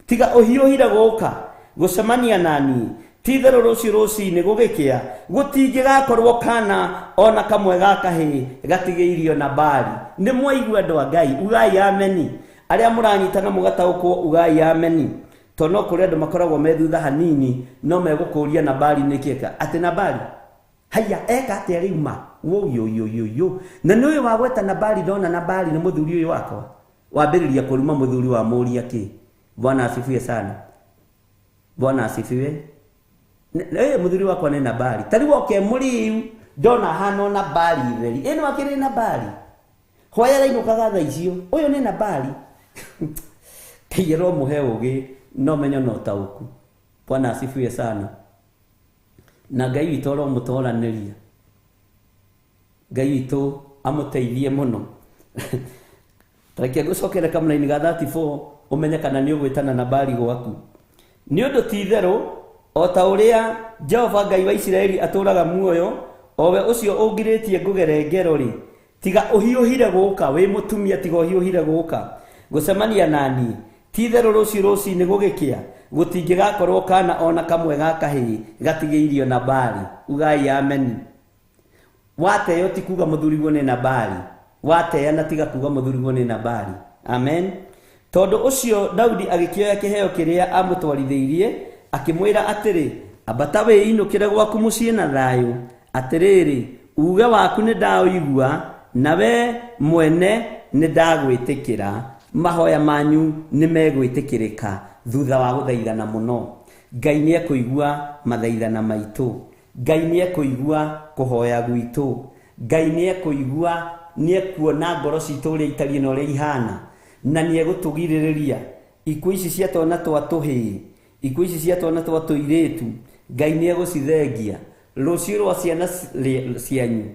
Tiga ũhiũhire gũũka gũcemania nani, ti itherũ rũciũ rũcinĩ gũgĩkĩa gũtingĩgakorwo kana ona kamwe ga kahĩĩ gatigĩirio Nabali. Nĩ mwaigua andũ a Ngai, ugai ameni. Arĩa mũranyitana mũgataũkwo, ugai ameni. Tondũ no kũrĩ andũ makoragwo me thutha hanini no megũkũria Nabali nĩkĩ atĩ Nabali haya eka atĩa rĩu ma woyoyoyoyo. Na nĩ ũyũ wa gweta Nabali, ndona Nabali nĩ mũthuri ũyũ wakwa wambĩrĩria kũruma mũthuri wa mũria kĩ. Bwana asifiwe sana. Bwana asifiwe. Mũthuri wakwa nĩ Nabali. Ta rĩu oke mũrĩu ndona hano Nabali theri. Ĩno akĩrĩ Nabali. Hwaya rainũkaga thaa icio. Ũyũ nĩ Nabali. Ngai aromũhe ũũgĩ no menyo na ũtaũku. Bwana asifiwe sana. Na Ngai witũ aromũtoranĩria. Ngai witũ amũteithie mũno. Tareke ngũcokere kamũraini ga 34 ũmenye kana nĩ ũgwĩtana Nabali gwaku. Nĩ ũndũ ti itherũ o ta ũrĩa Jehova Ngai wa Isiraeli atũũraga muoyo, o we ũcio ũngirĩtie ngũgere ngero-rĩ, tiga ũhiũhire gũũka, wĩ mũtumia tiga ũhiũhire gũũka gũcemania nani, ti itherũ rũciũ rũcinĩ gũgĩkĩa gũtingĩgakorwo kana ona kamwe ga kahĩĩ gatigĩirio Nabali. Ugai ameni. Wateyo ti kuga mũthuriguo nĩ Nabali, wateya na tiga kuga mũthuriguo nĩ Nabali. Amen. Tondũ ũcio Daudi agĩkĩoya kĩheo kĩrĩa amũtwarithĩirie, akĩmwĩra atĩrĩ, ambata wĩinũkĩre gwaku mũciĩ na thayũ. Atĩrĩrĩ, uge waku nĩ ndaũigua, na we mwene nĩ ndagwĩtĩkĩra. Mahoya manyu nĩ megwĩtĩkĩrĩka thutha wa gũthaithana mũno. Ngai nĩ ekũigua mathaithana maitũ, Ngai nĩ ekũigua kũhoya gwitũ, Ngai nĩ ekũigua, nĩ ekuona ngoro citũ ũrĩa itariĩ na ũrĩa ihana, na nĩ egũtũgirĩrĩria ikuũ ici cia twana twa tũhĩĩ, ikuũ ici cia twana twa tũirĩtu. Ngai nĩ egũcithengia. Rũciũ rwa ciana cianyu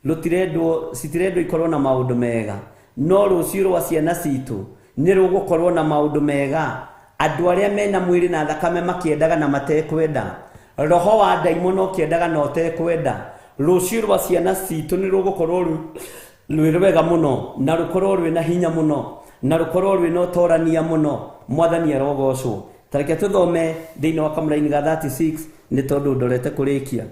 rũtirendwo, citirendwo ikorwo na maũndũ mega, no rũciũ rwa ciana citũ nĩ rũgũkorwo na maũndũ mega. Andũ arĩa mena mwĩrĩ na thakame makĩendaga na matekwenda, roho wa ndaimono ũkĩendaga na ũtekwenda, rũciũ rwa ciana citũ nĩ rũgũkorwo rwĩ rwega mũno, na rũkorwo rwĩna hinya mũno, na rũkorwo rwĩna ũtorania mũno. Mwathani arogocwo. Tareke tũthome thĩinĩ wa kamũraini ga 36 nĩ tondũ ndorete kũrĩkia.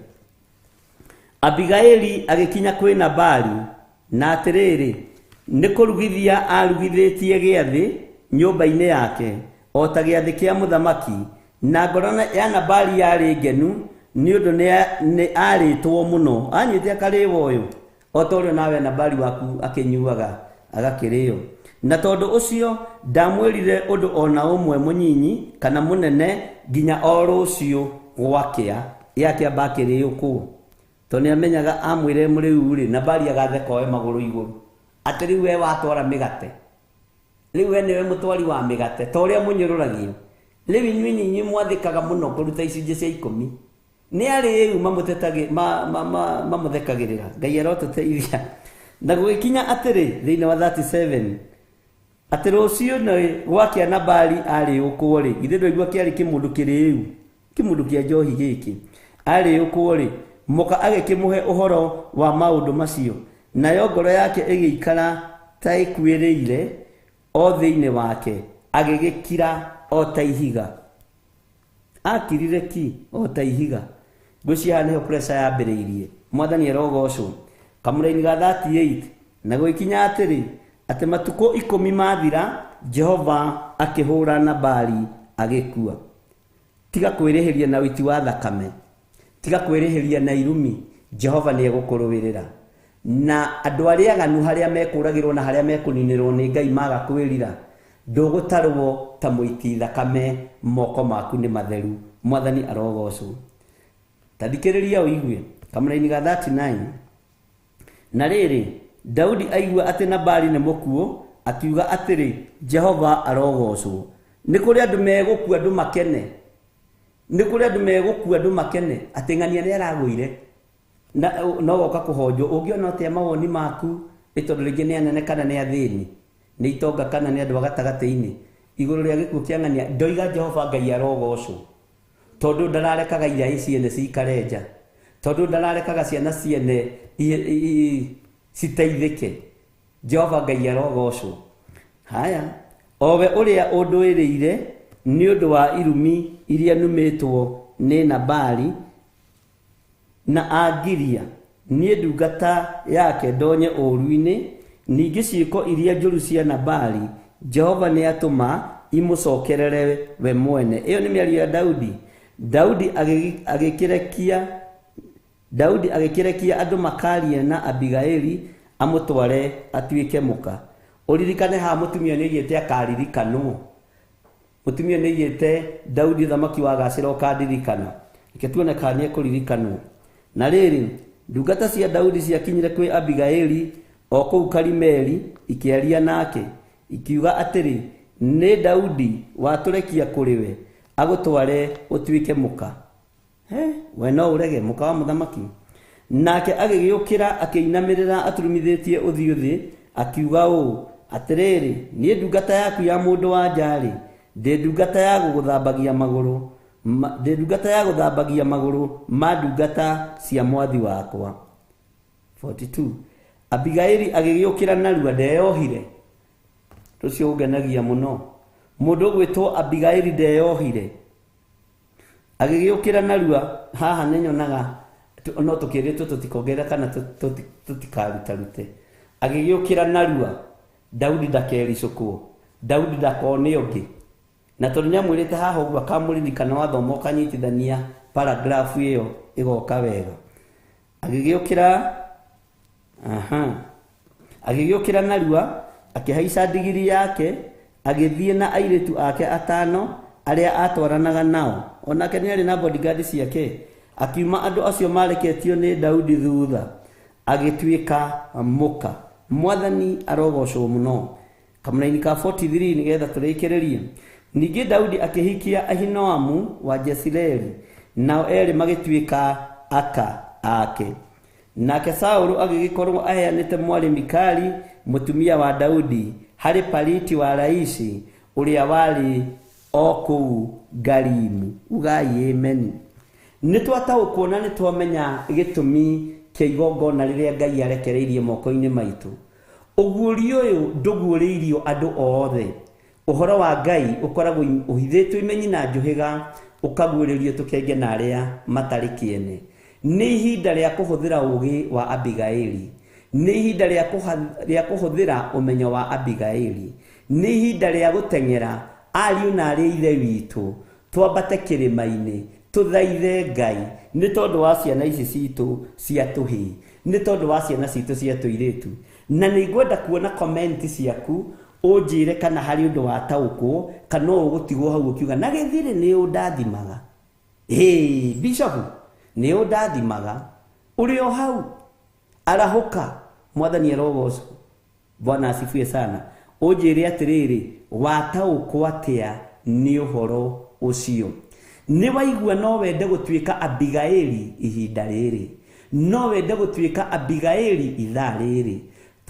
Abigaili agĩkinya kwĩ Nabali, na atĩrĩrĩ, nĩ kũrugithia arugithĩtie gĩathĩ nyũmba-inĩ yake, o ta gĩathĩ kĩa mũthamaki, na ngoro ya Nabali yarĩ ngenu nĩ ũndũ nĩ arĩtwo mũno. Anyuĩte akarĩwa ũyũ o ta ũrĩa nawe Nabali waku akĩnyuaga agakĩrĩo. Na tondũ ũcio ndamwĩrire ũndũ ona ũmwe mũnyinyi kana mũnene nginya o rũciũ gwakĩa. Yakĩamba akĩrĩo kũu, tondũ nĩamenyaga amwĩre mũrĩu-rĩ, Nabali agatheka oe magũrũ igũrũ, atĩ rĩu we watwara mĩgate, rĩu we nĩwe mũtwari wa mĩgate, ta ũrĩa mũnyũrũragio. Rĩu inyuĩ nĩ inyuĩ mwathĩkaga mũno kũruta icunjĩ cia 10. Nĩ arĩu mamũthekagĩrĩra. Ngai arotũteithia. Na gũgĩkinya atĩrĩ thĩinĩ wa 37 atĩ rũciũ nĩ gwakĩa Nabali arĩũkwo-rĩ, githĩ ndwaigua kĩarĩ kĩmũndũ kĩrĩu, kĩmũndũ kĩa njohi gĩkĩ, arĩũkwo-rĩ, mũka agĩkĩmũhe ũhoro wa maũndũ macio, nayo ngoro yake ĩgĩikara ta ĩkuĩrĩire o thĩinĩ wake, agĩgĩkira o ta ihiga. Akirire ki o ta ihiga. Ngwĩciria haha nĩho pressure yambĩrĩirie. Mwathani arogocwo. Kamũraini ga 38 na gũgĩkinya atĩrĩ atĩ matukũ 10 mathira Jehova akĩhũra Nabali agĩkua. Tiga kwĩrĩhĩria na ũiti wa thakame, tiga kwĩrĩhĩria na irumi, Jehova nĩ egũkũrũĩrĩra. Na andũ arĩa aganu harĩa mekũragĩrwo na harĩa mekũninĩrwo nĩ Ngai maga kwĩrira, ndũgũtarwo ta mũiti thakame, moko maku nĩ matheru. Mwathani arogocwo. Ta thikĩrĩria ũigue kamũraini ga 39. Na rĩrĩ, Daudi aigua atĩ Nabali nĩ mũkuũ, akiuga atĩrĩ, Jehova arogocwo. Nĩ kũrĩ andũ megũkua andũ makene, nĩ kũrĩ andũ megũkua andũ makene atĩ ng'ania nĩ aragũire na no goka kũhonjwo. Ũngĩona atĩa mawoni maku nĩ tondũ rĩngĩ nĩ anene kana nĩ athĩni, nĩ itonga kana nĩ andũ a gatagatĩ-inĩ, igũrũ rĩa gĩkuũ kĩa ng'ania, ndoiga Jehova Ngai arogocwo, tondũ ndararekaga iraĩ ciene cikare nja, tondũ ndararekaga ciana ciene citeithĩke. Jehova Ngai arogocwo. Haya, owe ũrĩa ũndũĩrĩire nĩ ũndũ wa irumi iria numĩtwo nĩ Nabali na angiria niĩ ndungata yake ndonye ũũru-inĩ, ningĩ ciĩko iria njũru cia Nabali Jehova nĩ atũma imũcokerere we mwene. Ĩyo nĩ mĩario ya Daudi. Daudi agĩkĩrekia andũ makarie na Abigaili amũtware atuĩke mũka. Ũririkane haha mũtumia nĩ aigĩte akaririkanwo. Mũtumia nĩ aigĩte Daudi thamaki wa gacĩra ũkandirikana. Reke tuone kana nĩ ekũririkanwo. Na rĩrĩ, ndungata cia Daudi ciakinyire kwĩ Abigaili o kũu Karimeli, ikĩaria nake ikiuga atĩrĩ, nĩ Daudi watũrekia kũrĩ we agũtware ũtuĩke mũka. We no ũrege mũka wa mũthamaki. Nake agĩgĩũkĩra akĩinamĩrĩra aturumithĩtie ũthiũ thĩ, akiuga ũũ, atĩrĩrĩ, niĩ ndungata yaku ya mũndũ wa nja-rĩ, ndĩ ndungata ya gũgũthambagia magũrũ, ndĩ ndungata ya gũthambagia magũrũ ma ndungata cia mwathi wakwa. 42. Abigaili agĩgĩũkĩra narua, ndeyohire. Ũcio ũngenagia mũno. Mũndũ ũgwĩtwo Abigaili ndeyohire. Agĩgĩũkĩra narua, haha nĩ nyonaga no tũkĩrĩtwo tũtikongerera kana tũtikarutarute. Agĩgĩũkĩra narua, Daudi ndakericũkwo, Daudi ndakone ũngĩ. Na tondũ nĩamwĩrĩte haha ũguo akamũririkana wathoma ũkanyitithania paragraph ĩyo ĩgoka wega. Agĩgĩũkĩra, aha, agĩgĩũkĩra narua, akĩhaica ndigiri yake, agĩthiĩ na airĩtu ake atano arĩa atwaranaga nao. Onake nĩ arĩ na bodyguard ciake. Akiuma andũ acio mareketio nĩ Daudi thutha, agĩtuĩka mũka. Mwathani arogocwo mũno. Kamũraini ka 43 nĩgetha tũrĩkĩrĩrie. Ningĩ Daudi akĩhikia Ahinoamu wa Jesireeli, nao erĩ magĩtuĩka aka ake. Nake Saũlũ agĩgĩkorwo aheanĩte mwarĩ Mikali mũtumia wa Daudi harĩ Paliti wa Laishi ũrĩa warĩ o kũu Galimu. Ugai ameni. Nĩ twataũkwo na nĩ twamenya gĩtũmi kĩa igongona rĩrĩa Ngai arekereirie moko-inĩ maitũ. Ũguũrio ũyũ ndũguũrĩirio andũ othe. Ũhoro wa Ngai ũkoragwo ũhithĩtwo imenyi na njũhĩga, ũkaguũrĩrio tũkenge na arĩa matarĩ kĩene. Nĩ ihinda rĩa kũhũthĩra ũũgĩ wa Abigaili. Nĩ ihinda rĩa kũhũthĩra ũmenyo wa Abigaili. Nĩ ihinda rĩa gũteng'era ariũ na arĩ ithe witũ, twambate kĩrĩma-inĩ, tũthaithe Ngai nĩ tondũ wa ciana ici citũ cia tũhĩĩ, nĩ tondũ wa ciana citũ cia tũirĩtu. Na nĩ ngwenda kuona comment ciaku, ũnjĩre kana harĩ ũndũ wataũkwo, kana ũgũtigwo hau ũkiuga na gĩthirĩ nĩ ũndathimaga. Ĩĩ, Bishop, nĩ ũndathimaga. Ũrĩ o hau, arahũka. Mwathani arogocwo. Bwana asifiwe sana. Ũnjĩre atĩrĩrĩ, wataũkwo atĩa nĩ ũhoro ũcio? Nĩ waigua no wende gũtuĩka Abigaili ihinda rĩrĩ, no wende gũtuĩka Abigaili ithaa rĩrĩ.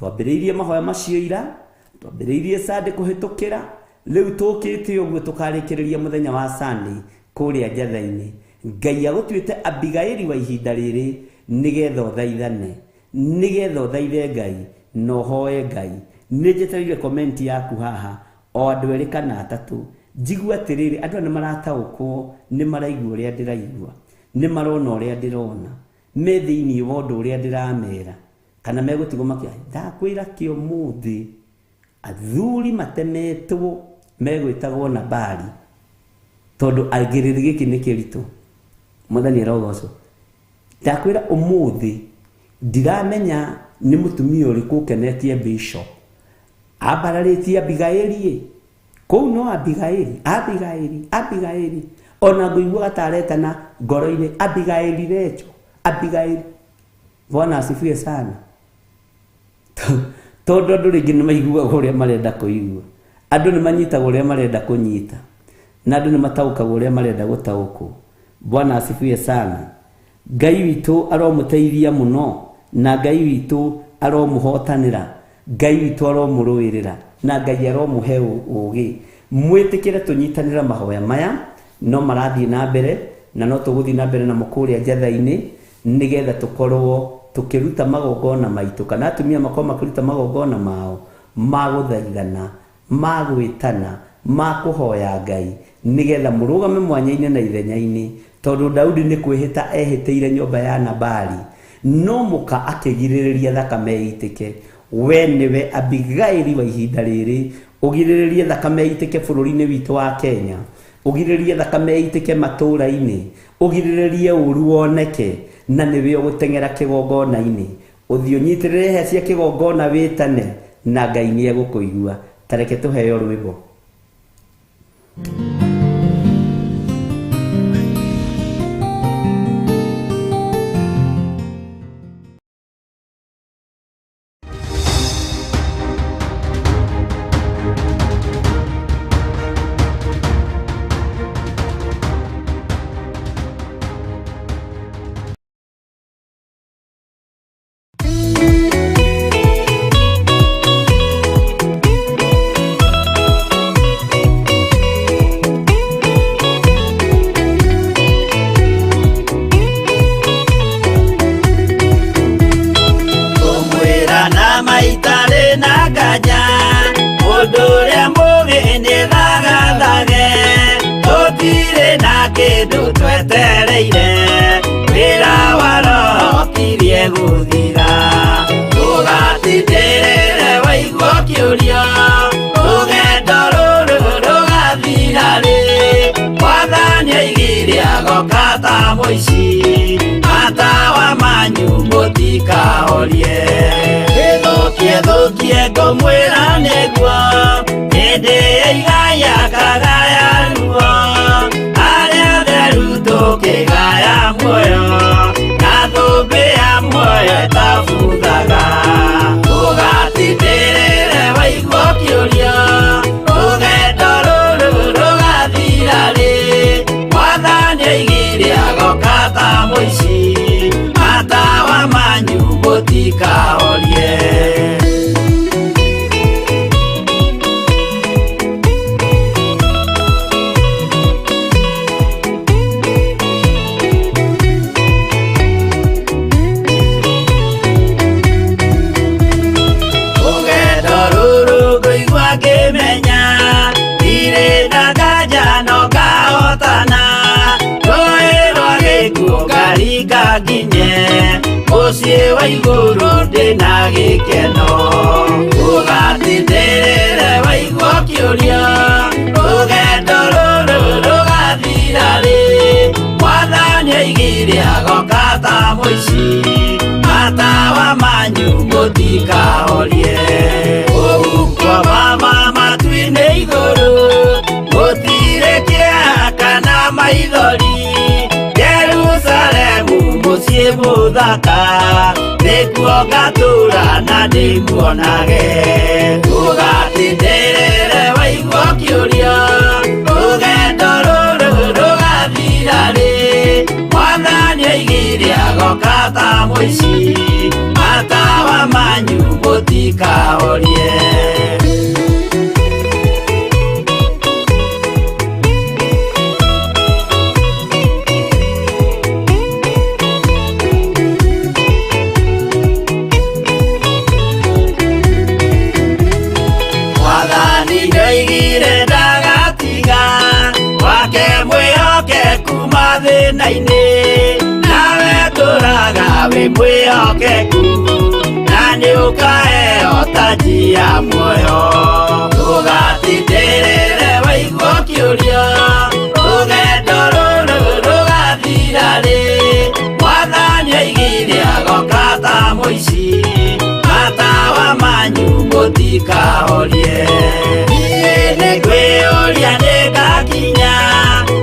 Twambĩrĩirie mahoya macio ira, twambĩrĩirie Sunday kũhĩtũkĩra, rĩu tũkĩte ũguo tũkarĩkĩrĩria mũthenya wa Sunday kũrĩa njatha-inĩ. Ngai agũtuĩte Abigaili wa ihinda rĩrĩ nĩgetha ũthaithane, nĩgetha ũthaithe Ngai na ũhoe Ngai. Nĩ njetereire comment yaku haha, o andũ erĩ kana atatũ, Njigue atĩrĩrĩ, andũ aya nĩ marataũkwo, nĩ maraigua ũrĩa ndĩraigua, nĩ marona ũrĩa ndĩrona, me thĩinĩ wa ũndũ ũrĩa ndĩramera, kana megũtigwo makĩ ndakwĩra kĩ ũmũthĩ athuri matemetwo megwĩtagwo Nabali, tondũ kĩrĩndĩ gĩkĩ nĩ kĩritũ. Mwathani arogocwo. Ndakwĩra ũmũthĩ ndiramenya nĩ mũtumia ũrĩkũ ũkenetie bishop ambararĩtie Abigaili kũu, no Abigaili, Abigaili, Abigaili, ona ngũiguaga ta aretana ngoro-inĩ, Abigaili Recho, Abigaili. Bwana asifiwe sana. Tondũ andũ rĩngĩ nĩ maiguaga ũrĩa marenda kũigua, andũ nĩ manyitaga ũrĩa marenda kũnyita, na andũ nĩ mataũkagwo ũrĩa marenda gũtaũkwo. Bwana asifiwe sana. Ngai witũ aromũteithia mũno, na Ngai witũ aromũhotanĩra, Ngai witũ aromũrũĩrĩra, na Ngai aromũhe ũũgĩ. Mwĩtĩkĩre tũnyitanĩre mahoya maya, no marathiĩ na mbere, na no tũgũthiĩ na mbere namo kũrĩa njatha-inĩ, nĩgetha tũkorwo tũkĩruta magongona maitũ, kana atumia makorwo makĩruta magongona mao ma gũthaithana, ma gwĩtana, ma kũhoya Ngai, nĩgetha mũrũgame mwanya-inĩ na ithenya-inĩ, tondũ Daudi nĩ kwĩhĩta ehĩtĩire nyũmba ya Nabali, no mũka akĩgirĩrĩria thakame ĩitĩke. We nĩwe Abigaili wa ihinda rĩrĩ, ũgirĩrĩrie thakame ĩitĩke bũrũri-inĩ witũ wa Kenya, ũgirĩrĩrie thakame ĩitĩke matũũra-inĩ, ũgirĩrĩrie ũru woneke, na nĩwe ũgũteng'era kĩgongona-inĩ, ũthiĩ ũnyitĩrĩre hĩa cia kĩgongona wĩtane, na Ngai nĩ egũkũigua. Ta reke tũheo rwĩmbo. Ngũmwĩra na maitarĩ na nganja, mũndũ ũrĩa mũũgĩ nĩthagathage, tũtirĩ na kĩndũ twetereire, wĩra wa Roho ũkirie gũthira. Ndũgatindĩrĩre waigua ũkĩũrio, rũgendo rũrũ rũgathira rĩ, Mwathani oigire agoka ta mũici, matawa manyu mũtikahorie. Ĩthũkie thũkie ngũmwĩra nĩguo, hĩndĩ ya igaya kagaya ruo, arĩa atheru tũkĩgaya muoyo, na thũmbĩ ya muoyo ĩtabuthaga. Ndũgatindĩrĩre waigua ũkĩũrio, rũgendo rũrũ rũgathira rĩ, Mwathani oigire agoka ta mũici, matawa manyu mũtikahorie. Rũgendo rũrũ ngũigua ngĩmenya, ndirĩ na nganja no ngahotana, rũĩ rwa gĩkuũ ngaringa nginye, mũciĩ wa igũrũ ndĩna gĩkeno. Ndũgatindĩrĩre waigua ũkĩũrio, rũgendo rũrũ rũgathira rĩ, Mwathani oigire agoka ta mũici, matawa manyu mũtikahorie. Ũhuko mama matu-inĩ igũrũ, gũtirĩ kĩeha kana maithori, Jerusalemu mũciĩ mũthaka, nĩkuo ngatũũra na ndĩmuonage. Ndũgatindĩrĩre waigua ũkĩũrio, rũgendo rũrũ rũgathira rĩ, Mwathani oigire agoka ta mũici, matawa manyu mũtikahorie. Mwathani nĩoigire ndagatiga, thĩna-inĩ nawe tũraga wĩ mwĩhokeku na nĩ ũkaheo taji ya muoyo ndũgatindĩrĩre waigua ũkĩũria rũgendo rũrũ rũgathira rĩ Mwathani oigire agoka ta mũici matawa manyu mũtikahorie niĩ nĩngwĩyũria nĩngakinya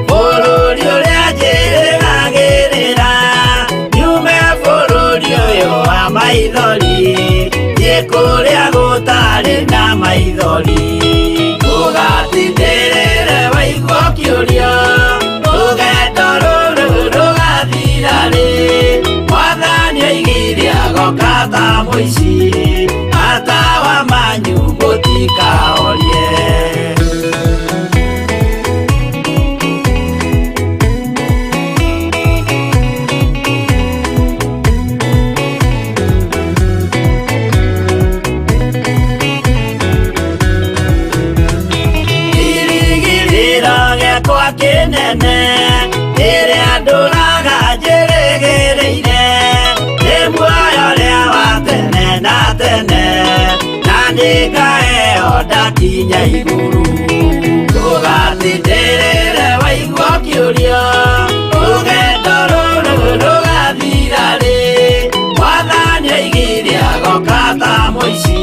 bũrũri ũrĩa njĩrĩgagĩrĩra nyume bũrũri ũyũ wa maithori thiĩ kũrĩa gũtarĩ na maithori ndũgatindĩrĩre waigua ũkĩũria rũgendo rũrũ rũgathira rĩ Mwathani oigire agoka ta mũici matawa manyu mũtikahorie. Kĩrĩgĩrĩro gĩakwa kĩnene kĩrĩa ndũraga njĩrĩgĩrĩire nĩ muoyo ũrĩa wa tene na tene na nĩngaheo ndakinya igũrũ ndũgatindĩrĩre waigua ũkĩũria rũgendo rũrũ rũgathira rĩ Mwathani oigire agoka ta mũici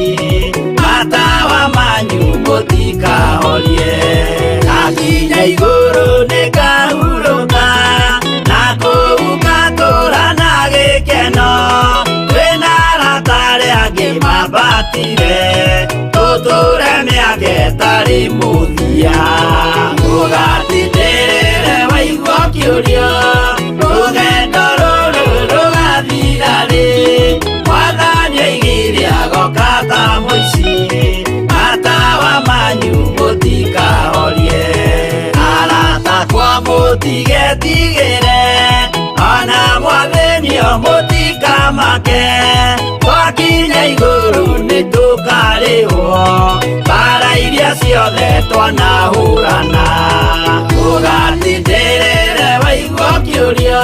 matawa manyu mũtikahorie ndakinya igũrũ nĩngahurũka na kũu ngatũũra na gĩkeno twĩna arata arĩa angĩ mambatire tũtũũre mĩaka ĩtarĩ mũthia ndũgatindĩrĩre waigua ũkĩũria rũgendo rũrũ rũgathira rĩ Mwathani oigire agoka ta mũici matawa manyu mũtikahorie arata kwa mũtigetigĩre ona mwathĩnio mũtikamake twakinya igũrũ nĩtũkarĩhwo mbara iria ciothe twanahũrana ndũgatindĩrĩre waigua ũkĩũria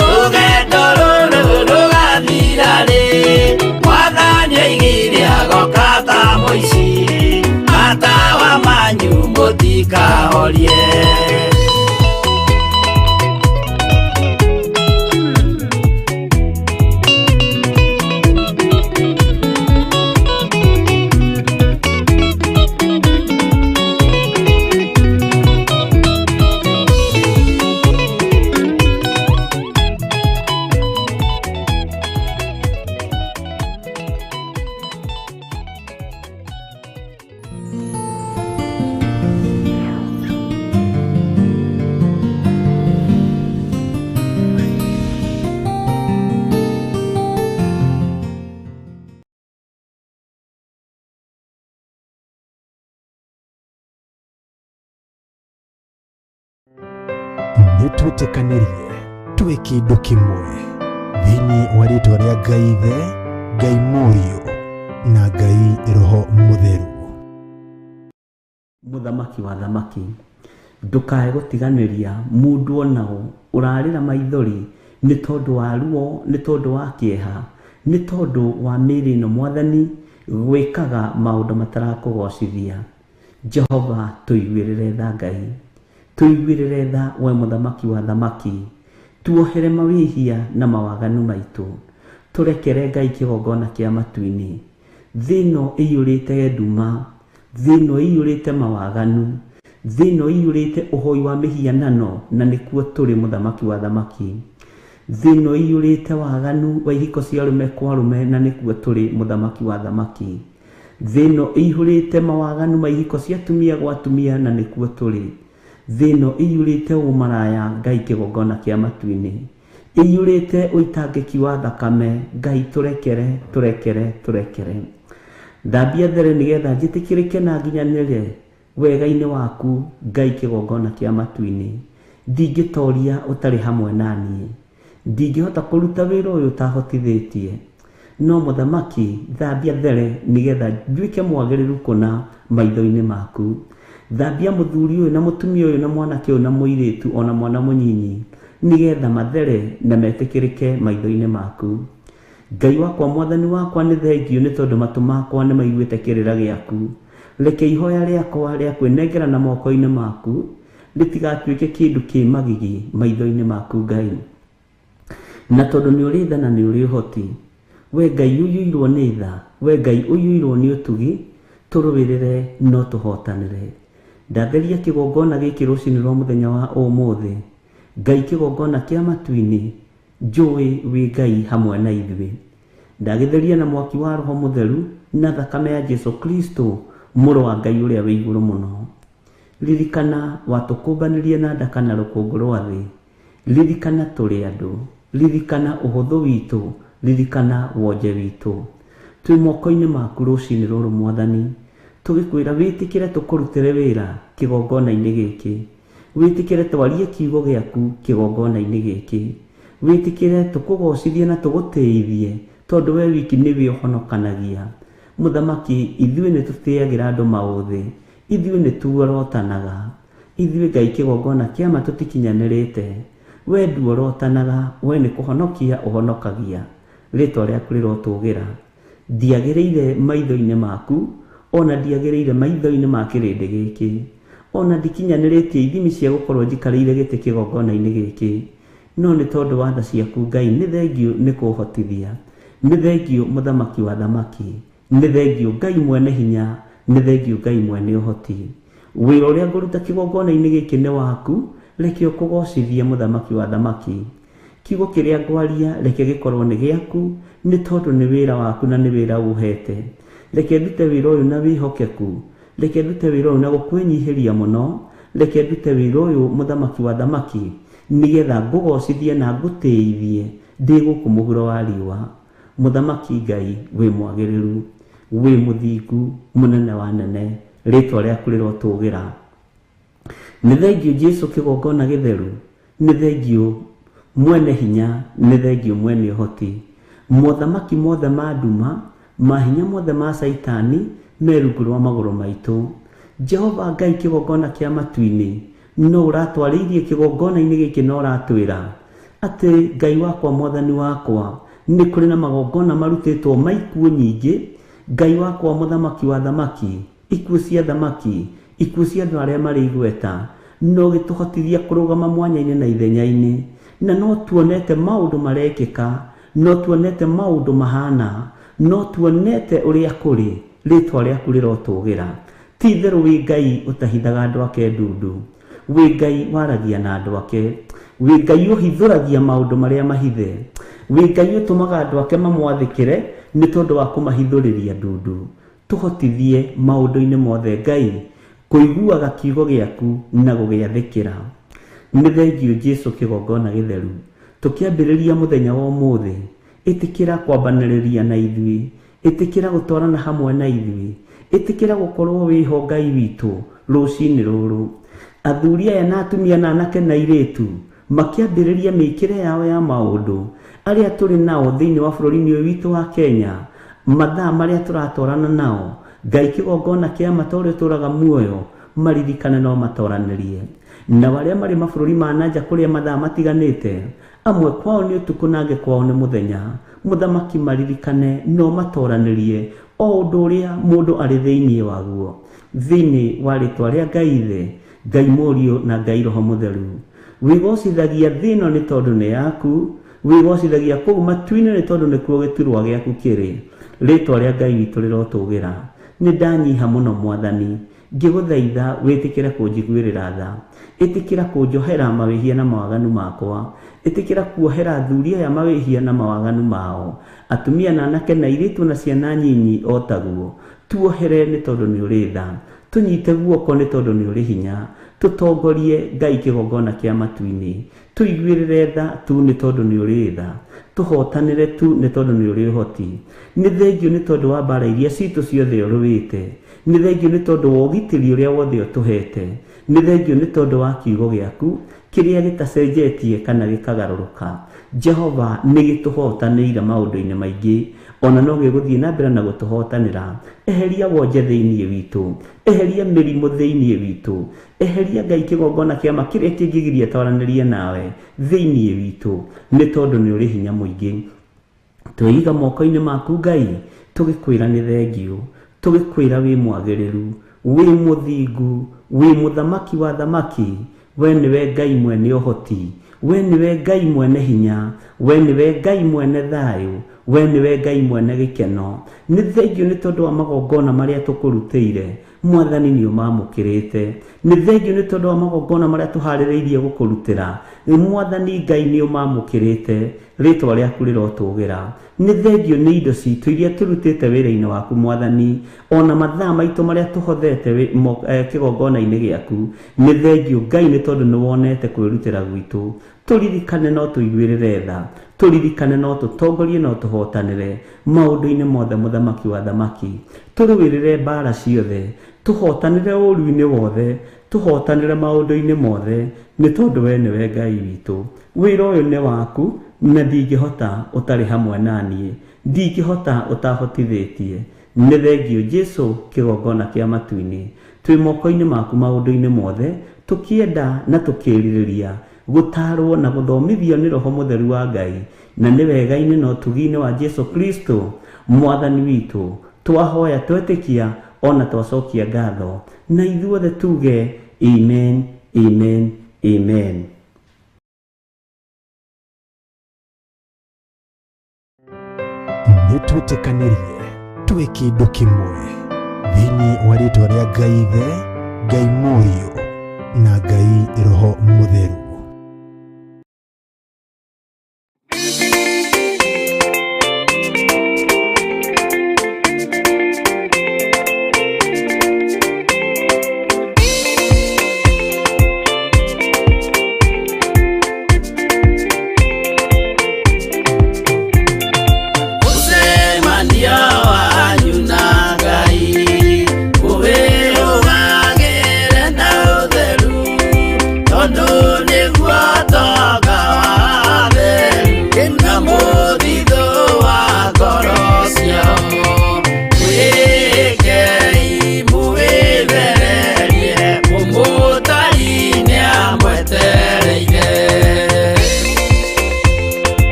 rũgendo rũrũ rũgathira rĩ Mwathani oigire agoka ta mũici matawa manyu mũtikahorie. Nĩtwĩtĩkanĩrie twĩ kĩndũ kĩmwe thĩinĩ wa rĩtwa rĩa Ngai Ithe, Ngai Mũriũ na Ngai Roho Mũtheru. Mũthamaki wa thamaki ndũkae gũtiganĩria mũndũ onao ũrarĩra maithori nĩ tondũ wa ruo nĩ tondũ wa kĩeha nĩ tondũ wa mĩĩrĩ ĩno Mwathani gwĩkaga maũndũ matarakũgocithia. Jehova tũiguĩrĩre tha Ngai, tũiguĩrĩre tha we mũthamaki wa thamaki, tuohere mawĩhia na mawaganu maitũ, tũrekere Ngai kĩgongona kĩa matu-inĩ. Thĩ ĩno ĩiyũrĩte nduma, thĩ ĩno ĩiyũrĩte mawaganu, thĩ ĩno ĩiyũrĩte ũhoi wa mĩhianano na nĩkuo tũrĩ mũthamaki wa thamaki. Thĩ ĩno ĩiyũrĩte waganu wa ihiko cia arũme kwa arũme na nĩkuo tũrĩ mũthamaki wa thamaki. Thĩ ĩno ĩiyũrĩte mawaganu ma ihiko cia atumia gwa atumia na nĩkuo tũrĩ. Thĩ ĩno ĩiyũrĩte ũmaraya Ngai kĩgongona kĩa matu-inĩ, ĩiyũrĩte ũitangĩki wa thakame Ngai tũrekere tũrekere tũrekere. Thambia there nĩgetha njĩtĩkĩrĩke na nginyanĩre wega-inĩ waku Ngai kĩgongona kĩa matu-inĩ. Ndingĩtoria ũtarĩ hamwe na niĩ, ndingĩhota kũruta wĩra ũyũ ũtahotithĩtie, no mũthamaki thambia there nĩgetha nduĩke mwagĩrĩru kũna maitho-inĩ maku. Thambia mũthuri ũyũ na mũtumia ũyũ na mwanake ũyũ na mũirĩtu ona mwana mũnyinyi nĩgetha mathere na metĩkĩrĩke maitho-inĩ maku. Ngai wakwa mwathani wakwa nĩ thengio nĩ tondũ matũ makwa nĩ maiguĩte kĩrĩra gĩaku. Reke ihoya rĩakwa rĩa kwĩnengera na moko-inĩ maku rĩtigatuĩke kĩndũ kĩ magigi maitho-inĩ maku Ngai. Na tondũ nĩ ũrĩ tha na nĩ ũrĩ ũhoti, we Ngai ũiyũirwo nĩ tha, we Ngai ũiyũirwo nĩ ũtugi, tũrũĩrĩre no tũhotanĩre. Ndatheria kĩgongona gĩkĩ rũcinĩ rwa mũthenya wa ũmũthĩ. Ngai kĩgongona kĩa matu-inĩ, njũĩ wĩ Ngai hamwe na ithuĩ. Ndagĩtheria na mwaki wa Roho Mũtheru na thakame ya Jesu Kristo mũrũ wa Ngai ũrĩa wĩ igũrũ mũno. Ririkana watũkũmbanĩrie na ndaka na rũkũngũ rwa thĩ. Ririkana tũrĩ andũ, ririkana ũhũthũ witũ, ririkana wonje witũ. Twĩ moko-inĩ maku rũcinĩ rũrũ mwathani, tũgĩkwĩra wĩtĩkĩre tũkũrutĩre wĩra kĩgongona-inĩ gĩkĩ. Wĩtĩkĩre twarie kiugo gĩaku kĩgongona-inĩ gĩkĩ. Wĩtĩkĩre tũkũgocithie na tũgũtĩithie tondũ we wiki nĩwe ũhonokanagia. Mũthamaki, ithuĩ nĩ tũtĩagĩra andũ maũthĩ, ithuĩ nĩ tuorotanaga. Ithuĩ Ngai kĩgongona kĩama tũtikinyanĩrĩte. We nduorotanaga, we nĩ kũhonokia ũhonokagia. Rĩtwa rĩaku rĩrotũgĩra. Ndiagĩrĩire maitho-inĩ maku, ona ndiagĩrĩire maitho-inĩ ma kĩrĩndĩ gĩkĩ. Ona ndikinyanĩrĩtie ithimi cia gũkorwo njikarĩire gĩtĩ kĩgongona-inĩ gĩkĩ. No nĩ tondũ wa tha ciaku Ngai nĩ thengio nĩ kũhotithia. Nĩ thengio mũthamaki wa thamaki. Nĩ thengio Ngai mwene hinya, nĩ thengio Ngai mwene ũhoti. Wĩra ũrĩa ngũruta kĩgongona-inĩ gĩkĩ nĩ waku, reke ũkũgocithie mũthamaki wa thamaki. Kiugo kĩrĩa ngwaria reke gĩkorwo nĩ gĩaku, nĩ tondũ nĩ wĩra waku na nĩ wĩra ũhete. Reke ndute wĩra ũyũ na wĩhokeku, reke ndute wĩra ũyũ na gũkwĩnyihĩria mũno, reke ndute wĩra ũyũ mũthamaki wa thamaki, nĩgetha ngũgocithie na ngũtĩithie ndĩ gũkũ mũhuro wa riũa. Mũthamaki Ngai wĩ mwagĩrĩru, wĩ mũthingu, mũnene wa nene, rĩtwa rĩaku rĩrotũgĩra. Nĩ thengio Jesu kĩgongona gĩtheru, nĩ thengio mwene hinya, nĩ thengio mwene ũhoti. Mothamaki mothe ma nduma, mahinya mothe ma Caitani me rungu rwa magũrũ maitũ. Jehova Ngai kĩgongona kĩa matu-inĩ, no ũratwarĩirie kĩgongona-inĩ gĩkĩ na ũratwĩra atĩ Ngai wakwa mwathani wakwa nĩ kũrĩ na magongona marutĩtwo ma ikuũ nyingĩ. Ngai wakwa mũthamaki wa thamaki, ikuũ cia thamaki, ikuũ cia andũ arĩa marĩ igweta, no gĩtũhotithia kũrũgama mwanya-inĩ na ithenya-inĩ. Na no tuonete maũndũ marekĩka, no tuonete maũndũ mahana, no tuonete ũrĩa kũrĩ. Rĩtwa rĩaku rĩrotũgĩra. Ti itherũ wĩ Ngai ũtahithaga andũ ake ndundu, wĩ Ngai waragia na andũ ake, wĩ Ngai ũhithũragia maũndũ marĩa mahithe, wĩ Ngai ũtũmaga andũ ake mamwathĩkĩre nĩ tondũ wa kũmahithũrĩria ndundu. Tũhotithie maũndũ-inĩ mothe Ngai kũiguaga kiugo gĩaku na gũgĩathĩkĩra. Nĩ thengio Jesu kĩgongona gĩtheru. Tũkĩambĩrĩria mũthenya wa ũmũthĩ, ĩtĩkĩra kwambanĩrĩria na ithuĩ, ĩtĩkĩra gũtwarana hamwe na ithuĩ, ĩtĩkĩra gũkorwo wĩho Ngai witũ rũcinĩ rũrũ. Athuri aya na atumia na anake na airĩtu makĩambĩrĩria mĩkĩre yao ya maũndũ arĩa tũrĩ nao thĩinĩ wa bũrũri-inĩ ũyũ witũ wa Kenya, mathaa marĩa tũratwarana nao, Ngai kĩgongona kĩa mata ũrĩa ũtũũraga muoyo maririkane no matoranĩrie. Na arĩa marĩ mabũrũri ma nanja kũrĩa mathaa matiganĩte, amwe kwao nĩ ũtukũ na angĩ kwao nĩ mũthenya, mũthamaki maririkane no matoranĩrie o ũndũ ũrĩa mũndũ arĩ thĩinĩ waguo. Thĩinĩ wa rĩtwa rĩa Ngai Ithe, Ngai Mũriũ na Ngai Roho Mũtheru. Wĩgocithagia thĩ ĩno nĩ tondũ nĩ yaku, wĩgocithagia kũu matu-inĩ nĩ tondũ nĩkuo gĩturwa gĩaku kĩrĩ. Rĩtwa rĩa Ngai witũ rĩrotũgĩra. Nĩ ndanyiha mũno mwathani, ngĩgũthaitha wĩtĩkĩre kũnjiguĩrĩra tha, ĩtĩkĩra kũnjohera mawĩhia na mawaganu makwa, ĩtĩkĩra kuohera athuri aya mawĩhia na mawaganu mao, atumia na anake na airĩtu na ciana nyinyi o taguo. Tuohere nĩ tondũ nĩ ũrĩ tha, tũnyite guoko nĩ tondũ nĩ ũrĩ hinya, tũtongorie Ngai kĩgongona kĩa matu-inĩ, tũiguĩrĩre tha tu nĩ tondũ nĩ ũrĩ tha, tũhotanĩre tu nĩ tondũ nĩ ũrĩ ũhoti. Nĩ thengio nĩ tondũ wa mbara iria citũ ciothe ũrũĩte, nĩ thengio nĩ tondũ wa ũgitĩri ũrĩa wothe ũtũhete, nĩ thengio nĩ tondũ wa kiugo gĩaku kĩrĩa gĩtacenjetie kana gĩkagarũrũka. Jehova nĩ gĩtũhotanĩire maũndũ-inĩ maingĩ, Ona no gĩgũthiĩ na mbere na gũtũhotanĩra. Eheria wonje thĩinĩ witũ, eheria mĩrimũ thĩinĩ witũ, eheria Ngai kĩgongona kĩama kĩrĩa kĩngĩgiria twaranĩrie nawe thĩinĩ witũ, nĩ tondũ nĩ ũrĩ hinya mũingĩ. Twĩiga moko-inĩ maku Ngai, tũgĩkwĩra nĩ thengiũ, tũgĩkwĩra wĩ mwagĩrĩru, wĩ mũthingu, wĩ mũthamaki wa thamaki. We nĩwe Ngai mwene ũhoti, we nĩwe Ngai mwene hinya, we nĩwe Ngai mwene thayũ, we nĩwe Ngai mwene gĩkeno. Nĩ thengiũ nĩ tondũ wa magongona marĩa tũkũrutĩire, Mwathani nĩ ũmamũkĩrĩte. Nĩ thengiũ nĩ tondũ wa magongona marĩa tũharĩrĩirie gũkũrutĩra, Mwathani Ngai nĩ ũmamũkĩrĩte, rĩtwa rĩaku rĩrotũgĩra. Nĩ thengiũ nĩ indo citũ iria tũrutĩte wĩra-inĩ waku Mwathani, ona mathaa maitũ marĩa tũhothete kĩgongona-inĩ gĩaku. Nĩ thengiũ Ngai nĩ tondũ nĩ wonete kwĩrutĩra gwitũ. Tũririkane no tũiguĩrĩre tha, tũririkane no tũtongorie no tũhotanĩre maũndũ-inĩ mothe, mũthamaki wa thamaki. Tũrũĩrĩre mbara ciothe, tũhotanĩre ũũru-inĩ wothe, tũhotanĩre maũndũ-inĩ mothe, nĩ tondũ we nĩwe Ngai witũ. Wĩra ũyũ nĩ waku, na ndingĩhota ũtarĩ hamwe na niĩ, ndingĩhota ũtahotithĩtie. Nĩ thengiũ Jesu, kĩgongona kĩa matu-inĩ. Twĩ moko-inĩ maku maũndũ-inĩ mothe, tũkĩenda na tũkĩrirĩria gũtarwo na gũthomithio nĩ Roho Mũtheru wa Ngai, na nĩ wega-inĩ na ũtugi-inĩ wa Jesu Kristo Mwathani witũ. Twahoya, twetĩkia, ona twacokia ngatho, na ithuothe tuge amen, amen, amen. Nĩ twĩtĩkanĩrie twĩ kĩndũ kĩmwe thĩinĩ wa rĩtwa rĩa Ngai Ithe, Ngai Mũriũ na Ngai Roho Mũtheru. Mũcemanio wanyu na Ngai ũwĩrũgagĩre na ũtheru, tondũ nĩ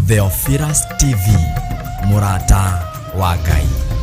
Theophilus TV, mũrata wa Ngai.